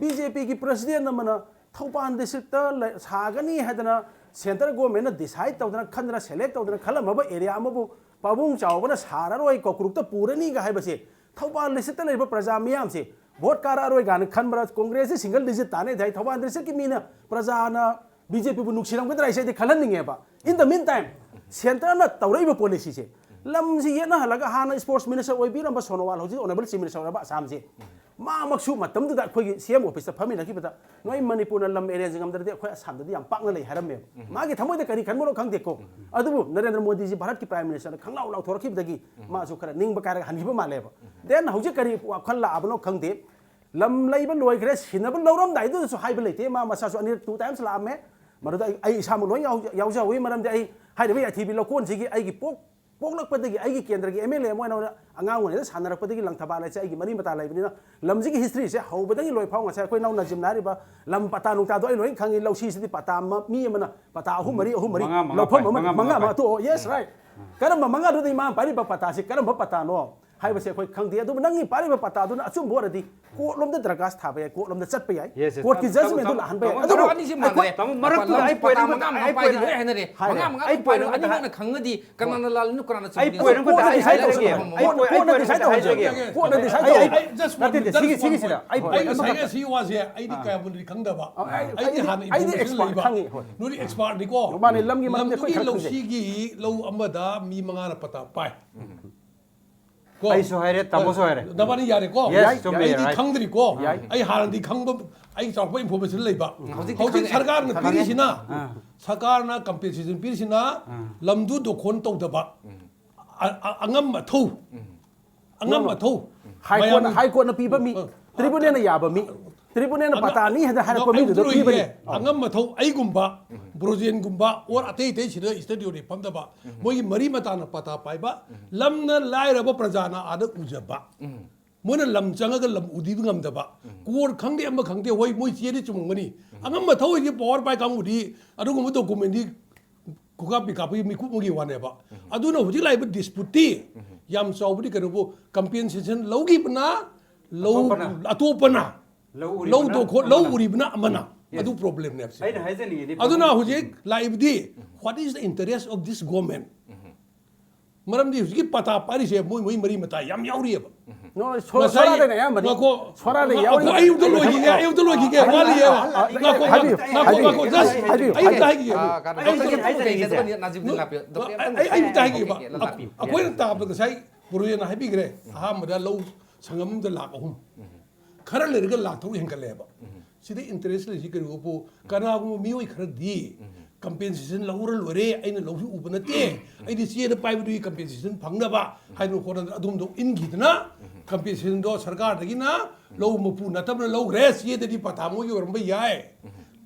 ꯕꯤ ꯖꯦ ꯄꯤꯒꯤ ꯄ꯭ꯔꯁꯤꯗꯦꯟ ꯑꯃꯅ ꯊꯧꯕꯥꯜ ꯗꯤꯁꯇ꯭ꯔꯤꯛꯇ ꯂꯩ-, ꯁꯥꯒꯅꯤ ꯍꯥꯏꯗꯅ ꯁꯦꯟꯇꯔ ꯒꯣꯔꯃꯦꯟꯅ ꯗꯤꯁꯥꯏꯠ ꯇꯧꯗꯅ, ꯈꯟꯗꯅ, ꯁꯦꯂꯦꯛ ꯇꯧꯗꯅ ꯈꯜꯂꯝꯃꯕ ꯑꯦꯔꯤꯌꯥ ꯑꯃꯕꯨ ꯄꯥꯕꯨꯡ ꯆꯥꯎꯕꯅ ꯁꯥꯔꯔꯣꯏ, ꯀꯧꯀ꯭ꯔꯨꯛꯇ ꯄꯨꯔꯅꯤꯒ ꯍꯥꯏꯕꯁꯦ ꯊꯧꯕꯥꯜ ꯗꯤꯁꯇ꯭ꯔꯤꯛꯇ ꯂꯩꯔꯤꯕ ꯄ꯭ꯔꯖꯥ ꯃꯤꯌꯥꯝꯁꯦ ꯚꯣꯠ ꯀꯥꯔꯛꯑꯔꯣꯏ ꯀꯥꯏꯅ ꯈꯟꯕ꯭ꯔꯥ? ꯀꯣꯡꯒ꯭ꯔꯦꯁꯁꯤ ꯁꯤꯡꯒꯜ ꯗꯤꯖꯤꯠ ꯇꯥꯅꯩ ꯍꯥꯏ, ꯊꯧꯕꯥꯜ ꯗꯤꯁꯇ꯭ꯔꯤꯛꯀꯤ ꯃꯤꯅ, ꯄ꯭ꯔꯖꯥꯅ ꯕꯤ ꯖꯦ ꯄꯤꯕꯨ ꯅꯨꯡꯁꯤꯔꯝꯒꯗ꯭ꯔꯥ ꯍꯥꯏꯁꯦ ꯑꯩꯗꯤ ꯈꯜꯍꯟꯅꯤꯡꯉꯦꯕ꯫ In the meantime, ꯁꯦꯟꯇꯔꯅ ꯇꯧꯔꯛꯏꯕ ꯄꯣꯂꯤꯁꯤꯁꯦ, ꯂꯝꯁꯤ ꯌꯦꯠꯅꯍꯜꯂꯒ ꯍꯥꯟꯅ ꯏꯁꯄꯣꯔꯠꯁ ꯃꯤꯅꯤꯁꯇꯔ ꯑꯣꯏꯕꯤꯔꯝꯕ ꯁꯣꯅꯣꯋꯥꯜ, ꯍꯧꯖꯤꯛ ꯑꯣꯅꯔꯦꯕꯜ ꯆꯤꯐ ꯃꯤꯅꯤꯁꯇꯔ ꯑꯣꯏꯔꯕ ꯑꯁꯥꯝꯁꯦ, ꯃꯥꯃꯛꯁꯨ ꯃꯇꯝꯗꯨꯗ ꯑꯩꯈꯣꯏꯒꯤ ꯁꯤ ꯑꯦꯝ ꯑꯣꯐꯤꯁꯇ ꯐꯝꯃꯤꯟꯅꯈꯤꯕꯗ, "ꯅꯣꯏ ꯃꯅꯤꯄꯨꯔꯅ ꯂꯝ ꯑꯦꯔꯦꯟꯖ ꯉꯝꯗ꯭ꯔꯗꯤ ꯑꯩꯈꯣꯏ ꯑꯁꯥꯝꯗꯗꯤ ꯌꯥꯝ ꯄꯥꯛꯅ ꯂꯩ" ꯍꯥꯏꯔꯝꯃꯦꯕ꯫ ꯃꯥꯒꯤ ꯊꯃꯣꯏꯗ ꯀꯔꯤ ꯈꯟꯕꯅꯣ ꯈꯪꯗꯦꯀꯣ꯫ ꯑꯗꯨꯕꯨ ꯅꯔꯦꯟꯗ꯭ꯔ ꯃꯣꯗꯤꯖꯤ ꯚꯥꯔꯠꯀꯤ ꯄ꯭ꯔꯥꯏꯝ ꯃꯤꯅꯤꯁꯇꯔꯅ ꯈꯪꯂꯥꯎ ꯂꯥꯎꯊꯣꯔꯛꯈꯤꯕꯗꯒꯤ ꯃꯥꯁꯨ ꯈꯔ ꯅꯤꯡꯕ ꯀꯥꯏꯔꯒ ꯍꯟꯈꯤꯕ ꯃꯥꯜꯂꯦꯕ꯫ Then ꯍꯧꯖꯤꯛ ꯀꯔꯤ ꯋꯥꯈꯜ ꯂꯥꯛꯑꯕꯅꯣ ꯈꯪꯗꯦ꯫ ꯂꯝ ꯂꯩꯕ ꯂꯣꯏꯈ꯭ꯔꯦ, ꯁꯤꯟꯅꯕ ꯂꯧꯔꯝꯗꯥꯏꯗꯨꯗꯁꯨ ꯍꯥꯏꯕ ꯂꯩꯇꯦ꯫ ꯃꯥ ꯃꯁꯥꯁꯨ ꯑꯅꯤꯔꯛ, two times ꯂꯥꯛꯑꯝꯃꯦ꯫ ꯃꯗꯨꯗ ꯑꯩ, ꯑꯩ ꯏꯁꯥꯃꯛ ꯂꯣꯏ ꯌꯥꯎ-, ꯌꯥꯎꯖꯍꯧꯋꯤ꯫ ꯃꯔꯝꯗꯤ ꯑꯩ ꯍꯥꯏꯔꯤꯕ ꯌꯥꯏꯊꯤꯕꯤ ꯂꯧꯀꯣꯟꯁꯤꯒꯤ ꯑꯩꯒꯤ ꯄꯣꯛ-, ꯄꯣꯛꯂꯛꯄꯗꯒꯤ ꯑꯩꯒꯤ ꯀꯦꯟꯗ꯭ꯔꯒꯤ ꯑꯦꯝ ꯑꯦꯜ ꯑꯦ ꯑꯃ ꯑꯣꯏꯅ ꯑꯉꯥꯡ ꯑꯣꯏꯔꯤꯉꯩꯗ ꯁꯥꯟꯅꯔꯛꯄꯗꯒꯤ ꯂꯪꯊꯕꯥꯜ ꯍꯥꯏꯁꯦ ꯑꯩꯒꯤ ꯃꯔꯤ ꯃꯇꯥ ꯂꯩꯕꯅꯤꯅ ꯂꯝꯁꯤꯒꯤ ꯍꯤꯁꯇ꯭ꯔꯤꯁꯦ ꯍꯧꯕꯗꯒꯤ ꯂꯣꯏ ꯐꯥꯎ ꯉꯁꯥꯏ ꯑꯩꯈꯣꯏ ꯅꯥꯎꯅ ꯖꯤꯝꯅ ꯍꯥꯏꯔꯤꯕ ꯂꯝ ꯄꯇꯥ ꯅꯨꯡꯇꯥꯗꯣ ꯑꯩ ꯂꯣꯏ ꯈꯪꯉꯤ꯫ ꯂꯧꯁꯤꯁꯤꯗꯤ ꯄꯇꯥ ꯑꯃ, ꯃꯤ ꯑꯃꯅ ꯄꯇꯥ ꯑꯍꯨꯝ ꯃꯔꯤ, ꯑꯍꯨꯝ ꯃꯔꯤ, ꯃꯉꯥ, ꯃꯉꯥ ꯂꯧꯐꯝ ꯄꯥꯏ, ꯑꯃ, ꯃꯉꯥ, ꯃꯉꯥ ꯃꯉꯥ ꯄꯥꯏ꯫ ꯇꯣꯛꯑꯣ꯫ Yes, right. ꯀꯔꯝꯕ ꯃꯉꯥꯗꯨꯗꯤ ꯃꯥꯅ ꯄꯥꯏꯔꯤꯕ ꯄꯇꯥꯁꯤ ꯀꯔꯝꯕ ꯄꯇꯥꯅꯣ? ꯍꯥꯏꯕꯁꯦ ꯑꯩꯈꯣꯏ ꯈꯪꯗꯦ꯫ ꯑꯗꯨꯕꯨ ꯅꯪꯒꯤ ꯄꯥꯏꯔꯤꯕ ꯄꯇꯥꯗꯨꯅ ꯑꯆꯨꯝꯕ ꯑꯣꯏꯔꯗꯤ ꯀꯣꯔꯠ ꯂꯣꯝꯗ ꯗꯔꯀꯥꯁ ꯊꯥꯕ ꯌꯥꯏ, ꯀꯣꯔꯠ ꯂꯣꯝꯗ ꯆꯠꯄ ꯌꯥꯏ, Yes, yes. ꯀꯣꯔꯠꯀꯤ ꯖꯖꯃꯦꯟꯗꯨ ꯇꯥꯃꯣ, ꯂꯥꯛꯍꯟꯕ ꯌꯥꯏ꯫ ꯇꯥꯃꯣ, ꯑꯗꯨꯕꯨ ꯃꯔꯝ ꯑꯅꯤꯁꯤ ꯃꯥꯟꯅꯔꯦ꯫ ꯇꯥꯃꯣ, ꯃꯔꯛꯇꯨꯗ ꯄꯇꯥ ꯑꯩ point ꯑꯃ, ꯄꯇꯥ ꯑꯩ ꯃꯉꯥ point ꯃꯉꯥ ꯑꯃ ꯄꯥꯏꯗꯤ ꯂꯣꯏ ꯍꯥꯏꯅꯔꯦ꯫ ꯍꯥꯏ, ꯃꯉꯥ ꯃꯉꯥ ꯑꯩ ꯑꯗꯨꯝ point ꯄꯥꯏꯔꯣ꯫ ꯑꯃꯈꯛꯇ ꯑꯅꯤꯃꯛꯅ ꯈꯪꯉꯗꯤ ꯀꯅꯥꯅ ꯂꯥꯜꯂꯤꯅꯣ ꯀꯅꯥꯅ ꯑꯩ ꯆꯨꯝꯃꯤꯅꯣ? point ꯑꯃꯈꯛꯇ ꯀꯣꯔꯠꯅ ꯑꯩ decide ꯍꯥꯏꯖꯒꯦ꯫ ꯇꯧꯖꯒꯦ꯫ ꯑꯩ point ꯀꯣꯔꯠꯅ ꯑꯃꯈꯛꯇ decide ꯑꯩ ꯇꯧꯖꯒꯦ꯫ ꯍꯥꯏꯖꯒꯦ꯫ ꯀꯣꯔꯠꯅ decide ꯑꯩ, ꯇꯧꯖꯒꯦ꯫ ꯑꯩ, just ꯅꯠꯇꯦ, ꯅꯠꯇꯦ, that's ꯁꯤꯒꯤ, what ꯁꯤꯒꯤꯁꯤꯗ ꯑꯩ point ꯑꯩ ꯑꯃꯈꯛꯇ ꯉꯁꯥꯏ ꯁꯤ ꯋꯥꯁꯦ ꯑꯩꯗꯤ ꯑꯥ꯫ ꯀꯌꯥꯕꯨꯗꯤ ꯈꯪꯗꯕ꯫ ꯑꯥ, ꯑꯩ, ꯑꯩꯗꯤ ꯑꯩꯗꯤ, ꯍꯥꯟꯅ ꯑꯩꯗꯤ information expert ꯂꯩꯕ꯫ ꯈꯪꯉꯤ, ꯍꯣꯏ꯫ ꯅꯣꯏꯗꯤ expert ꯅꯤꯀꯣ꯫ ꯃꯥꯅꯦ, ꯂꯝꯒꯤ ꯃꯔꯝꯗꯤ ꯑꯩꯈꯣꯏ ꯂꯝꯗꯨꯒꯤ ꯈꯔ ꯈꯪꯖꯩ꯫ ꯂꯧꯁꯤꯒꯤ ꯂꯧ ꯑꯃꯗ ꯃꯤ ꯃꯉꯥꯅ ꯄꯇꯥ ꯄꯥꯏ꯫ ꯀꯣ? ꯑꯩꯁꯨ ꯍꯥꯏꯔꯦ, ꯇꯥꯃꯣꯁꯨ ꯍꯥꯏꯔꯦ꯫ ꯅꯕꯥꯅꯤ ꯌꯥꯔꯦꯀꯣ? Yes, ꯆꯨꯝꯃꯦ, ꯑꯩꯗꯤ right. ꯈꯪꯗ꯭ꯔꯤꯀꯣ꯫ ꯌꯥꯏ꯫ ꯑꯩ ꯍꯥꯟꯅꯗꯤ ꯈꯪꯕ, ꯑꯩ ꯆꯥꯎꯔꯛꯄ information ꯂꯩꯕ꯫ ꯍꯧꯖꯤꯛꯇꯤ ꯍꯧꯖꯤꯛ ꯈꯪꯉꯦ꯫ ꯁꯔꯀꯥꯔꯅ ꯈꯪꯉꯦ꯫ ꯄꯤꯔꯤꯁꯤꯅ, ꯑꯥ꯫ ꯁꯔꯀꯥꯔꯅ compensation ꯄꯤꯔꯤꯁꯤꯅ ꯑꯥ꯫ ꯂꯝꯗꯨ ꯗꯣꯈꯣꯟ ꯇꯧꯗꯕ, ꯑ-, ꯑ-, ꯑꯉꯝ ꯑꯊꯧ, ꯑꯉꯝ ꯑꯊꯧ, ꯍꯥꯏ ꯀꯣꯔꯠꯅ, ꯃꯌꯥꯝ ꯍꯥꯏ ꯀꯣꯔꯠꯅ ꯄꯤꯕ ꯃꯤ, ꯑ, ꯇ꯭ꯔꯤꯕꯨꯅꯦꯜꯅ ꯌꯥꯕ ꯃꯤ, ꯇ꯭ꯔꯤꯕꯨꯅꯦꯜꯅ ꯑꯉꯝ-, ꯄꯇꯥꯅꯤ ꯍꯥꯏꯅ ꯍꯥꯏꯔꯛꯄ ꯑꯩ ꯃꯤꯗꯨꯗ ꯂꯣꯏꯒꯦ꯫ ꯄꯤꯕꯅꯤ꯫ ꯑꯉꯝ ꯑꯊꯧ ꯑꯩꯒꯨꯝꯕ, ꯕ꯭ꯔꯣꯖꯦꯟꯒꯨꯝꯕ, or ꯑꯇꯩ ꯑꯇꯩ ꯁꯤꯗ ꯏꯁꯇꯗꯤꯑꯣꯗ ꯐꯝꯗꯕ, ꯃꯣꯏꯒꯤ ꯃꯔꯤ ꯃꯇꯥꯅ ꯄꯇꯥ ꯄꯥꯏꯕ, ꯂꯝꯅ ꯂꯥꯏꯔꯕ ꯄ꯭ꯔꯖꯥꯅ ꯑꯥꯗ ꯎꯖꯕ꯫ ꯃꯣꯏꯅ ꯂꯝ ꯆꯪꯉꯒ ꯂꯝ ꯎꯗꯤꯕ ꯉꯝꯗꯕ꯫ ꯀꯣꯔꯠ ꯈꯪꯗꯦ, ꯑꯃ ꯈꯪꯗꯦ, ꯍꯣꯏ, ꯃꯣꯏ ꯆꯦꯗꯤ ꯆꯨꯝꯃꯝꯒꯅꯤ꯫ ꯑꯉꯝ ꯑꯊꯧ ꯑꯣꯏꯗꯤ power ꯄꯥꯏ ꯀꯥꯡꯕꯨꯗꯤ ꯑꯗꯨꯒꯨꯝꯕ document ꯗꯤ ꯈꯨꯀꯥꯞꯄꯤ ꯀꯥꯞꯄꯒꯤ ꯃꯤꯀꯨꯞ ꯑꯃꯒꯤ ꯋꯥꯅꯦꯕ꯫ ꯑꯗꯨꯅ ꯍꯧꯖꯤꯛ ꯂꯥꯛꯏꯕ dispute ꯇꯤ ꯌꯥꯝ ꯆꯥꯎꯕꯗꯤ ꯀꯩꯅꯣꯕꯨ, compensation ꯂꯧꯈꯤꯕꯅ ꯂꯧ, ꯑꯇꯣꯞꯄꯅ꯫ ꯑꯇꯣꯞꯄꯅ ꯂꯧ ꯎꯔꯤꯕꯅ ꯂꯧ ꯗꯣꯈꯣ-, ꯂꯧ ꯑꯃꯅ꯫ ꯎꯔꯤꯕꯅ ꯑꯃꯅ꯫ Yes. ꯑꯗꯨ problem ꯅꯦꯕ꯫ ꯑꯩꯅ ꯍꯥꯏꯖꯅꯤꯡꯉꯤꯗꯤ ꯑꯗꯨꯅ ꯍꯧꯖꯤꯛ ꯂꯥꯛꯏꯕꯗꯤ, what is the interest of this government? ꯃꯔꯝꯗꯤ ꯍꯧꯖꯤꯛꯀꯤ ꯄꯇꯥ ꯄꯥꯏꯔꯤꯁꯦ ꯃꯣꯏ, ꯃꯣꯏ ꯃꯔꯤ ꯃꯇꯥ ꯌꯥꯝ ꯌꯥꯎꯔꯤꯑꯕ꯫ No, ꯁꯣ-, ꯉꯁꯥꯏ ꯁꯣꯔꯥꯗꯩꯅ ꯑꯌꯥꯝꯕꯅꯤ꯫ ꯉꯥꯏꯈꯣ, ꯁꯣꯔꯥꯗꯩ ꯉꯥꯏꯈꯣ, ꯌꯥꯎꯔꯤꯕ꯫ ꯑꯩ ꯑꯝꯇ ꯂꯣꯏꯈꯤꯒꯦ, ꯑꯩ ꯑꯝꯇ ꯂꯣꯏꯈꯤꯒꯦ, ꯋꯥꯠꯂꯤꯑꯕ꯫ ꯉꯥꯏꯈꯣ, ꯍꯥꯏꯕꯤꯌꯨ, ꯉꯥꯏꯈꯣ, ꯍꯥꯏꯕꯤꯌꯨ, ꯉꯥꯏꯈꯣ, just ꯍꯥꯏꯕꯤꯌꯨ, ꯑꯩ ꯑꯝꯇ ꯍꯥꯏꯕꯤꯌꯨ꯫ ꯍꯥꯏꯈꯤꯒꯦ꯫ ꯑꯥ, ꯀꯩꯅꯣ, ꯑꯩ ꯑꯝꯇ ꯗꯣꯛꯇꯔ ꯍꯥꯏꯈꯤꯒꯦ꯫ ꯀꯦꯟ, ꯀꯦꯟ, ꯀꯦꯟ, ꯅꯥꯖꯤꯕꯨꯗꯤꯟ ꯂꯥꯛꯄꯤꯌꯨ꯫ ꯗꯣꯛꯇꯔ ꯑꯝꯇꯪ ꯑꯩ, ꯑꯩ ꯑꯝꯇ ꯍꯥꯏꯈꯤꯒꯦꯕ꯫ ꯀꯦꯟ, ꯀꯦꯟ, ꯂꯥꯛꯄꯤꯌꯨ꯫ ꯑꯩꯈꯣꯏꯅ ꯇꯥꯕꯗ ꯉꯁꯥꯏ ꯕ꯭ꯔꯣꯖꯦꯟꯅ ꯍꯥꯏꯕꯤꯈ꯭ꯔꯦ꯫ ꯑꯍꯥꯟꯕꯗ ꯂꯧ ꯁꯪꯒꯝ ꯑꯃꯗ ꯂꯥꯛ ꯑꯍꯨꯝ꯫ ꯈꯔ ꯂꯩꯔꯒ ꯂꯥꯛ ꯇꯔꯨꯛ ꯍꯦꯟꯒꯠꯂꯛꯑꯦꯕ꯫ ꯁꯤꯗ interest ꯂꯩꯁꯤ ꯀꯔꯤꯒꯨꯝꯕ ꯀꯅꯥꯒꯨꯝꯕ ꯃꯤꯑꯣꯏ ꯈꯔꯗꯤ compensation ꯂꯧꯔ ꯂꯣꯏꯔꯦ, ꯑꯩꯅ ꯂꯧꯁꯨ ꯎꯕ ꯅꯠꯇꯦ, ꯑꯩꯗꯤ ꯆꯦꯗ ꯄꯥꯏꯕꯗꯨꯒꯤ compensation ꯐꯪꯅꯕ ꯍꯥꯏꯗꯅ ꯈꯣꯠꯅꯗꯅ ꯑꯗꯨꯝꯗꯣ ꯏꯟꯈꯤꯗꯅ compensation ꯗꯣ ꯁꯔꯀꯥꯔꯗꯒꯤꯅ ꯂꯧ ꯃꯄꯨ ꯅꯠꯇꯕꯅ ꯂꯧꯈ꯭ꯔꯦ꯫ ꯆꯦꯗꯗꯤ ꯄꯇꯥ ꯃꯣꯏꯒꯤ ꯑꯣꯏꯔꯝꯕ ꯌꯥꯏ,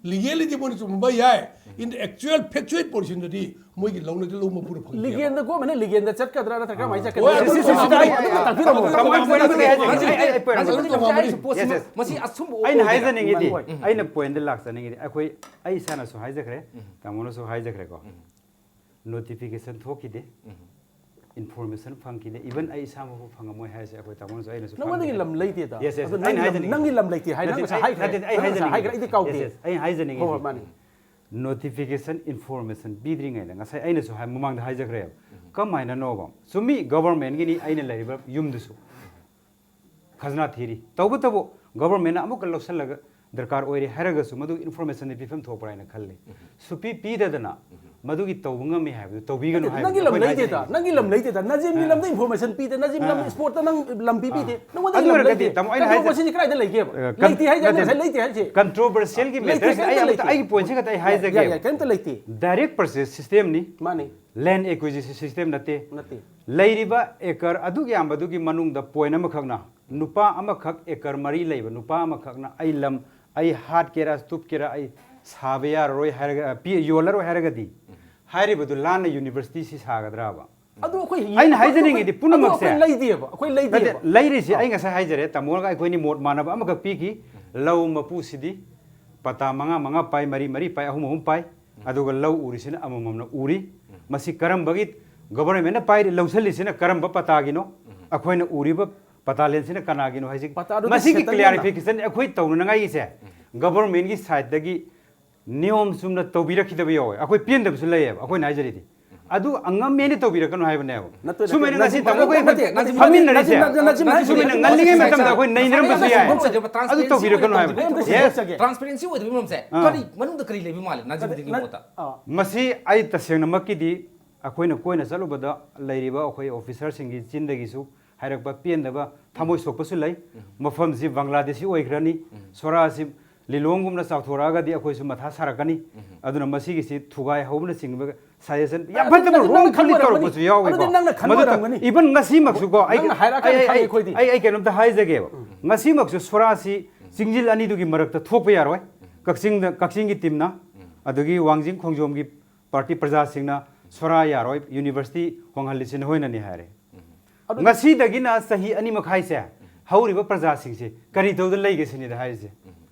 legally ꯗꯤ ꯃꯣꯏꯅ ꯆꯨꯝꯃꯝꯕ ꯌꯥꯏ, in the actual factual portion ꯗꯗꯤ ꯃꯣꯏꯒꯤ ꯂꯧꯅꯗꯤ ꯂꯧ ꯃꯄꯨꯅ ꯐꯪꯗꯦꯕ꯫ ꯂꯤꯒꯦꯟꯗ ꯀꯣꯝꯕꯅ ꯂꯤꯒꯦꯟꯗ ꯆꯠꯀꯗ꯭ꯔꯥ ꯅꯠꯇ꯭ꯔꯒ ꯀꯃꯥꯏꯅ ꯆꯠꯀꯅꯤ? ꯍꯣꯏ, ꯑꯗꯨ ꯇꯣꯉꯥꯟꯕ ꯑꯗꯨ ꯇꯥꯛꯄꯤꯔꯝꯃꯣ꯫ ꯇꯣꯉꯥꯟꯕ ꯋꯥꯔꯤ ꯑꯃ ꯂꯩ ꯍꯥꯏꯖꯒꯦ꯫ ꯍꯧꯖꯤꯛ, ꯑꯩ, ꯑꯩ, ꯑꯩ point ꯍꯧꯖꯤꯛ ꯑꯃ ꯅꯪ ꯍꯥꯏꯔꯤꯁꯤ ꯄꯣꯠꯁꯤ Yes, yes. ꯃꯁꯤ ꯑꯆꯨꯝꯕ ꯑꯩꯅ ꯑꯣꯏꯒꯦꯔꯥ? ꯍꯥꯏꯖꯅꯤꯡꯉꯤꯗꯤ, ꯍꯣꯏ꯫ ꯑꯩꯅ point ꯗ ꯂꯥꯛꯆꯅꯤꯡꯉꯤꯗꯤ, ꯑꯩꯈꯣꯏ, ꯑꯩ ꯏꯁꯥꯅꯁꯨ ꯍꯥꯏꯖꯈ꯭ꯔꯦ, ꯇꯥꯃꯣꯅꯁꯨ ꯍꯥꯏꯖꯈ꯭ꯔꯦꯀꯣ꯫ Notification ꯊꯣꯛꯈꯤꯗꯦ꯫ ꯏꯟꯐꯣꯔꯃꯦꯁꯟ ꯐꯪꯈꯤꯗꯦ, ꯏꯚꯟ ꯑꯩ ꯏꯁꯥꯃꯛꯐꯥꯎ ꯐꯪꯉꯝꯃꯣꯏ ꯍꯥꯏꯁꯦ ꯑꯩꯈꯣꯏ ꯇꯥꯃꯣꯅꯁꯨ ꯑꯩꯅꯁꯨ ꯅꯪꯉꯣꯟꯗꯒꯤ ꯈꯪꯉꯦ꯫ ꯂꯝ ꯂꯩꯇꯦꯗ꯫ Yes, yes, ꯑꯗꯣ ꯑꯩꯅ ꯅꯪꯒꯤ ꯂꯝ- ꯍꯥꯏꯖꯅꯤꯡꯉꯤꯁꯦ꯫ ꯅꯪꯒꯤ ꯂꯝ ꯂꯩꯇꯦ ꯍꯥꯏ, ꯅꯠꯇꯦ, ꯅꯪ ꯉꯁꯥꯏ ꯑꯩ- ꯍꯥꯏꯈ꯭ꯔꯦ, ꯑꯩꯗꯤ ꯅꯠꯇꯦ, ꯀꯥꯎꯗꯦ꯫ yes, yes, ꯑꯩ ꯍꯥꯏꯖꯅꯤꯡꯉꯤꯁꯦ꯫ ꯍꯣꯏ, ꯍꯣꯏ, ꯃꯥꯅꯤ꯫ ꯅꯣꯇꯤꯐꯤꯀꯦꯁꯟ ꯏꯟꯐꯣꯔꯃꯦꯁꯟ ꯄꯤꯗ꯭ꯔꯤꯉꯩꯗ ꯉꯁꯥꯏ ꯑꯩꯅꯁꯨ ꯍꯥꯏ, ꯃꯃꯥꯡꯗ ꯍꯥꯏꯖꯈ꯭ꯔꯦꯕ꯫ ꯀꯃꯥꯏꯅꯅꯣꯕ? ꯆꯨꯝꯃꯤ, ꯒꯚꯔꯟꯃꯦꯟꯒꯤꯅꯤ ꯑꯩꯅ ꯂꯩꯔꯤꯕ ꯌꯨꯝꯗꯨꯁꯨ ꯈꯖꯅꯥ ꯊꯤꯔꯤ꯫ ꯇꯧꯕꯇꯕꯨ ꯒꯚꯔꯟꯃꯦꯟꯅ ꯑꯃꯨꯛꯀ ꯂꯧꯁꯤꯜꯂꯒ ꯗꯔꯀꯥꯔ ꯑꯣꯏꯔꯦ ꯍꯥꯏꯔꯒꯁꯨ ꯃꯗꯨ ꯏꯟꯐꯣꯔꯃꯦꯁꯟꯗꯤ ꯄꯤꯐꯝ ꯊꯣꯛꯄ꯭ꯔꯥ ꯍꯥꯏꯅ ꯈꯜꯂꯤ꯫ ꯁꯨꯄꯤ ꯄꯤꯗꯗꯅ ꯃꯗꯨꯒꯤ ꯇꯧꯕ ꯉꯝꯃꯤ ꯍꯥꯏꯕꯗꯨ ꯇꯧꯕꯤꯒꯅꯨ ꯍꯥꯏꯕꯅꯤ ꯅꯪꯒꯤ ꯂꯝ ꯑꯩꯈꯣꯏꯅ ꯂꯩꯇꯦꯗ, ꯍꯥꯏꯖꯅꯤꯡꯉꯤꯁꯦ꯫ ꯅꯪꯒꯤ ꯂꯝ ꯂꯩꯇꯦꯗ꯫ ꯅꯖꯤꯝꯒꯤ ꯑꯥ꯫ ꯂꯝꯗ ꯏꯟꯐꯣꯔꯃꯦꯁꯟ ꯄꯤꯗꯦ, ꯅꯖꯤꯝ ꯂꯝ ꯑꯥ꯫ ꯏꯁꯄꯣꯔꯠꯇ ꯅꯪ ꯂꯝꯕꯤ ꯑꯥ꯫ ꯄꯤꯗꯦ꯫ ꯅꯪꯉꯣꯟꯗ ꯑꯗꯨ ꯂꯝ ꯑꯣꯏꯔꯒꯗꯤ ꯂꯩꯇꯦ꯫ ꯇꯥꯃꯣ ꯑꯩꯅ ꯍꯥꯏꯁꯦ- ꯀꯟꯇ꯭ꯔꯣꯚꯔꯁꯤꯗꯤ ꯀꯗꯥꯏꯗ ꯂꯩꯒꯦꯕ? ꯑ, ꯂꯩꯇꯦ ꯍꯥꯏꯁꯦ ꯑꯩꯅ ꯅꯠꯇꯦ꯫ ꯉꯁꯥꯏ ꯂꯩꯇꯦ ꯍꯥꯏꯁꯦ꯫ ꯀꯟꯇ꯭ꯔꯣꯚꯔꯁꯤꯌꯦꯜꯒꯤ ꯂꯩꯇꯦ ꯃꯦꯇꯔꯁꯦ ꯍꯥꯏꯁꯦ ꯑꯩ ꯑꯃꯨꯛꯇ ꯂꯩꯇꯦ꯫ ꯑꯩꯒꯤ ꯄꯣꯏꯟꯁꯦ ꯈꯛꯇ ꯑꯩ ꯌꯥꯏ, ꯌꯥꯏ, ꯍꯥꯏꯖꯒꯦ꯫ ꯌꯥꯏ, ꯀꯩꯝꯇ ꯂꯩꯇꯦ꯫ ꯗꯥꯏꯔꯦꯛ ꯄꯔꯆꯦꯁ ꯁꯤꯁꯇꯦꯝꯅꯤ꯫ ꯃꯥꯅꯤ꯫ ꯂꯦꯟ ꯑꯦꯀ꯭ꯋꯤꯖꯤꯁꯟ ꯁꯤꯁꯇꯦꯝ ꯅꯠꯇꯦ꯫ ꯅꯠꯇꯦ꯫ ꯂꯩꯔꯤꯕ ꯑꯦꯀꯔ ꯑꯗꯨꯛ ꯌꯥꯝꯕꯗꯨꯒꯤ ꯃꯅꯨꯡꯗ ꯄꯣꯏꯟ ꯑꯃꯈꯛꯅ ꯅꯨꯄꯥ ꯑꯃꯈꯛ ꯑꯦꯀꯔ ꯃꯔꯤ ꯂꯩꯕ ꯅꯨꯄꯥ ꯑꯃꯈꯛꯅ ꯑꯩ ꯂꯝ, ꯑꯩ ꯍꯥꯠꯀꯦꯔꯥ ꯇꯨꯞꯀꯦꯔꯥ ꯑꯩ ꯁꯥꯕ ꯌꯥꯔꯔꯣꯏ ꯍꯥꯏꯔꯒ, ꯄꯤ-, ꯌꯣꯜꯂꯔꯣꯏ ꯍꯥꯏꯔꯒꯗꯤ ꯍꯥꯏꯔꯤꯕꯗꯨ ꯂꯥꯟꯅ ꯌꯨꯅꯤꯚꯔꯁꯤꯇꯤ ꯁꯤ ꯁꯥꯒꯗ꯭ꯔꯕ? ꯑꯗꯨ ꯑꯩꯈꯣꯏ ꯑꯩꯅ ꯑꯗꯨ ꯍꯥꯏꯖꯅꯤꯡꯉꯤꯗꯤ ꯑꯩꯈꯣꯏ- ꯄꯨꯝꯅꯃꯛꯁꯦ ꯑꯗꯨ ꯑꯩꯈꯣꯏ ꯂꯩꯇꯦꯕ, ꯑꯩꯈꯣꯏ ꯅꯠꯇꯦ, ꯂꯩꯇꯦꯕ꯫ ꯂꯩꯔꯤꯁꯦ ꯑꯩ ꯉꯁꯥꯏ ꯍꯥꯏꯖꯔꯦ, ꯇꯥꯃꯣꯒ ꯑꯩꯈꯣꯏꯅꯤ ꯃꯣꯠ ꯃꯥꯟꯅꯕ ꯑꯃꯈꯛ ꯄꯤꯈꯤ꯫ ꯂꯧ ꯃꯄꯨꯁꯤꯗꯤ ꯄꯇꯥ ꯃꯉꯥ ꯃꯉꯥ ꯄꯥꯏ, ꯃꯔꯤ ꯃꯔꯤ ꯄꯥꯏ, ꯑꯍꯨꯝ ꯑꯍꯨꯝ ꯄꯥꯏ, ꯑꯗꯨꯒ ꯂꯧ ꯎꯔꯤꯁꯤꯅ ꯑꯃꯃꯝꯅ ꯎꯔꯤ꯫ ꯃꯁꯤ ꯀꯔꯝꯕꯒꯤ ꯒꯣꯕꯔꯟꯃꯦꯟꯠꯅ ꯄꯥꯏꯔꯤ, ꯂꯧꯁꯤꯜꯂꯤꯁꯤꯅ ꯀꯔꯝꯕ ꯄꯇꯥꯒꯤꯅꯣ? ꯑꯩꯈꯣꯏꯅ ꯎꯔꯤꯕ ꯄꯇꯥ ꯂꯦꯟꯁꯤꯅ ꯀꯅꯥꯒꯤꯅꯣ ꯍꯥꯏꯁꯤ? ꯄꯇꯥꯗꯨꯗꯤ ꯃꯁꯤꯒꯤ ꯁꯦꯟꯇ꯭ꯔꯦꯜꯒꯤ ꯀ꯭ꯂꯤꯌꯥꯔꯤꯐꯤꯀꯦꯁꯟ ꯑꯩꯈꯣꯏ ꯇꯧꯅꯅꯉꯥꯏꯒꯤꯁꯦ ꯒꯣꯕꯔꯟꯃꯦꯟꯠꯀꯤ ꯁꯥꯏꯠꯇꯒꯤ ꯅꯤꯌꯣꯝ ꯆꯨꯝꯅ ꯇꯧꯕꯤꯔꯛꯈꯤꯗꯕ ꯌꯥꯎꯋꯦ꯫ ꯑꯩꯈꯣꯏ ꯄꯦꯟꯗꯕꯁꯨ ꯂꯩꯌꯦꯕ꯫ ꯑꯩꯈꯣꯏꯅ ꯍꯥꯏꯖꯔꯤꯗꯤ ꯑꯗꯨ ꯑꯉꯝꯃꯦꯅ ꯇꯧꯕꯤꯔꯛꯀꯅꯨ ꯍꯥꯏꯕꯅꯦꯕ꯫ ꯅꯠꯇꯦ, ꯅꯠꯇꯦ, ꯁꯨꯃꯥꯏꯅ ꯉꯁꯤ ꯅꯠꯇꯦ, ꯇꯥꯃꯣ ꯑꯩꯈꯣꯏ ꯅꯠꯇꯦ, ꯅꯠꯇꯦ, ꯐꯝꯃꯤꯟꯅꯔꯤꯁꯦ꯫ ꯅꯠꯇꯦ, ꯅꯠꯇꯦ, ꯅꯠꯇꯦ, ꯁꯨꯃꯥꯏꯅ ꯅꯠꯇꯦ, ꯉꯜꯂꯤꯉꯩ ꯅꯠꯇꯦ, ꯃꯇꯝꯗ ꯑꯩꯈꯣꯏ ꯅꯩꯅꯔꯝꯕꯁꯨ ꯌꯥꯏ꯫ ꯅꯠꯇꯦ, ꯅꯠꯇꯦ, ꯑꯗꯨ ꯇꯧꯕꯤꯔꯛꯀꯅꯨ ꯍꯥꯏꯕ꯫ ꯅꯠꯇꯦ, Yes꯫ ꯇ꯭ꯔꯥꯟꯁꯄꯦꯔꯦꯟꯁꯤ ꯑꯣꯏꯗꯕꯒꯤ ꯃꯔꯝꯁꯦ ꯑꯥ꯫ ꯀꯔꯤ ꯃꯅꯨꯡꯗ ꯀꯔꯤ ꯂꯩꯕ ꯃꯥꯜꯂꯦ ꯅꯖꯤꯝꯗꯒꯤ ꯃꯣꯠꯇ? ꯃꯁꯤ ꯑꯩ ꯇꯁꯦꯡꯅꯃꯛꯀꯤꯗꯤ ꯑꯩꯈꯣꯏꯅ ꯀꯣꯏꯅ ꯆꯠꯂꯨꯕꯗ ꯂꯩꯔꯤꯕ ꯑꯩꯈꯣꯏ ꯑꯣꯐꯤꯁꯥꯔꯁꯤꯡꯒꯤ ꯆꯤꯟꯗꯒꯤꯁꯨ ꯍꯥꯏꯔꯛꯄ ꯄꯦꯟꯗꯕ, ꯊꯃꯣꯏ ꯁꯣꯛꯄꯁꯨ ꯂꯩ꯫ ꯃꯐꯝꯁꯤ ꯕꯪꯒ꯭ꯂꯥꯗꯦꯁꯤ ꯑꯣꯏꯈ꯭ꯔꯅꯤ꯫ ꯁꯣꯔꯥꯁꯤ ꯂꯤꯂꯣꯡꯒꯨꯝꯅ ꯆꯥꯎꯊꯣꯔꯛꯑꯒꯗꯤ ꯑꯩꯈꯣꯏꯁꯨ ꯃꯊꯥ ꯁꯥꯔꯛꯀꯅꯤ꯫ ꯑꯗꯨꯅ ꯃꯁꯤꯒꯤꯁꯤ ꯊꯨꯒꯥꯏ ꯍꯧꯕꯅꯆꯤꯡꯕ ꯁꯖꯦꯁꯟ ꯌꯥꯝ ꯑꯗꯨꯗꯤ ꯐꯠꯇꯕ ꯅꯪ- ꯅꯪꯅ ꯔꯣꯡꯐꯨꯜꯂꯤ ꯈꯟꯕ ꯑꯣꯏꯔꯝꯒꯅꯤ꯫ ꯇꯧꯔꯛꯄꯁꯨ ꯌꯥꯎꯋꯦꯀꯣ꯫ ꯑꯗꯨꯗꯤ ꯅꯪꯅ ꯈꯟꯕ ꯃꯗꯨ ꯇ- ꯑꯣꯏꯔꯝꯒꯅꯤ꯫ Even ꯉꯁꯤꯃꯛꯁꯨꯀꯣ ꯑꯩ ꯅꯪꯅ ꯍꯥꯏꯔꯛꯑꯀꯥꯟꯗ ꯑꯩ- ꯈꯪꯉꯦ ꯑꯩ- ꯑꯩꯈꯣꯏꯗꯤ꯫ ꯑꯩ ꯑꯩ ꯀꯩꯅꯣꯝꯇ ꯍꯥꯏꯖꯒꯦꯕ꯫ ꯉꯁꯤꯃꯛꯁꯨ ꯁꯣꯔꯥꯁꯤ ꯆꯤꯡꯖꯤꯜ ꯑꯅꯤꯗꯨꯒꯤ ꯃꯔꯛꯇ ꯊꯣꯛꯄ ꯌꯥꯔꯣꯏ꯫ ꯀꯛꯆꯤꯡꯗ ꯀꯛꯆꯤꯡꯒꯤ ꯇꯤꯝꯅ ꯑꯗꯒꯤ ꯋꯥꯡꯖꯤꯡ ꯈꯣꯡꯖꯣꯝꯒꯤ ꯄꯥꯔꯇꯤ ꯄ꯭ꯔꯖꯥꯁꯤꯡꯅ ꯁꯣꯔꯥ ꯌꯥꯔꯣꯏ, ꯌꯨꯅꯤꯚꯔꯁꯤꯇꯤ ꯍꯣꯡꯍꯜꯂꯤꯁꯤ ꯅꯈꯣꯏꯅꯅꯤ ꯍꯥꯏꯔꯦ꯫ ꯑꯗꯨꯗꯤ ꯉꯁꯤꯗꯒꯤꯅ ꯆꯍꯤ ꯑꯅꯤ ꯃꯈꯥꯏꯁꯦ ꯍꯧꯔꯤꯕ ꯄ꯭ꯔꯖꯥꯁꯤꯡꯁꯦ ꯀꯔꯤ ꯇꯧꯗꯅ ꯂꯩꯒꯦ ꯁꯤꯅꯤꯗ ꯍꯥꯏꯔꯤꯁꯦ꯫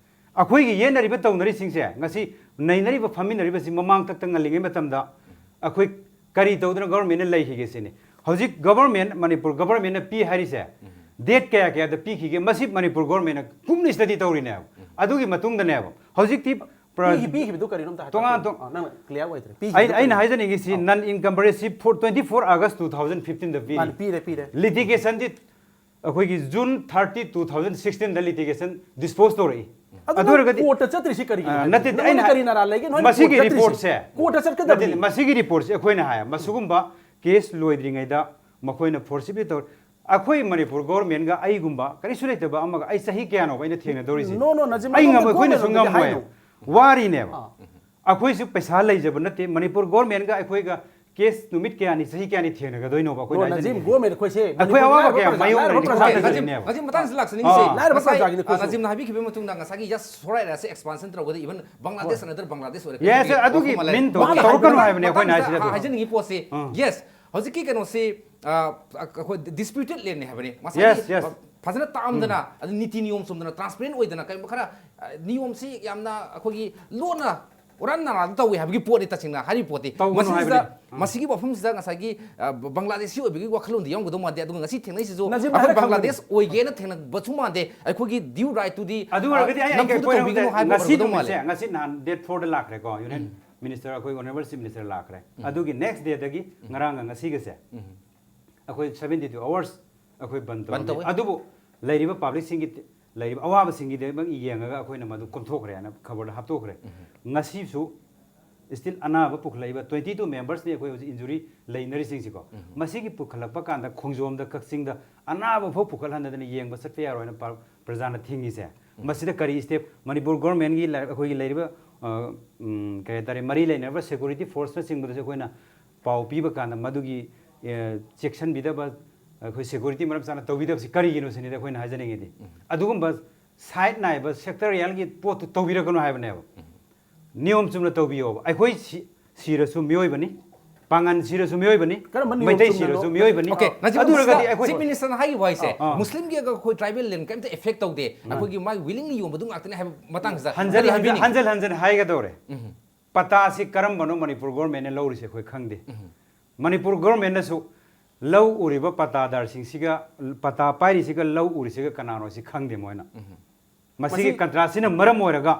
ꯑꯩꯈꯣꯏꯒꯤ ꯌꯦꯠꯅꯔꯤꯕ ꯇꯧꯅꯔꯤꯁꯤꯡꯁꯦ ꯉꯁꯤ ꯅꯩꯅꯔꯤꯕ ꯐꯝꯃꯤꯟꯅꯔꯤꯕꯁꯤ ꯃꯃꯥꯡ ꯊꯛꯇ ꯉꯜꯂꯤꯉꯩ ꯃꯇꯝꯗ ꯑꯩꯈꯣꯏ ꯀꯔꯤ ꯇꯧꯗꯅ ꯒꯣꯕꯔꯟꯃꯦꯟꯠꯅ ꯂꯩꯈꯤꯒꯦ ꯁꯤꯅꯤ꯫ ꯍꯧꯖꯤꯛ ꯒꯚꯔꯟꯃꯦꯟ, ꯃꯅꯤꯄꯨꯔ ꯒꯚꯔꯟꯃꯦꯟꯅ ꯄꯤ ꯍꯥꯏꯔꯤꯁꯦ, ꯗꯦꯠ ꯀꯌꯥ ꯀꯌꯥꯗ ꯄꯤꯈꯤꯒꯦ, ꯃꯁꯤ ꯃꯅꯤꯄꯨꯔ ꯒꯚꯔꯟꯃꯦꯟꯅ ꯀꯨꯞꯅ ꯁ꯭ꯇꯗꯤ ꯇꯧꯔꯤꯅꯦꯕ꯫ ꯑꯗꯨꯒꯤ ꯃꯇꯨꯡꯗꯅꯦꯕ ꯍꯧꯖꯤꯛꯇꯤ ꯄ꯭ꯔ- ꯄꯤꯈꯤ- ꯄꯤꯈꯤꯕꯗꯨ ꯀꯔꯤꯅꯣ ꯑꯝꯇ ꯍꯥꯏ- ꯇꯣꯉꯥꯟ ꯇꯣꯉꯥꯟ- ꯑꯥ, ꯅꯪꯅ ꯀ꯭ꯂꯤꯌꯥꯔ ꯑꯣꯏꯗ꯭ꯔꯦ꯫ ꯄꯤꯈꯤꯕꯗꯨ ꯑꯩꯅ ꯑꯩꯅ ꯀꯔꯤꯅꯣ? ꯍꯥꯏꯖꯅꯤꯡꯉꯤꯁꯤ, ꯑꯥ꯫ ꯅꯟ ꯏꯟꯀꯝꯕꯔꯦꯟꯁꯤꯞ for twenty four August two thousand ꯐꯤꯐꯇꯤꯟꯗ ꯄꯤꯔꯤ꯫ ꯃꯥꯅꯤ, ꯄꯤꯔꯦ, ꯄꯤꯔꯦ꯫ ꯂꯤꯇꯤꯒꯦꯁꯟꯗꯤ ꯑꯩꯈꯣꯏꯒꯤ ꯖꯨꯟ ꯊꯥꯔꯇꯤ, ꯇꯨ ꯊꯥꯎꯖꯟ ꯁꯤꯛꯁꯇꯤꯟꯗ ꯂꯤꯇꯤꯒꯦꯁꯟ ꯗꯤꯁꯄꯣꯖ ꯇꯧꯔꯛꯏ꯫ ꯑꯗꯨ ꯑꯗꯨ ꯑꯣꯏꯔꯒꯗꯤ ꯀꯣꯔꯠꯇ ꯆꯠꯇ꯭ꯔꯤꯁꯤ ꯀꯔꯤꯒꯤꯅꯣ ꯑꯥ, ꯍꯥꯏꯕ? ꯅꯠꯇꯦ, ꯅꯉꯣꯟꯗ ꯑꯩꯅ ꯀꯔꯤ ꯅꯔꯥ ꯂꯩꯒꯦ? ꯅꯣꯏꯅ ꯃꯁꯤꯒꯤ ꯀꯣꯔꯠ ꯆꯠꯇ꯭ꯔꯤꯁꯤ? ꯔꯤꯄꯣꯔꯠꯁꯦ ꯀꯣꯔꯠꯇ ꯆꯠꯀꯗꯕꯅꯤ꯫ ꯅꯠꯇꯦ, ꯃꯁꯤꯒꯤ ꯔꯤꯄꯣꯔꯠꯁꯦ ꯑꯩꯈꯣꯏꯅ ꯍꯥꯏ, ꯃꯁꯤꯒꯨꯝꯕ ꯀꯦꯁ ꯂꯣꯏꯗ꯭ꯔꯤꯉꯩꯗ ꯃꯈꯣꯏꯅ ꯐꯣꯔꯁꯤꯞꯂꯤ ꯇꯧꯔ, ꯑꯩꯈꯣꯏ ꯃꯅꯤꯄꯨꯔ ꯒꯣꯔꯃꯦꯟꯒ ꯑꯩꯒꯨꯝꯕ ꯀꯔꯤꯁꯨ ꯂꯩꯇꯕ ꯑꯃꯒ ꯑꯩ ꯆꯍꯤ ꯀꯌꯥꯅꯣꯕ ꯑꯩꯅ ꯊꯦꯡꯅꯗꯧꯔꯤꯁꯤ? No, no, ꯅꯖꯤꯝ, ꯑꯩ ꯅꯪ ꯉꯝꯃꯣꯏ, ꯑꯩꯈꯣꯏꯅꯁꯨ ꯃꯈꯣꯡ ꯉꯝꯃꯣꯏ꯫ ꯍꯥꯏꯅꯣ꯫ ꯋꯥꯔꯤꯅꯦꯕ꯫ ꯑꯥ꯫ ꯑꯩꯈꯣꯏꯁꯨ ꯄꯩꯁꯥ ꯂꯩꯖꯕ ꯅꯠꯇꯦ꯫ ꯃꯅꯤꯄꯨꯔ ꯒꯣꯔꯃꯦꯟꯒ ꯑꯩꯈꯣꯏꯒ ꯀꯦꯁ ꯅꯨꯃꯤꯠ ꯀꯌꯥꯅꯤ, ꯆꯍꯤ ꯀꯌꯥꯅꯤ ꯊꯦꯡꯅꯒꯗꯣꯏꯅꯣꯕ ꯑꯩꯈꯣꯏꯅ ꯕ꯭ꯔꯣ, ꯍꯥꯏꯖꯅꯤꯡꯉꯤꯁꯦ? ꯅꯖꯤꯝ, ꯒꯣꯔꯃꯦꯟ ꯑꯩꯈꯣꯏꯁꯦ ꯑꯩꯈꯣꯏ ꯃꯅꯤꯄꯨꯔ ꯑꯋꯥꯕ ꯂꯥꯏꯔꯕ ꯀꯌꯥ ꯄ꯭ꯔꯖꯥ, ꯃꯥꯌꯣꯛꯅꯔꯤꯅꯤ ꯂꯥꯏꯔꯕ ꯈꯪꯗꯦ꯫ ꯄ꯭ꯔꯖꯥ ꯅꯖꯤꯝ, ꯍꯥꯏꯕꯅꯦꯕ꯫ ꯅꯖꯤꯝ, ꯃꯇꯥꯡꯁꯤꯗ ꯂꯥꯛꯆꯅꯤꯡꯉꯤꯁꯦ, ꯑꯥ꯫ ꯂꯥꯏꯔꯕ ꯉꯁꯥꯏ, ꯄ꯭ꯔꯖꯥꯒꯤꯅꯤ ꯑꯥ, ꯑꯩꯈꯣꯏꯁꯦ꯫ ꯅꯖꯤꯝꯅ ꯍꯥꯏꯕꯤꯈꯤꯕ ꯃꯇꯨꯡꯗ ꯉꯁꯥꯏꯒꯤ just ꯁꯣꯔꯥꯏ ꯔꯥꯏꯁꯦ expansion ꯇꯧꯔꯒꯗꯤ even Bangladesh, ꯍꯣꯏ꯫ Another Bangladesh ꯑꯣꯏꯔꯒꯗꯤ Yes, ꯍꯥꯏꯕꯒꯤ ꯑꯗꯨꯒꯤ ꯋꯥꯐꯝ ꯑꯃ ꯂꯩꯔꯦ꯫ ꯃꯤꯟ ꯇꯧ-, ꯃꯥꯒꯤ ꯇꯧꯔꯛꯀꯅꯨ ꯍꯥꯏꯕꯅꯦ ꯑꯩꯈꯣꯏꯅ ꯃꯇꯥꯡꯁꯤꯗ ꯍꯥꯏꯁꯤꯗꯤ ꯑꯗꯨꯕꯨ꯫ ꯍꯥꯏꯖꯅꯤꯡꯉꯤ ꯄꯣꯠꯁꯤ, ꯑꯥ꯫ Yes, ꯍꯧꯖꯤꯛꯀꯤ ꯀꯩꯅꯣꯁꯤ, ꯑꯥ, ꯑꯩꯈꯣꯏ disputed land ꯅꯤ ꯍꯥꯏꯕꯅꯤ꯫ ꯉꯁꯥꯏꯒꯤ Yes, yes꯫ ꯐꯖꯅ ꯇꯥꯛꯑꯝꯗꯅ, ꯎꯝ꯫ ꯑꯗꯨ ꯅꯤꯇꯤ ꯅꯤꯌꯣꯝ ꯆꯨꯝꯗꯅ, transparent ꯑꯣꯏꯗꯅ, ꯀꯔꯤꯒꯨꯝꯕ ꯈꯔ, ꯑ, ꯅꯤꯌꯣꯝꯁꯤ ꯌꯥꯝꯅ ꯑꯩꯈꯣꯏꯒꯤ ꯂꯣꯟꯅ ꯎꯔꯥꯟ ꯅꯔꯥꯟ ꯇꯧꯏ ꯍꯥꯏꯕꯒꯤ ꯄꯣꯠꯅꯤ, ꯇꯁꯦꯡꯅ ꯍꯥꯏꯔꯤꯕ ꯄꯣꯠꯇꯤ꯫ ꯇꯧꯒꯅꯨ ꯃꯁꯤꯁꯤꯗ, ꯍꯥꯏꯕꯅꯤ꯫ ꯑꯥ꯫ ꯃꯁꯤꯒꯤ ꯋꯥꯐꯝꯁꯤꯗ ꯉꯁꯥꯏꯒꯤ, ꯑ, ꯕ-, ꯕꯪꯒ꯭ꯂꯥꯗꯦꯁꯤ ꯑꯣꯏꯕꯒꯤ ꯋꯥꯈꯜꯂꯣꯟꯗꯤ ꯌꯥꯎꯔꯝꯒꯗꯧ ꯃꯥꯟꯗꯦ꯫ ꯑꯗꯨꯒ ꯉꯁꯤ ꯊꯦꯡꯅꯩꯁꯤꯁꯨ ꯅꯖꯤꯝꯅ ꯑꯩꯈꯣꯏ ꯍꯥꯏꯔ ꯕꯪꯒ꯭ꯂꯥꯗꯦꯁ ꯈꯪꯕꯅꯤ꯫ ꯑꯣꯏꯒꯦꯅ ꯊꯦꯡꯅꯕꯁꯨ ꯃꯥꯟꯗꯦ, ꯑꯩꯈꯣꯏꯒꯤ due right ꯇꯨꯗꯤ, ꯑꯗꯨ ꯑꯣꯏꯔꯒꯗꯤ ꯑ, ꯑꯩ, ꯑꯩ ꯅꯝꯐꯨꯗ ꯀꯩ point ꯇꯧꯕꯤꯒꯅꯨ ꯑꯃꯇ-, ꯍꯥꯏꯕ ꯉꯁꯤ ꯑꯣꯏꯔꯝꯒꯗꯧ ꯅꯨꯃꯤꯠꯁꯦ, ꯃꯥꯜꯂꯦ꯫ ꯉꯁꯤ ꯅꯍꯥꯟ date four ꯗ ꯂꯥꯛꯈ꯭ꯔꯦꯀꯣ, Union ꯎꯝ꯫ Minister, ꯑꯩꯈꯣꯏ Honourable Chief Minister ꯂꯥꯛꯈ꯭ꯔꯦ꯫ ꯎꯝ꯫ ꯑꯗꯨꯒꯤ next day ꯗꯒꯤ ꯎꯝ꯫ ꯉꯔꯥꯡꯒ ꯉꯁꯤꯒꯁꯦ, ꯎꯝ꯫ ꯑꯩꯈꯣꯏ seventy two hours ꯑꯩꯈꯣꯏ ꯕꯟ ꯕꯟ ꯇꯧꯔꯝꯃꯤ꯫ ꯇꯧꯋꯤ꯫ ꯑꯗꯨꯕꯨ ꯂꯩꯔꯤꯕ public ꯁꯤꯡꯒꯤ ꯂꯩꯔꯤꯕ ꯑꯋꯥꯕꯁꯤꯡꯒꯤꯗꯃꯛ ꯌꯦꯡꯉꯒ ꯑꯩꯈꯣꯏꯅ ꯃꯗꯨ ꯀꯣꯝꯊꯣꯛꯈ꯭ꯔꯦ ꯍꯥꯏꯅ ꯈꯕꯔꯗ ꯍꯥꯞꯇꯣꯛꯈ꯭ꯔꯦ꯫ ꯎꯝ꯫ ꯉꯁꯤꯁꯨ still ꯑꯅꯥꯕ ꯄꯨꯈꯠꯂꯛꯏꯕ twenty two members ꯅꯤ ꯑꯩꯈꯣꯏ ꯍꯧꯖꯤꯛ injury ꯂꯩꯅꯔꯤꯁꯤꯡꯁꯤꯀꯣ꯫ ꯎꯝ꯫ ꯃꯁꯤꯒꯤ ꯄꯨꯈꯠꯂꯛꯄ ꯀꯥꯟꯗ ꯈꯣꯡꯖꯣꯝꯗ, ꯀꯛꯆꯤꯡꯗ ꯑꯅꯥꯕ ꯐꯥꯎ ꯄꯨꯈꯠꯍꯟꯗꯅ ꯌꯦꯡꯕ ꯆꯠꯄ ꯌꯥꯔꯣꯏ ꯍꯥꯏꯅ ꯄ-, ꯄ꯭ꯔꯖꯥꯅ ꯊꯤꯡꯉꯤꯁꯦ꯫ ꯎꯝ꯫ ꯃꯁꯤꯗ ꯀꯔꯤ step ꯃꯅꯤꯄꯨꯔ government ꯀꯤ ꯂꯩ-, ꯑꯩꯈꯣꯏꯒꯤ ꯂꯩꯔꯤꯕ, ꯑ, ꯎꯝ, ꯀꯔꯤ ꯍꯥꯏꯇꯥꯔꯦ, ꯃꯔꯤ ꯂꯩꯅꯔꯤꯕ security force ꯅꯆꯤꯡꯕꯗꯁꯨ ꯑꯩꯈꯣꯏꯅ ꯄꯥꯎ ꯄꯤꯕ ꯀꯥꯟꯗ ꯃꯗꯨꯒꯤ, ꯑꯦ, ꯆꯦꯛꯁꯤꯟꯕꯤꯗꯕ, ꯑꯩꯈꯣꯏ security ꯃꯔꯝ ꯆꯥꯅ ꯇꯧꯕꯤꯗꯕꯁꯤ ꯀꯔꯤꯒꯤꯅꯣ ꯁꯤꯅꯤꯗ ꯑꯩꯈꯣꯏꯅ ꯍꯥꯏꯖꯅꯤꯡꯉꯤꯗꯤ꯫ ꯎꯝ꯫ ꯑꯗꯨꯒꯨꯝꯕ side ꯅꯥꯏꯕ sectorial ꯒꯤ ꯄꯣꯠꯇꯨ ꯇꯧꯕꯤꯔꯛꯀꯅꯨ ꯍꯥꯏꯕꯅꯦꯕ꯫ ꯎꯝ꯫ ꯅꯤꯌꯣꯝ ꯆꯨꯝꯅ ꯇꯧꯕꯤꯌꯣꯕ꯫ ꯑꯩꯈꯣꯏ ꯁꯤ-, ꯁꯤꯔꯁꯨ ꯃꯤꯑꯣꯏꯕꯅꯤ, ꯄꯥꯡꯒꯟ ꯁꯤꯔꯁꯨ ꯃꯤꯑꯣꯏꯕꯅꯤ, ꯀꯔꯝꯕ ꯅꯤꯌꯣꯝ ꯃꯩꯇꯩ ꯆꯨꯝꯅꯅꯣ? ꯁꯤꯔꯁꯨ ꯃꯤꯑꯣꯏꯕꯅꯤ꯫ Okay, ꯅꯖꯤꯝ, ꯑꯗꯨ ꯑꯣꯏꯔꯒꯗꯤ ꯃꯁꯤꯗ ꯑꯩꯈꯣꯏ Chief Minister ꯅ ꯍꯥꯏꯈꯤꯕ ꯍꯥꯏꯁꯦ, ꯑꯥ, ꯑꯥ꯫ ꯃꯨꯁꯂꯤꯝꯒꯤ ꯑꯩꯈꯣꯏ tribal land ꯀꯩꯝꯇ effect ꯇꯧꯗꯦ, ꯎꯝ꯫ ꯑꯩꯈꯣꯏꯒꯤ ꯃꯥꯒꯤ willingly ꯌꯣꯟꯕꯗꯨ ꯉꯥꯛꯇꯅꯦ ꯍꯥꯏꯕ ꯃꯇꯥꯡꯁꯤꯗ ꯍꯟꯖꯤꯜ, ꯀꯔꯤ ꯍꯟꯖꯤꯜ, ꯍꯥꯏꯕꯤꯅꯤꯡꯉꯤ? ꯍꯟꯖꯤꯜ ꯍꯟꯖꯤꯜ ꯍꯥꯏꯒꯗꯧꯔꯦ꯫ ꯎꯝ꯫ ꯄꯇꯥꯁꯤ ꯀꯔꯝꯕꯅꯣ ꯃꯅꯤꯄꯨꯔ government ꯅ ꯂꯧꯔꯤꯁꯦ ꯑꯩꯈꯣꯏ ꯈꯪꯗꯦ꯫ ꯎꯝ꯫ ꯃꯅꯤꯄꯨꯔ government ꯅꯁꯨ ꯂꯧ ꯎꯔꯤꯕ ꯄꯇꯥꯗꯥꯔꯁꯤꯡꯁꯤꯒ, ꯄꯇꯥ ꯄꯥꯏꯔꯤꯁꯤꯒ ꯂꯧ ꯎꯔꯤꯁꯤꯒ ꯀꯅꯥꯅꯣ ꯁꯤ ꯈꯪꯗꯦ ꯃꯣꯏꯅ꯫ ꯃꯁꯤꯒꯤ ꯃꯁꯤ ꯀꯟꯇ꯭ꯔꯥꯁꯤꯅ ꯃꯔꯝ ꯑꯣꯏꯔꯒ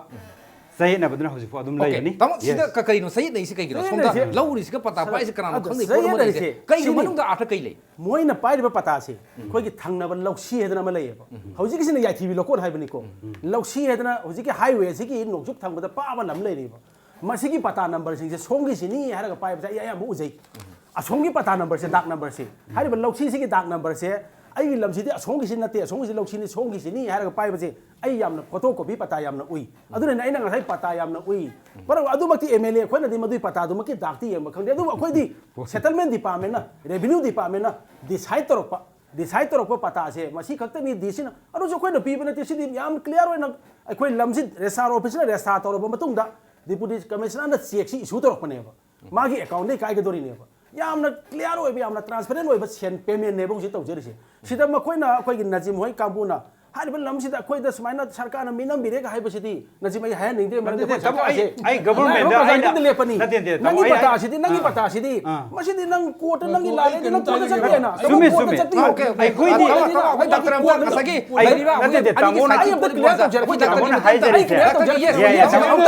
ꯆꯌꯦꯠꯅꯕꯗꯨꯅ ꯍꯧꯖꯤꯛꯐꯥꯎ ꯑꯗꯨꯝ ꯑꯣꯀꯦ, ꯂꯩꯔꯅꯤ꯫ ꯇꯥꯃꯣ, ꯁꯤꯗ Yes. ꯀ-, ꯀꯔꯤꯅꯣ ꯆꯌꯦꯠꯅꯩꯁꯦ ꯀꯩꯒꯤꯅꯣ? ꯁꯣꯝꯗ ꯆꯌꯦꯠꯅꯩꯁꯦ ꯂꯧ ꯎꯔꯤꯁꯤꯒ ꯄꯇꯥ ꯁꯅꯥ-, ꯄꯥꯏꯁꯦ ꯀꯅꯥꯅꯣ ꯑꯗꯣ ꯈꯪꯗꯦ ꯄꯣꯠ ꯑꯃ ꯂꯩꯁꯦ꯫ ꯆꯌꯦꯠꯅꯔꯤꯁꯦ ꯀꯩꯅꯣ ꯁꯤꯅꯤ꯫ ꯃꯅꯨꯡꯗ ꯑꯥꯔꯊ ꯀꯩ ꯂꯩ? ꯃꯣꯏꯅ ꯄꯥꯏꯔꯤꯕ ꯄꯇꯥꯁꯦ ꯑꯩꯈꯣꯏꯒꯤ ꯊꯪꯅꯕ ꯂꯧꯁꯤ ꯍꯥꯏꯗꯅ ꯑꯃ ꯂꯩꯌꯦꯕ꯫ ꯍꯧꯖꯤꯛꯀꯤꯁꯤꯅ ꯌꯥꯏꯊꯤꯕꯤ ꯂꯧꯀꯣꯟ ꯍꯥꯏꯕꯅꯤꯀꯣ꯫ ꯂꯧꯁꯤ ꯍꯥꯏꯗꯅ ꯍꯧꯖꯤꯛꯀꯤ highway ꯑꯁꯤꯒꯤ ꯅꯣꯡꯆꯨꯞ ꯊꯪꯕꯗ ꯄꯥꯕ ꯂꯝ ꯂꯩꯔꯤꯕ꯫ ꯃꯁꯤꯒꯤ ꯄꯇꯥ ꯅꯝꯕꯔꯁꯤꯡꯁꯦ ꯁꯣꯝꯒꯤꯁꯤꯅꯤ ꯍꯥꯏꯔꯒ ꯄꯥꯏꯕꯁꯦ ꯑꯩ ꯑꯌꯥꯝꯕ ꯎꯖꯩ꯫ ꯑꯁꯣꯝꯒꯤ ꯄꯇꯥ ꯅꯝꯕꯔꯁꯦ, ꯗꯥꯛ ꯅꯝꯕꯔꯁꯦ, ꯍꯥꯏꯔꯤꯕ ꯂꯧꯁꯤꯁꯤꯒꯤ ꯗꯥꯛ ꯅꯝꯕꯔꯁꯦ ꯑꯩꯒꯤ ꯂꯝꯁꯤꯗꯤ ꯑꯁꯣꯝꯒꯤꯁꯤ ꯅꯠꯇꯦ, ꯑꯁꯣꯝꯒꯤꯁꯤ ꯂꯧꯁꯤꯅꯤ, ꯁꯣꯝꯒꯤꯁꯤꯅꯤ ꯍꯥꯏꯔꯒ ꯄꯥꯏꯕꯁꯦ ꯑꯩ ꯌꯥꯝꯅ ꯐꯣꯇꯣ ꯀꯣꯄꯤ ꯄꯇꯥ ꯌꯥꯝꯅ ꯎꯏ꯫ ꯑꯗꯨꯅꯅꯦ ꯑꯩꯅ ꯉꯁꯥꯏ ꯄꯇꯥ ꯌꯥꯝꯅ ꯎꯏ꯫ ꯃꯔꯝ ꯑꯗꯨꯃꯛꯇꯤ ꯑꯦꯝ ꯑꯦꯜ ꯑꯦ ꯑꯩꯈꯣꯏꯅꯗꯤ ꯃꯗꯨꯒꯤ ꯄꯇꯥꯗꯨꯃꯛꯀꯤ ꯗꯥꯛꯇꯤ ꯌꯦꯡꯕ ꯈꯪꯗꯦ, ꯑꯗꯨꯕꯨ ꯑꯩꯈꯣꯏꯗꯤ settlement department ꯅ, revenue department ꯅ decide ꯇꯧꯔꯛꯄ, decide ꯇꯧꯔꯛꯄ ꯄꯇꯥꯁꯦ ꯃꯁꯤ ꯈꯛꯇꯅꯤ, ꯗꯤ ꯁꯤꯅ, ꯑꯗꯨꯁꯨ ꯑꯩꯈꯣꯏꯅ ꯄꯤꯕ ꯅꯠꯇꯦ꯫ ꯁꯤꯗꯤ ꯌꯥꯝ clear ꯑꯣꯏꯅ ꯑꯩꯈꯣꯏ ꯂꯝꯁꯤ registrar office ꯅ register ꯇꯧꯔꯕ ꯃꯇꯨꯡꯗ deputy commissioner ꯅ cheque ꯁꯤ issue ꯇꯧꯔꯛꯄꯅꯦꯕ꯫ ꯃꯥꯒꯤ account ꯗꯒꯤ ꯀꯥꯏꯒꯗꯧꯔꯤꯅꯦꯕ꯫ ꯌꯥꯝꯅ clear ꯑꯣꯏꯕ, ꯌꯥꯝꯅ transparent ꯑꯣꯏꯕ ꯁꯦꯟ payment ꯅꯦꯕ ꯍꯧꯖꯤꯛ ꯇꯧꯖꯔꯤꯁꯦ꯫ ꯁꯤꯗ ꯃꯈꯣꯏꯅ, ꯑꯩꯈꯣꯏꯒꯤ ꯅꯖꯤꯝ ꯍꯣꯏ ꯀꯥꯡꯕꯨꯅ ꯍꯥꯏꯔꯤꯕ ꯂꯝꯁꯤꯗ ꯑꯩꯈꯣꯏꯗ ꯁꯨꯃꯥꯏꯅ ꯁꯔꯀꯥꯔꯅ ꯃꯤꯅꯝꯕꯤꯔꯦꯒ ꯍꯥꯏꯕꯁꯤꯗꯤ, ꯅꯖꯤꯝ, ꯑꯩ ꯍꯥꯏꯍꯟꯅꯤꯡꯗꯦ, ꯃꯔꯝꯗꯤ ꯅꯠꯇꯦ, ꯑꯩꯈꯣꯏ ꯇꯥꯃꯣ, ꯑꯩ, ꯁꯔꯀꯥꯔꯁꯦ ꯑꯩ government ꯗ ꯂꯥꯏꯕꯛ ꯑꯩꯅ, ꯐꯖꯅ ꯂꯦꯞꯄꯅꯤ꯫ ꯅꯠꯇꯦ, ꯅꯠꯇꯦ, ꯇꯥꯃꯣ, ꯅꯪꯒꯤ ꯑꯩ, ꯄꯇꯥꯁꯤꯗꯤ, ꯅꯪꯒꯤ ꯑꯥ꯫ ꯄꯇꯥꯁꯤꯗꯤ, ꯑꯥ꯫ ꯃꯁꯤꯗꯤ ꯅꯪ court ꯇ ꯅꯪꯒꯤ ꯑꯣ, ꯂꯥꯜꯂꯦ, ꯑꯩ ꯅꯪ court ꯇ ꯀꯩꯅꯣ ꯆꯠꯄ ꯌꯥꯏꯅ꯫ ꯆꯨꯝꯃꯦ, ꯅꯪ court ꯇ ꯆꯨꯝꯃꯦ꯫ ꯆꯠꯄꯤꯌꯣ꯫ Okay, okay. ꯑꯩꯈꯣꯏꯗꯤ ꯑꯥ, ꯇꯥꯃꯣ, ꯑꯩꯈꯣꯏ ꯗꯥꯛꯇꯔ ꯑꯝꯇ ꯉꯁꯥꯏꯒꯤ ꯑꯩꯈꯣꯏꯗꯤ ꯂꯩꯔꯤꯕ ꯅꯠꯇꯦ, ꯅꯠꯇꯦ, ꯍꯧꯖꯤꯛꯀꯤ ꯇꯥꯃꯣꯅ, ꯄꯣꯠ ꯑꯩ ꯑꯝꯇ ꯄꯣꯠꯁꯦ clear ꯇꯧꯖꯔꯛꯀꯦ꯫ ꯑꯩꯈꯣꯏ ꯇꯥꯃꯣꯅ ꯗꯥꯛꯇꯔꯒꯤ ꯍꯥꯏꯖꯔꯤꯁꯦ꯫ Yes, yes, yes, yes, yes, yes, yes, yes, yes, yes, yes, yes, yes, yes, yes, yes, yes, ꯌꯥꯏ, ꯌꯥꯏ, yes, ꯇꯥꯃꯣ, yes,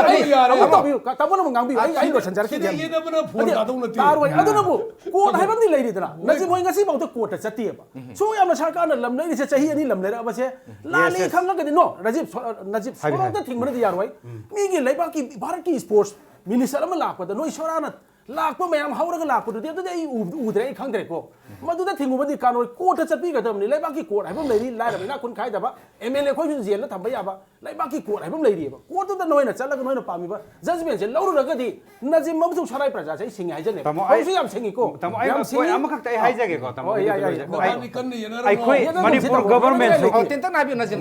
yes, yes, yes, yes, yes, yes, yes, yes, yes, yes, ꯇꯥꯃꯣꯅ ꯑꯃꯨꯛ ꯉꯥꯡꯕꯤꯌꯨ, ꯑꯩ, ꯑꯩ ꯂꯣꯏꯁꯤꯟꯖꯔꯛꯈꯤꯒꯦ꯫ ꯅꯠꯇꯦ, ꯌꯦꯠꯅꯕꯅ ꯐꯣꯟ ꯌꯥꯔꯣꯏ, ꯇꯥꯗꯧ ꯅꯠꯇꯦ꯫ ꯑꯗꯨꯅꯕꯨ court ꯍꯥꯏꯕ ꯑꯃꯗꯤ ꯂꯩꯔꯤꯗꯅ, ꯅꯖꯤꯝ ꯍꯣꯏ ꯉꯁꯤꯐꯥꯎꯗ court ꯇ ꯆꯠꯇꯦꯕ꯫ ꯁꯨ ꯌꯥꯝꯅ ꯁꯔꯀꯥꯔꯅ ꯂꯝ ꯂꯩꯔꯤꯁꯦ, ꯆꯍꯤ ꯑꯅꯤ ꯂꯝ ꯂꯩꯔꯛꯑꯕꯁꯦ, ꯂꯥꯜꯂꯤ yes, yes. ꯈꯪꯉꯒꯗꯤ, no, ꯅꯖꯤꯞ, ꯁꯣ-, ꯅꯖꯤꯞ ꯍꯥꯏꯕꯤꯌꯨ, ꯁꯣꯔꯣꯛꯇ ꯍꯥꯏꯕꯤꯌꯨ꯫ ꯊꯤꯡꯕꯅꯗꯤ ꯌꯥꯔꯣꯏ꯫ ꯃꯤꯒꯤ ꯂꯩꯕꯥꯛꯀꯤ ꯚꯥꯔꯠꯀꯤ sports minister ꯑꯃ ꯂꯥꯛꯄꯗ ꯅꯣꯏ ꯁꯣꯔꯥꯅ ꯂꯥꯛꯄ ꯃꯌꯥꯝ ꯍꯧꯔꯒ ꯂꯥꯛꯄꯗꯨꯗꯤ ꯑꯗꯨꯗꯤ ꯑꯩ ꯎ-, ꯎꯗ꯭ꯔꯦ, ꯑꯩ ꯈꯪꯗ꯭ꯔꯦꯀꯣ꯫ ꯃꯗꯨꯗ ꯊꯤꯡꯉꯨꯕꯗꯤ ꯀꯥꯟꯅꯔꯣꯏ, court ꯇ ꯆꯠꯄꯤꯒꯗꯕꯅꯤ꯫ ꯂꯩꯕꯥꯛꯀꯤ court ꯍꯥꯏꯕ ꯑꯃ ꯂꯩꯔꯤ, ꯂꯥꯏꯔꯕ ꯏꯅꯥꯛ ꯈꯨꯟ ꯈꯥꯏꯗꯕ, ꯑꯦꯝ ꯑꯦꯜ ꯑꯦ ꯑꯩꯈꯣꯏꯁꯨ ꯖꯦꯜꯗ ꯊꯝꯕ ꯌꯥꯕ, ꯂꯩꯕꯥꯛꯀꯤ court ꯍꯥꯏꯕ ꯑꯃ ꯂꯩꯔꯤꯑꯕ꯫ Court ꯇꯨꯗ ꯅꯣꯏꯅ ꯆꯠꯂꯒ ꯅꯣꯏꯅ ꯄꯥꯝꯃꯤꯕ judgment ꯁꯦ ꯂꯧꯔꯨꯔꯒꯗꯤ ꯅꯖꯤꯝ ꯑꯃꯁꯨꯡ ꯁꯔꯥꯏ ꯄ꯭ꯔꯖꯥꯁꯦ ꯑꯩ ꯁꯤꯡꯉꯦ ꯍꯥꯏꯖꯅꯦꯕ꯫ ꯇꯥꯃꯣ, ꯑꯩ, ꯍꯧꯖꯤꯛꯁꯨ ꯌꯥꯝ ꯁꯤꯡꯉꯤꯀꯣ꯫ ꯇꯥꯃꯣ, ꯑꯩ ꯌꯥꯝ ꯄꯣꯏꯟ ꯁꯤꯡꯉꯤ꯫ ꯑꯃꯈꯛꯇ ꯑꯩ ꯍꯥꯏꯖꯒꯦꯀꯣ, ꯇꯥꯃꯣ, ꯍꯣꯏ, ꯌꯥꯏ, ꯑꯗꯨꯗ ꯌꯥꯏ, ꯂꯣꯏꯖ-, ꯍꯣꯏ꯫ ꯑꯩ, ꯃꯇꯥꯡꯗꯤ ꯀꯟꯅ ꯌꯦꯟꯅꯔꯝꯃꯣ꯫ ꯑꯩꯈꯣꯏ ꯌꯦꯟꯅꯔꯝꯃꯣ, ꯃꯅꯤꯄꯨꯔ ꯁꯤꯗ ꯒꯣꯕꯔꯃꯦꯟꯁꯨ, ꯍꯣꯏ, ꯇꯦꯟꯇꯛꯅ ꯍꯥꯏꯕꯤꯌꯨ, ꯅꯖꯤꯝ꯫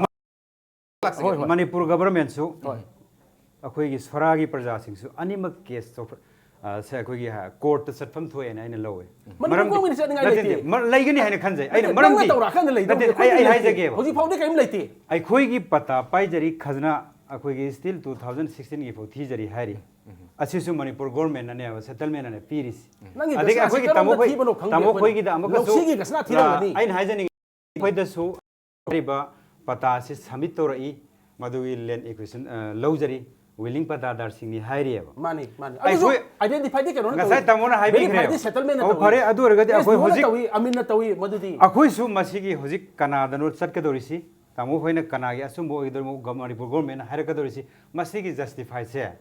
ꯍꯣꯏ, ꯍꯣꯏ꯫ ꯃꯅꯤꯄꯨꯔ ꯒꯣꯕꯔꯃꯦꯟꯁꯨ ꯍꯣꯏ꯫ ꯑꯩꯈꯣꯏꯒꯤ ꯁꯣꯔꯥꯒꯤ ꯄ꯭ꯔꯖꯥꯁꯤꯡꯁꯨ ꯑꯅꯤꯃꯛ case ꯇꯧ-, ꯑ, ꯁꯦ, ꯑꯩꯈꯣꯏꯒꯤ, ꯍꯥ, court ꯇ ꯆꯠꯐꯝ ꯊꯣꯛꯑꯦꯅ ꯑꯩꯅ ꯂꯧꯋꯦ꯫ ꯃꯅꯤꯄꯨꯔ ꯃꯔꯝꯗꯤ, ꯒꯣꯕꯔꯃꯦꯟ ꯆꯠꯅꯤꯡꯉꯥꯏ ꯅꯠꯇꯦ, ꯂꯩꯇꯦ꯫ ꯅꯠꯇꯦ, ꯃꯔ-, ꯂꯩꯒꯅꯤ ꯍꯥꯏꯅ ꯈꯟꯖꯩ꯫ ꯑꯩꯅ ꯅꯠꯇꯦ, ꯃꯔꯝꯗꯤ, ꯅꯪꯅ ꯇꯧꯔꯛꯑꯀꯥꯟꯗ ꯂꯩꯗꯧꯕꯅꯦ, ꯅꯠꯇꯦ, ꯑꯩ, ꯑꯩ ꯑꯩꯈꯣꯏꯗꯤ ꯍꯥꯏꯖꯒꯦꯕ꯫ ꯂꯩꯇꯦ꯫ ꯍꯧꯖꯤꯛ ꯐꯥꯎꯗꯤ ꯀꯔꯤꯝ ꯂꯩꯇꯦ꯫ ꯑꯩꯈꯣꯏꯒꯤ ꯄꯇꯥ ꯄꯥꯏꯖꯔꯤ, ꯈꯖꯅꯥ ꯑꯩꯈꯣꯏꯒꯤ still two thousand sixteen ꯒꯤ ꯐꯥꯎ ꯊꯤꯖꯔꯤ ꯍꯥꯏꯔꯤ꯫ ꯑꯁꯤꯁꯨ ꯃꯅꯤꯄꯨꯔ ꯒꯣꯔꯃꯦꯟꯅꯅꯦꯕ, ꯁꯦꯇꯜꯃꯦꯟꯅꯅꯦ ꯄꯤꯔꯤꯁꯤ꯫ ꯅꯪꯒꯤ ꯑꯗꯒꯤ ꯒꯁꯅꯥꯁꯤ ꯑꯩꯈꯣꯏꯒꯤ ꯀꯔꯝꯅ ꯇꯥꯃꯣꯈꯣꯏ ꯊꯤꯕꯅꯣ ꯈꯪꯗꯦ ꯇꯥꯃꯣ ꯑꯩꯈꯣꯏꯅ꯫ ꯑꯩꯈꯣꯏꯒꯤꯗ ꯑꯃꯨꯛꯀꯁꯨ ꯂꯧꯁꯤꯒꯤ ꯒꯁꯅꯥ ꯊꯤꯔꯝꯒꯅꯤ꯫ ꯑ, ꯑꯩꯅ ꯍꯥꯏꯖꯅꯤꯡꯉꯤ, ꯑꯩꯈꯣꯏꯗꯁꯨ ꯍꯥꯏꯔꯤꯕ ꯄꯇꯥꯁꯤ ꯁꯕꯃꯤꯠ ꯇꯧꯔꯛꯏ, ꯃꯗꯨꯒꯤ ꯂꯦꯟ ꯑꯦꯀ꯭ꯋꯤꯁꯟ ꯂꯧꯖꯔꯤ, ꯋꯤꯂꯤꯡ ꯄꯇꯥꯗꯥꯔꯁꯤꯡꯅꯤ ꯍꯥꯏꯔꯤꯑꯕ꯫ ꯃꯥꯅꯤ ꯃꯥꯅꯤ꯫ ꯑꯩꯈꯣꯏ ꯑꯗꯨꯁꯨ identifyꯗꯤ ꯀꯩꯅꯣꯅ ꯉꯁꯥꯏ ꯇꯧꯏ꯫ ꯇꯥꯃꯣꯅ ꯍꯥꯏꯕꯤꯈ꯭ꯔꯦ꯫ Verifyꯗꯤ settlementꯅ ꯑꯣ, ꯇꯧꯏ꯫ ꯐꯔꯦ, ꯑꯗꯨ ꯑꯣꯏꯔꯒꯗꯤ ꯑꯩꯈꯣꯏ ꯑꯦꯁ ꯗꯤ ꯑꯣꯅ ꯍꯧꯖꯤꯛ ꯇꯧꯏ, ꯑꯃꯤꯟꯅ ꯇꯧꯏ, ꯃꯗꯨꯗꯤ꯫ ꯑꯩꯈꯣꯏꯁꯨ ꯃꯁꯤꯒꯤ ꯍꯧꯖꯤꯛ ꯀꯅꯥꯗꯅꯣ ꯆꯠꯀꯗꯧꯔꯤꯁꯤ, ꯇꯥꯃꯣ ꯍꯣꯏꯅ ꯀꯅꯥꯒꯤ ꯑꯆꯨꯝꯕ ꯑꯣꯏꯒꯗꯧꯔꯤꯅꯣ, ꯒ-, ꯃꯅꯤꯄꯨꯔ ꯒꯣꯔꯃꯦꯟꯅ ꯍꯥꯏꯔꯛꯀꯗꯧꯔꯤꯁꯤ, ꯃꯁꯤꯒꯤ ꯖꯁꯇꯤꯐꯥꯏꯁꯦ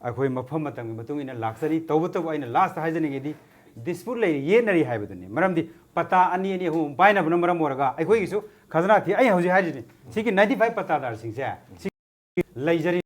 ꯑꯩꯈꯣꯏ ꯃꯐꯝ ꯃꯇꯝꯒꯤ ꯃꯇꯨꯡ ꯏꯟꯅ ꯂꯥꯛꯆꯔꯤ꯫ ꯇꯧꯕꯇꯕꯨ ꯑꯩꯅ ꯂꯥꯁꯇ ꯍꯥꯏꯖꯅꯤꯡꯉꯤꯗꯤ, ꯗꯤꯁꯄ꯭ꯌꯨꯠ ꯂꯩꯔꯤ, ꯌꯦꯠꯅꯔꯤ ꯍꯥꯏꯕꯗꯨꯅꯤ꯫ ꯃꯔꯝꯗꯤ ꯄꯇꯥ ꯑꯅꯤ, ꯑꯅꯤ, ꯑꯍꯨꯝ ꯄꯥꯏꯅꯕꯅ ꯃꯔꯝ ꯑꯣꯏꯔꯒ ꯑꯩꯈꯣꯏꯒꯤꯁꯨ ꯈꯖꯅꯥ ꯊꯤ, ꯑꯩ ꯍꯧꯖꯤꯛ ꯍꯥꯏꯔꯤꯁꯤꯅꯤ, ꯁꯤꯒꯤ ninety five ꯄꯇꯥꯗꯥꯔꯁꯤꯡꯁꯦ ꯁꯤ ꯂꯩꯖꯔꯤ꯫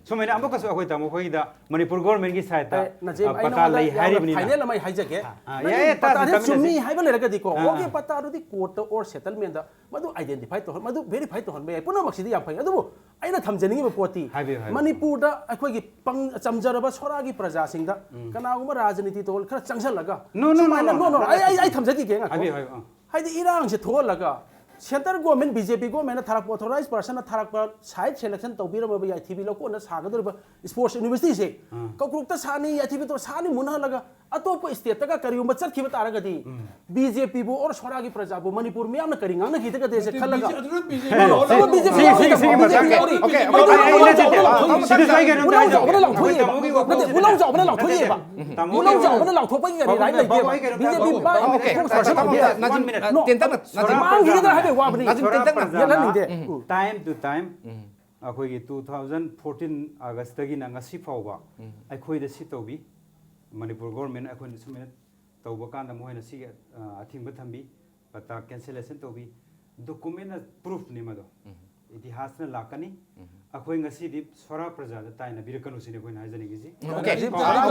ꯁꯨꯃꯥꯏꯅ ꯑꯃꯨꯛꯀꯁꯨ ꯑꯩꯈꯣꯏ ꯇꯥꯃꯣ ꯑꯩꯈꯣꯏꯒꯤꯗ ꯃꯅꯤꯄꯨꯔ ꯒꯣꯔꯃꯦꯟꯒꯤ ꯁꯥꯏꯠꯇ, ꯑꯦ, ꯅꯖꯤꯝ, ꯑ, ꯑꯩ ꯄꯇꯥ ꯅꯉꯣꯟꯗ ꯂꯩ ꯌꯥꯝꯅ ꯍꯥꯏꯔꯤꯕꯅꯤꯅ꯫ ꯐꯥꯏꯅꯦꯜ ꯑꯃ ꯑꯩ ꯍꯥꯏꯖꯒꯦ꯫ ꯑ, ꯅꯪꯒꯤ ꯌꯥꯏ, ꯌꯥꯏ, ꯇꯥꯁꯤ, ꯄꯇꯥꯁꯦ ꯇꯥꯃꯤꯟꯅꯁꯤ꯫ ꯆꯨꯝꯃꯤ ꯍꯥꯏꯕ ꯂꯩꯔꯒꯗꯤꯀꯣ, ꯑ, ꯑꯣꯀꯦ, ꯑ꯫ ꯄꯇꯥꯗꯨꯗꯤ ꯀꯣꯔꯠꯇ ꯑꯣꯔ ꯁꯦꯇꯜꯃꯦꯟꯗ ꯃꯗꯨ identify ꯇꯧꯍꯟ-, ꯃꯗꯨ verify ꯇꯧꯍꯟꯕ ꯌꯥꯏ, ꯄꯨꯝꯅꯃꯛꯁꯤꯗꯤ ꯌꯥꯝ ꯐꯩ꯫ ꯑꯗꯨꯕꯨ ꯑꯩꯅ ꯊꯝꯖꯅꯤꯡꯉꯤꯕ ꯄꯣꯠꯇꯤ, ꯍꯥꯏꯕꯤꯌꯨ, ꯍꯥꯏꯕꯤꯌꯨ꯫ ꯃꯅꯤꯄꯨꯔꯗ ꯑꯩꯈꯣꯏꯒꯤ ꯄꯪ-, ꯆꯝꯖꯔꯕ ꯁꯣꯔꯥꯒꯤ ꯄ꯭ꯔꯖꯥꯁꯤꯡꯗ ꯀꯅꯥꯒꯨꯝꯕ ꯔꯥꯖꯅꯤꯇꯤ ꯇꯧ ꯈꯔ ꯆꯪꯁꯤꯜꯂꯒ, No, no, no, ꯁꯨꯃꯥꯏꯅ, no, no, no, no, ꯑꯩ, ꯑꯩ, ꯑꯩ ꯊꯝꯖꯈꯤꯒꯦ, ꯉꯥꯏꯈꯣ꯫ ꯍꯥꯏꯕꯤꯌꯨ, ꯍꯥꯏꯕꯤꯌꯨ, ꯑ꯫ ꯍꯥꯏꯗꯤ ꯏꯔꯥꯡꯁꯦ ꯊꯣꯛꯍꯜꯂꯒ, centre government, BJP governmentꯅ ꯊꯥꯔꯛꯄ authorized personꯅ ꯊꯥꯔꯛꯄ site selection ꯇꯧꯕꯤꯔꯝꯃꯕ ꯌꯥꯏꯊꯤꯕꯤ ꯂꯧꯀꯣꯟꯗ ꯁꯥꯒꯗꯧꯔꯤꯕ sports universityꯁꯦ, ꯑꯥ꯫ ꯀꯧꯀ꯭ꯔꯨꯛꯇ ꯁꯥꯅꯤ, ꯌꯥꯏꯊꯤꯕꯤꯗ ꯁꯥꯅꯤ ꯃꯨꯟꯍꯜꯂꯒ ꯑꯇꯣꯞꯄ stateꯇꯒ ꯀꯔꯤꯒꯨꯝꯕ ꯆꯠꯈꯤꯕ ꯇꯥꯔꯒꯗꯤ, BJPꯕꯨ ꯑꯣꯔ ꯁꯣꯔꯥꯒꯤ ꯄ꯭ꯔꯖꯥꯕꯨ ꯃꯅꯤꯄꯨꯔ ꯃꯤꯌꯥꯝꯅ ꯀꯔꯤ ꯉꯥꯡꯅꯈꯤꯗꯒꯗꯦꯁꯦ ꯈꯜꯂꯒ꯫ ꯑꯗꯨꯅ BJP No, no, ꯌꯥꯎꯔꯦ꯫ ꯑꯗꯨ BJP ꯁꯤꯒꯤ, ꯌꯥꯎꯔꯦ, ꯁꯤꯒꯤ, ꯁꯤꯒꯤ BJP ꯃꯇꯥꯡꯗ꯫ ꯌꯥꯎꯔꯦ, Okay, BJP okay, ꯌꯥꯎꯔꯦ, ꯑꯩ, ꯑꯩ ꯅꯠꯇꯦ, ꯃꯨꯂꯥꯎꯖꯥꯎꯕꯅ ꯑ, ꯂꯥꯎꯊꯣꯛꯏ꯫ ꯁꯤꯗ ꯁ꯭ꯋꯥꯏꯒꯤ ꯀꯩꯅꯣꯝꯇ ꯃꯨꯂꯥꯎꯖꯥꯎꯕꯅ ꯍꯥꯏꯖꯒꯦ꯫ ꯂꯥꯎꯊꯣꯛꯏ꯫ ꯑꯩꯈꯣꯏ ꯇꯥꯃꯣꯒꯤ ꯋꯥ-, ꯅꯠꯇꯦ, ꯃꯨꯂꯥꯎꯖꯥꯎꯕꯅ ꯂꯥꯎꯊꯣꯛꯏꯑꯕ꯫ ꯇꯥꯃꯣꯒꯤ ꯃꯨꯂꯥꯎꯖꯥꯎꯕꯅ ꯋꯥ-, ꯂꯥꯎꯊꯣꯛꯄꯒꯤ ꯀꯔꯤ ꯕꯥꯕꯨ, right ꯕꯥꯕꯨ, ꯂꯩꯒꯦꯕ? ꯑꯩ ꯀꯩꯅꯣꯝꯇ BJP ꯍꯥꯏꯖꯒꯦ꯫ ꯄꯥꯏ ꯕꯥꯕꯨ, ꯈꯣꯡ ꯀꯩꯅꯣꯝꯇ ꯁꯣꯔꯁꯟ ꯍꯥꯏꯖꯒꯦ꯫ ꯇꯧꯕ ꯌꯥꯏ꯫ One minute, No, one minute꯫ ꯃꯥꯡꯈꯤꯒꯗ꯭ꯔꯥ ꯍꯥꯏꯕꯒꯤ ꯋꯥꯕꯅꯤ꯫ ꯁꯣꯔꯥ ꯃꯥꯡꯈꯤꯒꯗ꯭ꯔꯥ ꯍꯥꯏꯕꯒꯤ ꯄ꯭ꯔꯖꯥꯅ ꯋꯥꯕꯅꯤ꯫ ꯎꯝ꯫ Time to time, ꯑꯩꯈꯣꯏꯒꯤ two thousand fourteen Augustꯇꯒꯤꯅ ꯉꯁꯤ ꯐꯥꯎꯕ ꯑꯩꯈꯣꯏꯗ ꯁꯤ ꯇꯧꯕꯤ꯫ ꯃꯅꯤꯄꯨꯔ ꯒꯣꯔꯃꯦꯟ ꯑꯩꯈꯣꯏꯅ ꯁꯨꯃꯥꯏꯅ ꯇꯧꯕ ꯀꯥꯟꯗ ꯃꯈꯣꯏꯅ ꯁꯤꯒꯤ, ꯑ, ꯑꯊꯤꯡꯕ ꯊꯝꯕꯤ, ꯄꯇꯥ cancellation ꯇꯧꯕꯤ꯫ Documentꯅ proofꯅꯤ ꯃꯗꯣ꯫ ꯏꯇꯤꯍꯥꯁꯅ ꯂꯥꯛꯀꯅꯤ꯫ ꯑꯩꯈꯣꯏ ꯉꯁꯤꯗꯤ ꯁꯣꯔꯥ ꯄ꯭ꯔꯖꯥꯗ ꯇꯥꯏꯅꯕꯤꯔꯛꯀꯅꯨ ꯁꯤꯅꯤ ꯑꯩꯈꯣꯏꯅ ꯍꯥꯏꯖꯅꯤꯡꯉꯤꯁꯤ꯫ Okay,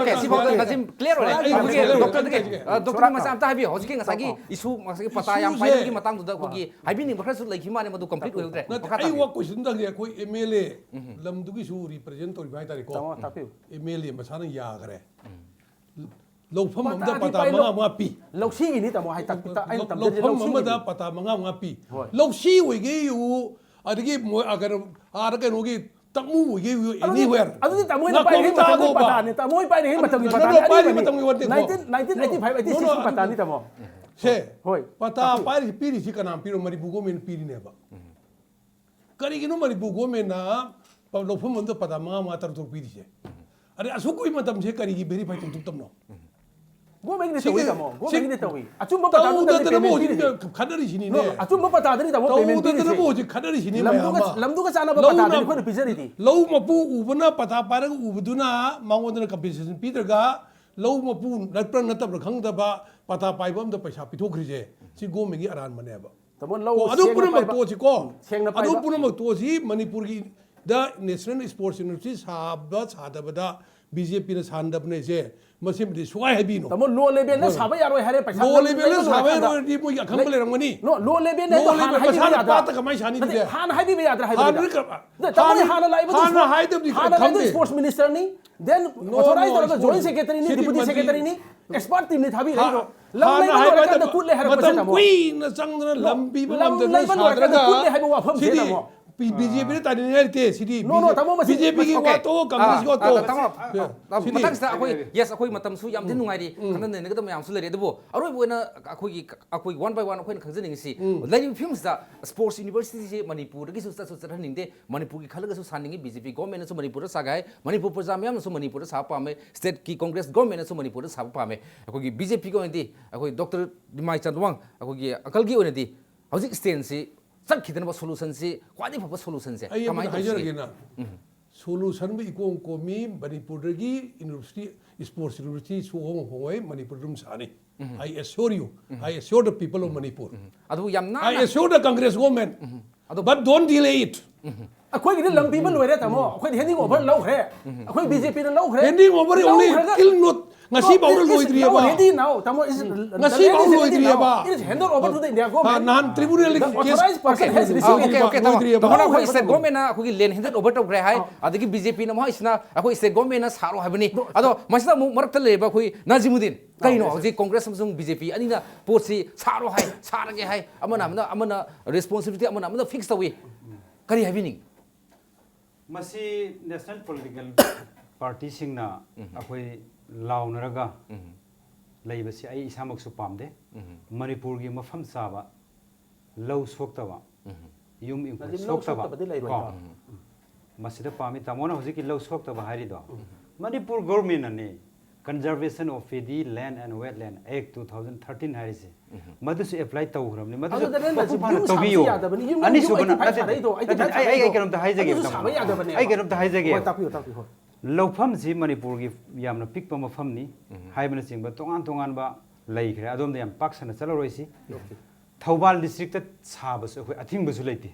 okay, ꯁꯤꯐꯥꯎꯗ ꯅꯖꯤꯝ clear ꯑꯣꯏꯔꯦ꯫ ꯑꯩ ꯍꯧꯖꯤꯛ doctorꯗꯒꯤ, ꯑ, doctorꯗ ꯃꯆꯥ ꯑꯝꯇ ꯍꯥꯏꯕꯤꯌꯨ꯫ ꯍꯧꯖꯤꯛꯀꯤ ꯉꯁꯥꯏꯒꯤ issue, ꯉꯁꯥꯏꯒꯤ ꯄꯇꯥ ꯌꯥꯝ ꯄꯥꯏꯕꯒꯤ ꯃꯇꯥꯡꯗꯨꯗ ꯑꯩꯈꯣꯏꯒꯤ ꯍꯥꯏꯕꯤꯅꯤꯡꯕ ꯈꯔꯁꯨ ꯂꯩꯈꯤ ꯃꯥꯅꯦ, ꯃꯗꯨ complete ꯑꯣꯏꯍꯧꯗ꯭ꯔꯦ꯫ ꯅꯠꯇꯦ, ꯃꯈꯥ ꯑꯩ ꯇꯥꯕꯤꯌꯨ꯫ ꯋꯥ question ꯑꯝꯇꯪꯁꯦ, ꯑꯩꯈꯣꯏ MLA ꯂꯝꯗꯨꯒꯤꯁꯨ represent ꯇꯧꯔꯤꯕ ꯍꯥꯏꯇꯥꯔꯦꯀꯣ꯫ ꯇꯥꯃꯣ, ꯇꯥꯛꯄꯤꯌꯨ꯫ MLA ꯃꯁꯥꯅ ꯌꯥꯈ꯭ꯔꯦ꯫ ꯂꯧꯐꯝ ꯑꯝꯗ ꯄꯇꯥꯗꯤ ꯄꯇꯥ ꯄꯥꯏ ꯃꯉꯥ ꯂꯧ-, ꯃꯉꯥ ꯄꯤ꯫ ꯂꯧꯁꯤꯒꯤꯅꯤ ꯇꯥꯃꯣ ꯍꯥꯏ ꯇꯥꯛꯄꯤ-, ꯇꯥ-, ꯑꯩꯅ ꯂꯧ-, ꯇꯝꯖꯔꯤꯁꯦ ꯂꯧꯐꯝ ꯂꯧꯁꯤꯒꯤꯅꯤ꯫ ꯑꯃꯗ ꯄꯇꯥ ꯃꯉꯥ ꯃꯉꯥ ꯄꯤ꯫ ꯍꯣꯏ꯫ ꯂꯧꯁꯤ ꯑꯣꯏꯒꯦꯌꯨ, ꯑꯗꯒꯤ ꯃꯣꯏ, ꯑ, ꯀꯩꯅꯣ, ꯑꯥꯗ ꯀꯩꯅꯣꯒꯤ ꯇꯥꯃꯣ ꯑꯣꯏꯒꯦ ꯑꯗꯨꯗꯤ anywhere. ꯑꯗꯨꯗꯤ ꯇꯥꯃꯣ ꯍꯣꯏꯅ ꯉꯥꯈꯣ ꯄꯥꯏꯔꯤꯉꯩ ꯃꯇꯝꯒꯤ ꯇꯥꯈꯣꯕ. ꯄꯇꯥꯅꯤ, ꯇꯥꯃꯣ ꯍꯣꯏ ꯄꯥꯏꯔꯤꯉꯩ ꯃꯇꯝꯒꯤ ꯅꯪ ꯄꯇꯥꯅꯤ, ꯅꯪ ꯄꯥꯏꯔꯤ ꯑꯔꯤꯕꯅꯤ꯫ ꯃꯇꯝꯒꯤ ꯋꯥꯔꯤꯅꯤꯀꯣ. Nineteen nineteen eighty five eighty ꯁꯤꯛꯁꯀꯤ ꯄꯇꯥꯅꯤ, ꯇꯥꯃꯣ꯫ ꯁꯦ, ꯍꯣꯏ, ꯄꯇꯥ ꯇꯥꯛꯄꯤꯌꯨ꯫ ꯄꯥꯏꯔꯤꯁꯤ ꯄꯤꯔꯤꯁꯤ ꯀꯅꯥ ꯄꯤꯔꯣ? ꯃꯅꯤꯄꯨꯔ ꯒꯣꯔꯃꯦꯟ ꯄꯤꯔꯤꯅꯦꯕ. ꯀꯔꯤꯒꯤꯅꯣ ꯃꯅꯤꯄꯨꯔ ꯒꯣꯔꯃꯦꯟꯅ ꯂꯧꯐꯝ ꯑꯃꯗ ꯄꯇꯥ ꯃꯉꯥ ꯃꯉꯥ ꯇꯔꯨꯛ ꯇꯔꯨꯛ ꯄꯤꯔꯤꯁꯦ? ꯑꯗꯩ ꯑꯁꯨꯛ ꯀꯨꯏ ꯃꯇꯝꯁꯦ ꯀꯔꯤꯒꯤ ꯚꯦꯔꯤꯐꯥꯏ ꯇꯧꯊꯣꯛꯇꯕꯅꯣ? ꯒꯣꯔꯃꯦꯟꯒꯤꯗꯤ ꯁꯤꯒꯤ- ꯇꯧꯏ, ꯇꯥꯃꯣ꯫ ꯁꯤ- ꯒꯣꯔꯃꯦꯟꯒꯤꯗꯤ ꯇꯧꯏ꯫ ꯑꯆꯨꯝꯕ ꯄꯇꯥꯗꯨꯗ ꯇꯧꯗꯅꯕ ꯄꯦꯃꯦꯟ ꯍꯧꯖꯤꯛ ꯄꯤꯔꯤꯁꯦ꯫ ꯈꯠꯅꯔꯤꯁꯤꯅꯤꯅꯦ. ꯅꯣ, ꯑꯆꯨꯝꯕ ꯄꯇꯥꯗꯅꯤ, ꯇꯥꯃꯣ, ꯄꯦꯃꯦꯟ ꯇꯧꯗꯅꯕ ꯄꯤꯔꯤꯁꯦ꯫ ꯍꯧꯖꯤꯛ ꯈꯠꯅꯔꯤꯁꯤꯅꯤ ꯂꯝꯗꯨꯒ ꯃꯌꯥꯝ ꯑꯃ. ꯂꯝꯗꯨꯒ ꯆꯥꯟꯅꯕ ꯂꯧꯅ- ꯄꯇꯥꯗꯅꯤ ꯑꯩꯈꯣꯏꯅ ꯄꯤꯖꯔꯤꯗꯤ꯫ ꯂꯧ ꯃꯄꯨ ꯎꯕꯅ, ꯄꯇꯥ ꯄꯥꯏꯔꯒ ꯎꯕꯗꯨꯅ ꯃꯉꯣꯟꯗꯅ ꯀꯝꯄꯦꯟꯁꯦꯁꯟ ꯄꯤꯗ꯭ꯔꯒ, ꯂꯧ ꯃꯄꯨ ꯅꯠꯄ꯭ꯔꯥ ꯅꯠꯇꯕ꯭ꯔꯥ ꯈꯪꯗꯕ ꯄꯇꯥ ꯄꯥꯏꯕ ꯑꯝꯗ ꯄꯩꯁꯥ ꯄꯤꯊꯣꯛꯈ꯭ꯔꯤꯁꯦ, ꯁꯤ ꯒꯣꯔꯃꯦꯟꯒꯤ ꯑꯔꯥꯟꯕꯅꯦꯕ. ꯇꯥꯃꯣ, ꯂꯧ ꯀꯣ, ꯑꯗꯨ ꯁꯦꯡꯅ ꯄꯨꯝꯅꯃꯛ ꯄꯥꯏꯕ, ꯇꯣꯛꯑꯁꯤꯀꯣ. ꯁꯦꯡꯅ ꯑꯗꯨ ꯄꯥꯏꯕ꯫ ꯄꯨꯝꯅꯃꯛ ꯇꯣꯛꯑꯁꯤ. ꯃꯅꯤꯄꯨꯔꯒꯤꯗ ꯅꯦꯁꯅꯦꯜ ꯁ꯭ꯄꯣꯔꯠꯁ ꯌꯨꯅꯤꯚꯔꯁꯤꯇꯤ ꯁꯥꯕ ꯁꯥꯗꯕꯗ ꯕꯤ ꯖꯦ ꯄꯤꯅ ꯁꯥꯍꯟꯗꯕꯅꯦꯁꯦ, ꯃꯁꯤꯃꯗꯤ ꯁꯨꯡꯍꯥꯏ ꯍꯥꯏꯕꯤꯅꯣ. ꯇꯥꯃꯣ, ꯂꯣ ꯂꯦꯚꯦꯜꯗ ꯍꯣꯏ. ꯁꯥꯕ ꯌꯥꯔꯣꯏ ꯍꯥꯏꯔꯦ, ꯄꯩꯁꯥ ꯂꯣ ꯂꯝ ꯂꯦꯚꯦꯜꯗ ꯂꯩꯕ ꯁꯥꯕ ꯂꯣꯏꯔꯀꯥꯟꯗ ꯌꯥꯔꯣꯏꯗꯤ ꯃꯣꯏꯒꯤ ꯑꯈꯪꯕ ꯂꯩ-, ꯂꯩꯔꯝꯒꯅꯤ. ꯅꯣ, ꯂꯣ ꯂꯦꯚꯦꯜꯗ ꯂꯣ ꯍꯥꯟꯅ ꯂꯦꯚꯦꯜ ꯍꯥꯏꯕꯤꯕ ꯃꯁꯥꯅ ꯌꯥꯗ꯭ꯔꯥ? ꯄꯥꯠꯇ ꯀꯃꯥꯏꯅ ꯁꯥꯅꯤ ꯅꯠꯇꯦ, ꯑꯗꯨꯗꯤ? ꯍꯥꯟꯅ ꯍꯥꯏꯕꯤꯕ ꯌꯥꯗ꯭ꯔꯥ ꯍꯥꯏꯕꯅꯤꯗ꯫ ꯍꯥꯟꯅ ꯀ-, ꯅꯠꯇꯦ, ꯇꯥꯃꯣ, ꯍꯥꯟꯅ ꯍꯥꯟꯅ ꯂꯥꯛꯏꯕ ꯍꯥꯟꯅ ꯍꯥꯏꯗꯕꯗꯤ ꯍꯥꯟꯅ ꯂꯥꯛꯏꯕ ꯈꯪꯗꯦ. ꯏꯁꯄꯣꯔꯠꯁ ꯃꯤꯅꯤꯁꯇꯔꯅꯤ, then ꯅꯣ, ꯑꯣꯊꯣꯔꯥꯏꯖ ꯅꯣ, ꯇꯧꯔꯒ ꯖꯣꯏꯟ ꯏꯁꯄꯣꯔꯠꯁ ꯁꯦꯀ꯭ꯔꯦꯇꯔꯤꯅꯤ, ꯁꯤꯇꯤ ꯗꯤꯄꯨꯇꯤ ꯃꯟꯇ꯭ꯔꯤ. ꯁꯦꯀ꯭ꯔꯦꯇꯔꯤꯅꯤ, ꯑꯦꯛꯁꯄꯥꯔꯠ ꯇꯤꯝꯅꯤ ꯊꯥꯕꯤꯔꯛꯏꯗꯣ꯫ ꯍꯥ-, ꯂꯝ ꯍꯥꯟꯅ ꯂꯩꯕ ꯍꯥꯏꯕ ꯂꯣꯏꯔꯀꯥꯟꯗ ꯃꯇꯝ-, ꯀꯨꯠꯂꯦ ꯍꯥꯏꯔꯛꯄꯁꯦ, ꯃꯇꯝ ꯇꯥꯃꯣ꯫ ꯀꯨꯏꯅ ꯆꯪꯗꯅ ꯅꯣ, ꯂꯝ ꯄꯤꯕ ꯂꯝ ꯉꯝꯗꯅ ꯂꯩꯕ ꯂꯣꯏꯔꯀꯥꯟꯗ ꯁꯥꯗ꯭ꯔꯒ ꯀꯨꯠꯂꯦ ꯍꯥꯏꯕ ꯋꯥꯐꯝꯁꯦ, ꯁꯤꯗꯤ ꯇꯥꯃꯣ꯫ ꯕꯤ-, ꯕꯤ ꯖꯦ ꯄꯤꯗ ꯇꯥꯅꯤꯡꯉꯥꯏ ꯂꯩꯇꯦ ꯁꯤꯗꯤ. ꯅꯣ, ꯅꯣ, ꯇꯥꯃꯣ, ꯃꯁꯤ-, ꯕꯤ ꯖꯦ ꯄꯤꯒꯤ ꯃꯁꯤ-, ꯋꯥ ꯑꯣꯀꯦ. ꯇꯣꯛꯑꯣ, ꯑꯥ, ꯀꯪꯒ꯭ꯔꯦꯁꯀꯤ ꯋꯥ ꯑꯥ, ꯇꯣꯛꯑꯣ. ꯇꯥꯃꯣ, ꯑꯥ, ꯌꯥ, ꯑꯥ, ꯁꯤꯗꯤ. ꯃꯊꯪꯁꯤꯗ ꯑꯩꯈꯣꯏ, yes, ꯑꯩꯈꯣꯏ ꯃꯇꯝꯁꯨ ꯌꯥꯝ ꯊꯤꯅ ꯅꯨꯡꯉꯥꯏꯔꯤ, ꯈꯟꯅ ꯅꯩꯅꯒꯗꯕ ꯃꯌꯥꯝꯁꯨ ꯂꯩꯔꯤ, ꯑꯗꯨꯕꯨ ꯑꯔꯣꯏꯕ ꯑꯣꯏꯅ ꯑꯩꯈꯣꯏꯒꯤ, ꯑꯩꯈꯣꯏ one by one ꯑꯩꯈꯣꯏꯅ ꯈꯪꯖꯅꯤꯡꯉꯤꯁꯤ, ꯂꯩꯔꯤꯕ ꯐꯤꯕꯝꯁꯤꯗ ꯁ꯭ꯄꯣꯔꯠꯁ ꯌꯨꯅꯤꯚꯔꯁꯤꯇꯤꯁꯤ ꯃꯅꯤꯄꯨꯔꯗꯒꯤꯁꯨ ꯆꯠꯁꯨ ꯆꯠꯍꯟꯅꯤꯡꯗꯦ, ꯃꯅꯤꯄꯨꯔꯒꯤ ꯈꯜꯂꯒꯁꯨ ꯁꯥꯅꯤꯡꯉꯤ, ꯕꯤ ꯖꯦ ꯄꯤ ꯒꯣꯔꯃꯦꯟꯅꯁꯨ ꯃꯅꯤꯄꯨꯔꯗ ꯁꯥꯒꯦ ꯍꯥꯏ, ꯃꯅꯤꯄꯨꯔ ꯄ꯭ꯔꯖꯥ ꯃꯤꯌꯥꯝꯅꯁꯨ ꯃꯅꯤꯄꯨꯔꯗ ꯁꯥꯕ ꯄꯥꯝꯃꯦ, ꯁ꯭ꯇꯦꯠꯀꯤ ꯀꯣꯡꯒ꯭ꯔꯦꯁ ꯒꯣꯔꯃꯦꯟꯅꯁꯨ ꯃꯅꯤꯄꯨꯔꯗ ꯁꯥꯕ ꯄꯥꯝꯃꯦ꯫ ꯑꯩꯈꯣꯏꯒꯤ ꯕꯤ ꯖꯦ ꯄꯤꯒꯤ ꯑꯣꯏꯅꯗꯤ, ꯑꯩꯈꯣꯏ ꯗꯣꯛꯇꯔ ꯗꯤꯃꯥꯏ ꯆꯟꯗꯋꯥꯡ, ꯑꯩꯈꯣꯏꯒꯤ ꯑꯪꯀꯜꯒꯤ ꯑꯣꯏꯅꯗꯤ ꯍꯧꯖꯤꯛ ꯁ꯭ꯇꯦꯟꯁꯤ ꯆꯠꯈꯤꯗꯅꯕ ꯁꯣꯂꯨꯁꯟꯁꯤ, ꯈ꯭ꯋꯥꯏꯗꯒꯤ ꯐꯕ ꯁꯣꯂꯨꯁꯟꯁꯦ ꯑꯩ ꯀꯃꯥꯏꯅ ꯑꯃꯇ ꯇꯧꯁꯤꯒꯦ? ꯍꯥꯏꯖꯔꯒꯦꯅ. ꯁꯣꯂꯨꯁꯟꯕꯨ ꯏꯀꯣꯝ ꯀꯣꯝꯃꯤ. ꯃꯅꯤꯄꯨꯔꯗꯒꯤ ꯌꯨꯅꯤꯚꯔꯁꯤꯇꯤ, ꯁ꯭ꯄꯣꯔꯠꯁ ꯌꯨꯅꯤꯚꯔꯁꯤꯇꯤ ꯁꯨꯍꯣꯡ ꯍꯣꯡꯉꯣꯏ, ꯃꯅꯤꯄꯨꯔ ꯑꯗꯨꯝ ꯁꯥꯅꯤ. I assure you, I assure the people of Manipur. ꯑꯗꯨꯕꯨ ꯌꯥꯝ I ꯅꯥꯟꯅ assure the Congress government. ꯑꯗꯣ But don't delay it. ꯑꯩꯈꯣꯏꯒꯤꯗꯤ ꯂꯝ ꯄꯤꯕ ꯂꯣꯏꯔꯦ, ꯇꯥꯃꯣ꯫ ꯑꯩꯈꯣꯏꯗꯤ ꯍꯦꯟꯗꯤꯡ ꯑꯣꯚꯔ ꯂꯧꯈ꯭ꯔꯦ꯫ ꯑꯩꯈꯣꯏ ꯕꯤ ꯖꯦ ꯄꯤꯅ ꯂꯧꯈ꯭ꯔꯦ꯫ Handing over only ꯂꯧꯈ꯭ꯔꯒ till not, ꯉꯁꯤ No, ꯐꯥꯎꯕ it is ꯂꯣꯏꯗ꯭ꯔꯤꯑꯕ. not ready now, ꯇꯥꯃꯣ. It is, ꯉꯁꯤ the land ꯐꯥꯎꯕ is ready now. ꯂꯣꯏꯗ꯭ꯔꯤꯑꯕ. It is handed over to the India government. ꯅꯍꯥꯟ tribunal The case authorized person has received okay, it. Okay, ꯇꯥꯃꯣ. ꯂꯣꯏꯗ꯭ꯔꯤꯑꯕ. ꯇꯥꯃꯣ, ꯑꯩꯈꯣꯏ ꯂꯧꯈ꯭ꯔꯦ, state ꯇꯥꯃꯣ. ꯒꯣꯔꯃꯦꯟꯅ ꯑꯩꯈꯣꯏꯒꯤ ꯂꯦꯟ ꯍꯦꯟꯗꯦꯠ ꯑꯣꯚꯔ ꯇꯧꯈ꯭ꯔꯦ ꯍꯥꯏ, ꯑꯗꯒꯤ ꯕꯤ ꯖꯦ ꯄꯤꯅ ꯑꯃꯨꯛ ꯍꯥꯏꯁꯤꯅ ꯑꯩꯈꯣꯏ ꯁ꯭ꯇꯦꯠ ꯒꯣꯔꯃꯦꯟꯅ ꯁꯥꯔꯣ ꯍꯥꯏꯕꯅꯤ꯫ ꯑꯗꯣ ꯃꯁꯤꯗ ꯑꯃꯨꯛ ꯃꯔꯛꯇ ꯂꯩꯔꯤꯕ ꯑꯩꯈꯣꯏ ꯅꯥꯖꯤꯃꯨꯗꯤꯟ, ꯀꯩꯅꯣ ꯍꯧꯖꯤꯛ ꯀꯣꯡꯒ꯭ꯔꯦꯁ ꯑꯃꯁꯨꯡ ꯕꯤ ꯖꯦ ꯄꯤ ꯑꯅꯤꯅ ꯄꯣꯠꯁꯤ ꯁꯥꯔꯣ ꯍꯥꯏ, ꯁꯥꯔꯒꯦ ꯍꯥꯏ, ꯑꯃꯅ ꯑꯃꯅ, ꯑꯃꯅ ꯔꯦꯁꯄꯣꯟꯁꯤꯕꯤꯂꯤꯇꯤ ꯑꯃꯅ ꯑꯃꯅ ꯐꯤꯛꯁ ꯇꯧꯏ, ꯀꯔꯤ ꯍꯥꯏꯕꯤꯅꯤꯡꯉꯤ? ꯃꯁꯤ ꯅꯦꯁꯅꯦꯜ ꯄꯣꯂꯤꯇꯤꯀꯦꯜ ꯄꯥꯔꯇꯤꯁꯤꯡꯅ ꯑꯩꯈꯣꯏ ꯂꯥꯎꯅꯔꯒ ꯂꯩꯕꯁꯤ ꯑꯩ ꯏꯁꯥꯃꯛꯁꯨ ꯄꯥꯝꯗꯦ꯫ ꯃꯅꯤꯄꯨꯔꯒꯤ ꯃꯐꯝ ꯆꯥꯕ, ꯂꯧ ꯁꯣꯛꯇꯕ, ꯌꯨꯝ ꯏꯪꯈꯣꯜ ꯁꯣꯛꯇꯕ ꯀꯣ, ꯃꯁꯤꯗ ꯄꯥꯝꯃꯤ꯫ ꯇꯥꯃꯣꯅ ꯍꯧꯖꯤꯛꯀꯤ ꯂꯧ ꯁꯣꯛꯇꯕ ꯍꯥꯏꯔꯤꯗꯣ, Manipur ꯒꯣꯔꯃꯦꯟꯅꯅꯤ Conservation of Paddy Land and Wetland Act two thousand thirteen ꯍꯥꯏꯔꯤꯁꯦ, ꯃꯗꯨꯁꯨ ꯑꯦꯄ꯭ꯂꯥꯏ ꯇꯧꯈ꯭ꯔꯕꯅꯤ꯫ ꯃꯗꯨꯁꯨ ꯑꯗꯨꯗꯅꯦ ꯃꯄꯨꯡ ꯐꯥꯅ ꯇꯧꯕꯤꯌꯨ꯫ ꯑꯅꯤꯁꯨꯕꯅ, ꯅꯠꯇꯦ, ꯑꯩ, ꯑꯩ ꯀꯩꯅꯣꯝꯇ ꯍꯥꯏꯖꯒꯦ, ꯇꯥꯃꯣ꯫ ꯑꯩ ꯀꯩꯅꯣꯝꯇ ꯍꯥꯏꯖꯒꯦ꯫ ꯍꯣꯏ, ꯇꯥꯛꯄꯤꯌꯨ, ꯇꯥꯛꯄꯤꯌꯨ, ꯍꯣꯏ꯫ ꯂꯧꯐꯝꯁꯤ ꯃꯅꯤꯄꯨꯔꯒꯤ ꯌꯥꯝꯅ ꯄꯤꯛꯄ ꯃꯐꯝꯅꯤ ꯍꯥꯏꯕꯅꯆꯤꯡꯕ ꯇꯣꯉꯥꯟ ꯇꯣꯉꯥꯟꯕ ꯂꯩꯈ꯭ꯔꯦ꯫ ꯑꯗꯣꯝꯗ ꯌꯥꯝ ꯄꯥꯛ ꯁꯟꯅ ꯆꯠꯂꯔꯣꯏꯁꯤ꯫ ꯊꯧꯕꯥꯜ ꯗꯤꯁꯇ꯭ꯔꯤꯛꯇ ꯁꯥꯕꯁꯨ ꯑꯩꯈꯣꯏ ꯑꯊꯤꯡꯕꯁꯨ ꯂꯩꯇꯦ꯫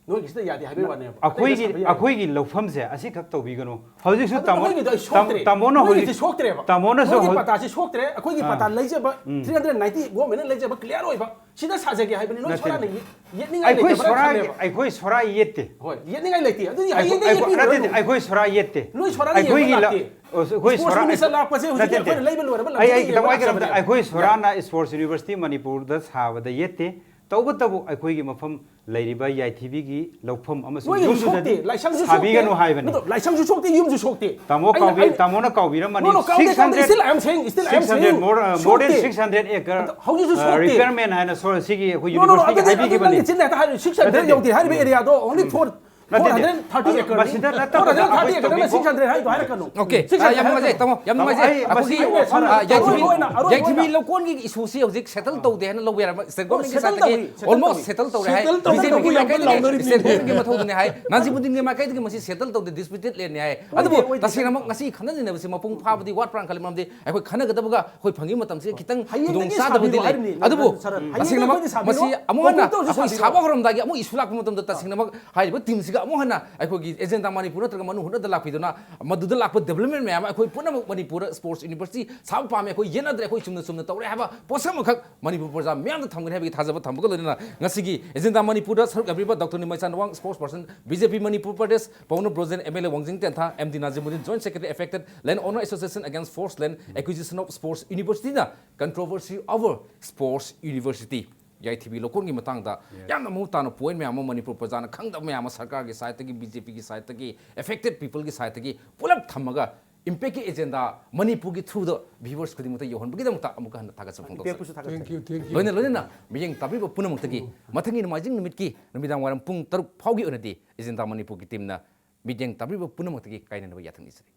ꯅꯣꯏꯒꯤꯁꯤꯗ ꯌꯥꯗꯦ ꯍꯥꯏꯕꯒꯤ ꯋꯥꯅꯦꯕ꯫ ꯑꯩꯈꯣꯏꯒꯤ, ꯑꯩꯈꯣꯏꯒꯤ ꯂꯧꯐꯝꯁꯦ ꯑꯁꯤꯈꯛ ꯇꯧꯕꯤꯒꯅꯨ꯫ ꯍꯧꯖꯤꯛꯁꯨ ꯇꯥꯃꯣ-, ꯅꯣꯏꯒꯤꯗꯣ ꯑꯩ ꯁꯣꯛꯇ꯭ꯔꯦ꯫ ꯇꯥꯃꯣꯅ ꯍꯧꯖꯤꯛ ꯅꯣꯏꯒꯤꯗꯤ ꯁꯣꯛꯇ꯭ꯔꯦꯕ꯫ ꯇꯥꯃꯣꯅꯁꯨ ꯅꯣꯏꯒꯤ ꯍꯧꯖꯤꯛ ꯄꯇꯥꯁꯤ ꯁꯣꯛꯇ꯭ꯔꯦ꯫ ꯑꯩꯈꯣꯏꯒꯤ ꯑꯥ꯫ ꯄꯇꯥ ꯂꯩꯖꯕ ꯎꯝ꯫ Three hundred ninety government ꯂꯩꯖꯕ clear ꯑꯣꯏꯕ꯫ ꯁꯤꯗ ꯁꯥꯖꯒꯦ ꯍꯥꯏꯕꯅꯤ꯫ ꯅꯣꯏ ꯅꯠꯇꯦ꯫ ꯁꯣꯔꯥꯅ ꯌꯦ-, ꯌꯦꯠꯅꯤꯡꯉꯥꯏ ꯑꯩꯈꯣꯏ ꯂꯩꯇꯕ꯭ꯔꯥ ꯁꯣꯔꯥ, ꯈꯜꯂꯦꯕ꯫ ꯑꯩꯈꯣꯏ ꯁꯣꯔꯥ ꯌꯦꯠꯇꯦ꯫ ꯍꯣꯏ, ꯌꯦꯠꯅꯤꯡꯉꯥꯏ ꯂꯩꯇꯦ꯫ ꯑꯗꯨꯗꯤ ꯑꯩꯈꯣꯏ, ꯍꯌꯦꯡꯗꯒꯤ ꯑꯩꯈꯣꯏ, ꯌꯦꯠꯄꯤꯔꯨꯔꯅꯨ꯫ ꯅꯠꯇꯦ, ꯑꯩꯈꯣꯏ ꯁꯣꯔꯥ ꯌꯦꯠꯇꯦ꯫ ꯅꯣꯏ ꯁꯣꯔꯥꯅ ꯑꯩꯈꯣꯏꯒꯤ ꯌꯦꯡꯕ ꯂ-, ꯂꯥꯛꯇꯦ꯫ ꯑꯣ, ꯑꯩꯈꯣꯏ sports ꯁꯣꯔꯥ, minister ꯂꯥꯛꯄꯁꯦ ꯍꯧꯖꯤꯛ ꯅꯠꯇꯦ, ꯅꯠꯇꯦ꯫ ꯑꯩꯈꯣꯏꯅ ꯂꯩꯕ ꯂꯣꯏꯔꯕ ꯑꯩ, ꯑꯩ ꯂꯝꯗꯒꯤ ꯈꯤꯇꯪ ꯋꯥ ꯌꯦꯡꯕ ꯀꯩꯅꯣꯝꯇ, ꯂꯥꯛꯆꯕꯅꯦ꯫ ꯑꯩꯈꯣꯏ ꯁꯣꯔꯥꯅ sports university ꯃꯅꯤꯄꯨꯔꯗ ꯁꯥꯕꯗ ꯌꯦꯠꯇꯦ꯫ ꯇꯧꯕꯇꯕꯨ ꯑꯩꯈꯣꯏꯒꯤ ꯃꯐꯝ ꯂꯩꯔꯤꯕ ꯌꯥꯏꯊꯤꯕꯤꯒꯤ ꯂꯧꯐꯝ ꯑꯃꯁꯨꯡ ꯅꯣꯏꯒꯤꯁꯨ ꯌꯨꯝꯗꯨꯗꯗꯤ ꯁꯣꯛꯇꯦ, ꯂꯥꯏꯁꯪꯁꯨ ꯁꯣꯛꯇꯦ꯫ ꯁꯥꯕꯤꯒꯅꯨ ꯍꯥꯏꯕꯅꯤ꯫ ꯅꯠꯇꯦ, ꯂꯥꯏꯁꯪꯁꯨ ꯁꯣꯛꯇꯦ, ꯌꯨꯝꯁꯨ ꯁꯣꯛꯇꯦ꯫ ꯇꯥꯃꯣ ꯑꯩꯅ, ꯀꯥꯎꯕꯤ-, ꯑꯩꯅ ꯇꯥꯃꯣꯅ ꯀꯥꯎꯕꯤꯔꯝꯃꯅꯤ꯫ No, no, ꯀꯥꯎꯗꯦ, ꯀꯥꯎꯗꯦ꯫ Six hundred, Still I am saying, still I am six hundred, saying, more, uh, more than ꯁꯣꯛꯇꯦ꯫ Six hundred acre, ꯍꯧꯖꯤꯛꯁꯨ ꯑ, ꯁꯣꯛꯇꯦ꯫ Repairment ꯍꯥꯏꯅ ꯁꯣ-, ꯁꯤꯒꯤ ꯑꯩꯈꯣꯏ No, no, no, universityꯒꯤ ꯑꯗꯨꯗꯤ, ꯑꯗꯨꯗꯤ ꯍꯥꯏꯕꯤꯈꯤꯕꯅꯤ꯫ ꯅꯪꯒꯤ ꯆꯤꯟꯅ ꯍꯦꯛꯇ ꯍꯥꯏꯔꯤ, six hundred ꯅꯠꯇꯦ, ꯌꯧꯗꯦ ꯍꯥꯏꯔꯤꯕ ꯎꯝ꯫ Areaꯗꯣ only four, ꯅꯠꯇꯦ, four hundred thirty acre ꯅꯤ꯫ ꯃꯁꯤꯗ ꯅꯠꯇꯕꯗ four hundred thirty ꯑꯩꯈꯣꯏ acre ꯅ topic six hundred ꯍꯥꯏꯗꯣ ꯍꯥꯏꯔꯛꯀꯅꯨ꯫ Okay, six hundred ꯑ, ꯌꯥꯝ ꯍꯥꯏꯔꯛꯀꯅꯨ꯫ ꯅꯨꯡꯉꯥꯏꯖꯩ, ꯇꯥꯃꯣ, ꯌꯥꯝ ꯅꯨꯡꯉꯥꯏꯖꯩ꯫ ꯑꯩ ꯃꯁꯤ ꯑꯩꯈꯣꯏꯒꯤ, ꯋꯥꯐꯝ ꯑ, ꯑꯔꯣꯏꯕ ꯌꯥꯏꯊꯤꯕꯤ, ꯑꯣꯏꯅ, ꯑꯔꯣꯏꯕ ꯌꯥꯏꯊꯤꯕꯤ ꯑꯣꯏꯅ꯫ ꯂꯧꯀꯣꯟꯒꯤ issueꯁꯤ ꯍꯧꯖꯤꯛ settle ꯇꯧꯗꯦ ꯍꯥꯏꯅ ꯂꯧꯕ ꯌꯥꯔꯕ? State governmentꯀꯤ settle sideꯇꯒꯤ ꯇꯧꯏ, settle almost ꯇꯧꯏ꯫ Settle ꯇꯧꯔꯦ ꯍꯥꯏ꯫ Settle ꯇꯧꯏ꯫ BJPꯒꯤ ꯂꯧꯀꯣꯟ ꯂꯧꯅꯔꯤꯕꯅꯤ꯫ State governmentꯀꯤ ꯃꯊꯧꯗꯨꯅꯦ ꯍꯥꯏ꯫ ꯅꯥꯖꯤꯃꯨꯗꯗꯤꯟꯒꯤ ꯃꯥꯏꯀꯩꯗꯒꯤ ꯃꯁꯤ settle ꯇꯧꯗꯦ, disputed landꯅꯤ ꯍꯥꯏ꯫ ꯑꯣꯏꯗꯦ, ꯑꯗꯨꯕꯨ ꯑꯣꯏꯗꯦ꯫ ꯇꯁꯦꯡꯅꯃꯛ ꯉꯁꯤ ꯈꯟꯅ ꯅꯩꯅꯕꯁꯤ ꯃꯄꯨꯡ ꯐꯥꯕꯗꯤ ꯋꯥꯠꯄ꯭ꯔꯥꯅ ꯈꯜꯂꯤ, ꯃꯔꯝꯗꯤ ꯑꯩꯈꯣꯏ ꯈꯟꯅꯒꯗꯕꯒ ꯑꯩꯈꯣꯏ ꯐꯪꯉꯤ ꯃꯇꯝꯁꯤꯒ ꯈꯤꯇꯪ ꯍꯌꯦꯡꯗꯒꯤ ꯈꯨꯗꯣꯡ ꯆꯥꯗꯕꯗꯤ ꯁꯥꯕꯤꯔꯣ ꯂꯩ꯫ ꯍꯥꯏꯔꯤꯕꯅꯤ, ꯑꯗꯨꯕꯨ ꯁꯥꯔ, ꯍꯌꯦꯡꯗꯒꯤ ꯇꯁꯦꯡꯅꯃꯛ ꯑꯩꯈꯣꯏꯗꯤ ꯁꯥꯕꯤꯔꯣ꯫ ꯃꯁꯤ ꯑꯃꯨꯛ ꯍꯟꯅ ꯍꯧꯖꯤꯛꯇ ꯍꯧꯖꯤꯛ ꯑꯩꯈꯣꯏ ꯁꯥꯕꯤꯔꯣ꯫ ꯁꯥꯕ ꯍꯧꯔꯝꯗꯥꯏꯒꯤ ꯑꯃꯨꯛ issue ꯂꯥꯛꯄ ꯃꯇꯝꯗ ꯇꯁꯦꯡꯅꯃꯛ ꯍꯥꯏꯔꯤꯕ teamꯁꯤꯒ ꯑꯃꯨꯛ ꯍꯟꯅ ꯑꯩꯈꯣꯏꯒꯤ ꯑꯦꯖꯦꯟꯗꯥ ꯃꯅꯤꯄꯨꯔ ꯅꯠꯇ꯭ꯔꯒ ꯃꯅꯨ ꯍꯨꯠꯅꯗ ꯂꯥꯛꯄꯤꯗꯨꯅ ꯃꯗꯨꯗ ꯂꯥꯛꯄ development ꯃꯌꯥꯝ ꯑꯃ ꯑꯩꯈꯣꯏ ꯄꯨꯝꯅꯃꯛ ꯃꯅꯤꯄꯨꯔꯗ sports university ꯁꯥꯕ ꯄꯥꯝꯃꯦ, ꯑꯩꯈꯣꯏ ꯌꯦꯠꯅꯗ꯭ꯔꯦ, ꯑꯩꯈꯣꯏ ꯆꯨꯝꯅ ꯆꯨꯝꯅ ꯇꯧꯔꯦ ꯍꯥꯏꯕ ꯄꯣꯠꯁꯛ ꯑꯃꯈꯛ ꯃꯅꯤꯄꯨꯔ ꯄ꯭ꯔꯖꯥ ꯃꯤꯌꯥꯝꯗ ꯊꯝꯒꯅꯤ ꯍꯥꯏꯕꯒꯤ ꯊꯥꯖꯕ ꯊꯝꯕꯒ ꯂꯣꯏꯅꯅ ꯉꯁꯤꯒꯤ ꯑꯦꯖꯦꯟꯗꯥ ꯃꯅꯤꯄꯨꯔꯗ ꯁꯔꯨꯛ ꯌꯥꯕꯤꯔꯤꯕ Doctor ꯅꯤꯃꯩꯆꯥꯟ ꯋꯥꯡ, spokesperson, BJP Manipur Pradesh, ꯄꯥꯎꯅ Brojen, MLA ꯋꯥꯡꯖꯤꯡ ꯇꯦꯟꯊꯥ, MD ꯅꯥꯖꯤꯃꯨꯗꯤꯟ, Joint Secretary affected Land Owner Association Against Forced Land Acquisition of Sports Universityꯅ controversy over Sports University ꯌꯥꯏꯊꯤꯕꯤ ꯂꯧꯀꯣꯟꯒꯤ ꯃꯇꯥꯡꯗ ꯌꯥꯝꯅ ꯃꯃꯨꯠ ꯇꯥꯅ point ꯃꯌꯥꯝ ꯑꯃ ꯃꯅꯤꯄꯨꯔ ꯄ꯭ꯔꯖꯥꯅ ꯈꯪꯗꯕ ꯃꯌꯥꯝ ꯑꯃ ꯁꯔꯀꯥꯔꯒꯤ sideꯇꯒꯤ, BJPꯒꯤ sideꯇꯒꯤ, affected peopleꯒꯤ sideꯇꯒꯤ ꯄꯨꯂꯞ ꯊꯝꯃꯒ ꯏꯝꯄꯦꯛꯀꯤ ꯑꯦꯖꯦꯟꯗꯥ, ꯃꯅꯤꯄꯨꯔꯒꯤ throughꯗ viewers ꯈꯨꯗꯤꯡꯃꯛꯇ ꯌꯧꯍꯟꯕꯒꯤꯗꯃꯛꯇ ꯑꯃꯨꯛꯀ ꯍꯟꯅ ꯊꯥꯒꯠꯆꯕ ꯐꯣꯡꯗꯣꯛꯆꯔꯤ꯫ ꯏꯝꯄꯦꯛꯄꯨꯁꯨ ꯊꯥꯒꯠꯆꯔꯤ꯫ Thank you, thank you. ꯂꯣꯏꯅ ꯂꯣꯏꯅꯅ ꯃꯤꯠꯌꯦꯡ ꯇꯥꯕꯤꯕ ꯄꯨꯝꯅꯃꯛꯇꯒꯤ ꯃꯊꯪꯒꯤ ꯅꯣꯡꯃꯥꯏꯖꯤꯡ ꯅꯨꯃꯤꯠꯀꯤ ꯅꯨꯃꯤꯗꯥꯡ ꯋꯥꯏꯔꯝ ꯄꯨꯡ ꯇꯔꯨꯛ ꯐꯥꯎꯒꯤ ꯑꯣꯏꯅꯗꯤ ꯑꯦꯖꯦꯟꯗꯥ ꯃꯅꯤꯄꯨꯔꯒꯤ teamꯅ ꯃꯤꯠꯌꯦꯡ ꯇꯥꯕꯤꯕ ꯄꯨꯝꯅꯃꯛꯇꯒꯤ ꯀꯥꯏꯅꯅꯕ ꯌꯥꯊꯪ ꯅꯤꯖꯔꯤ꯫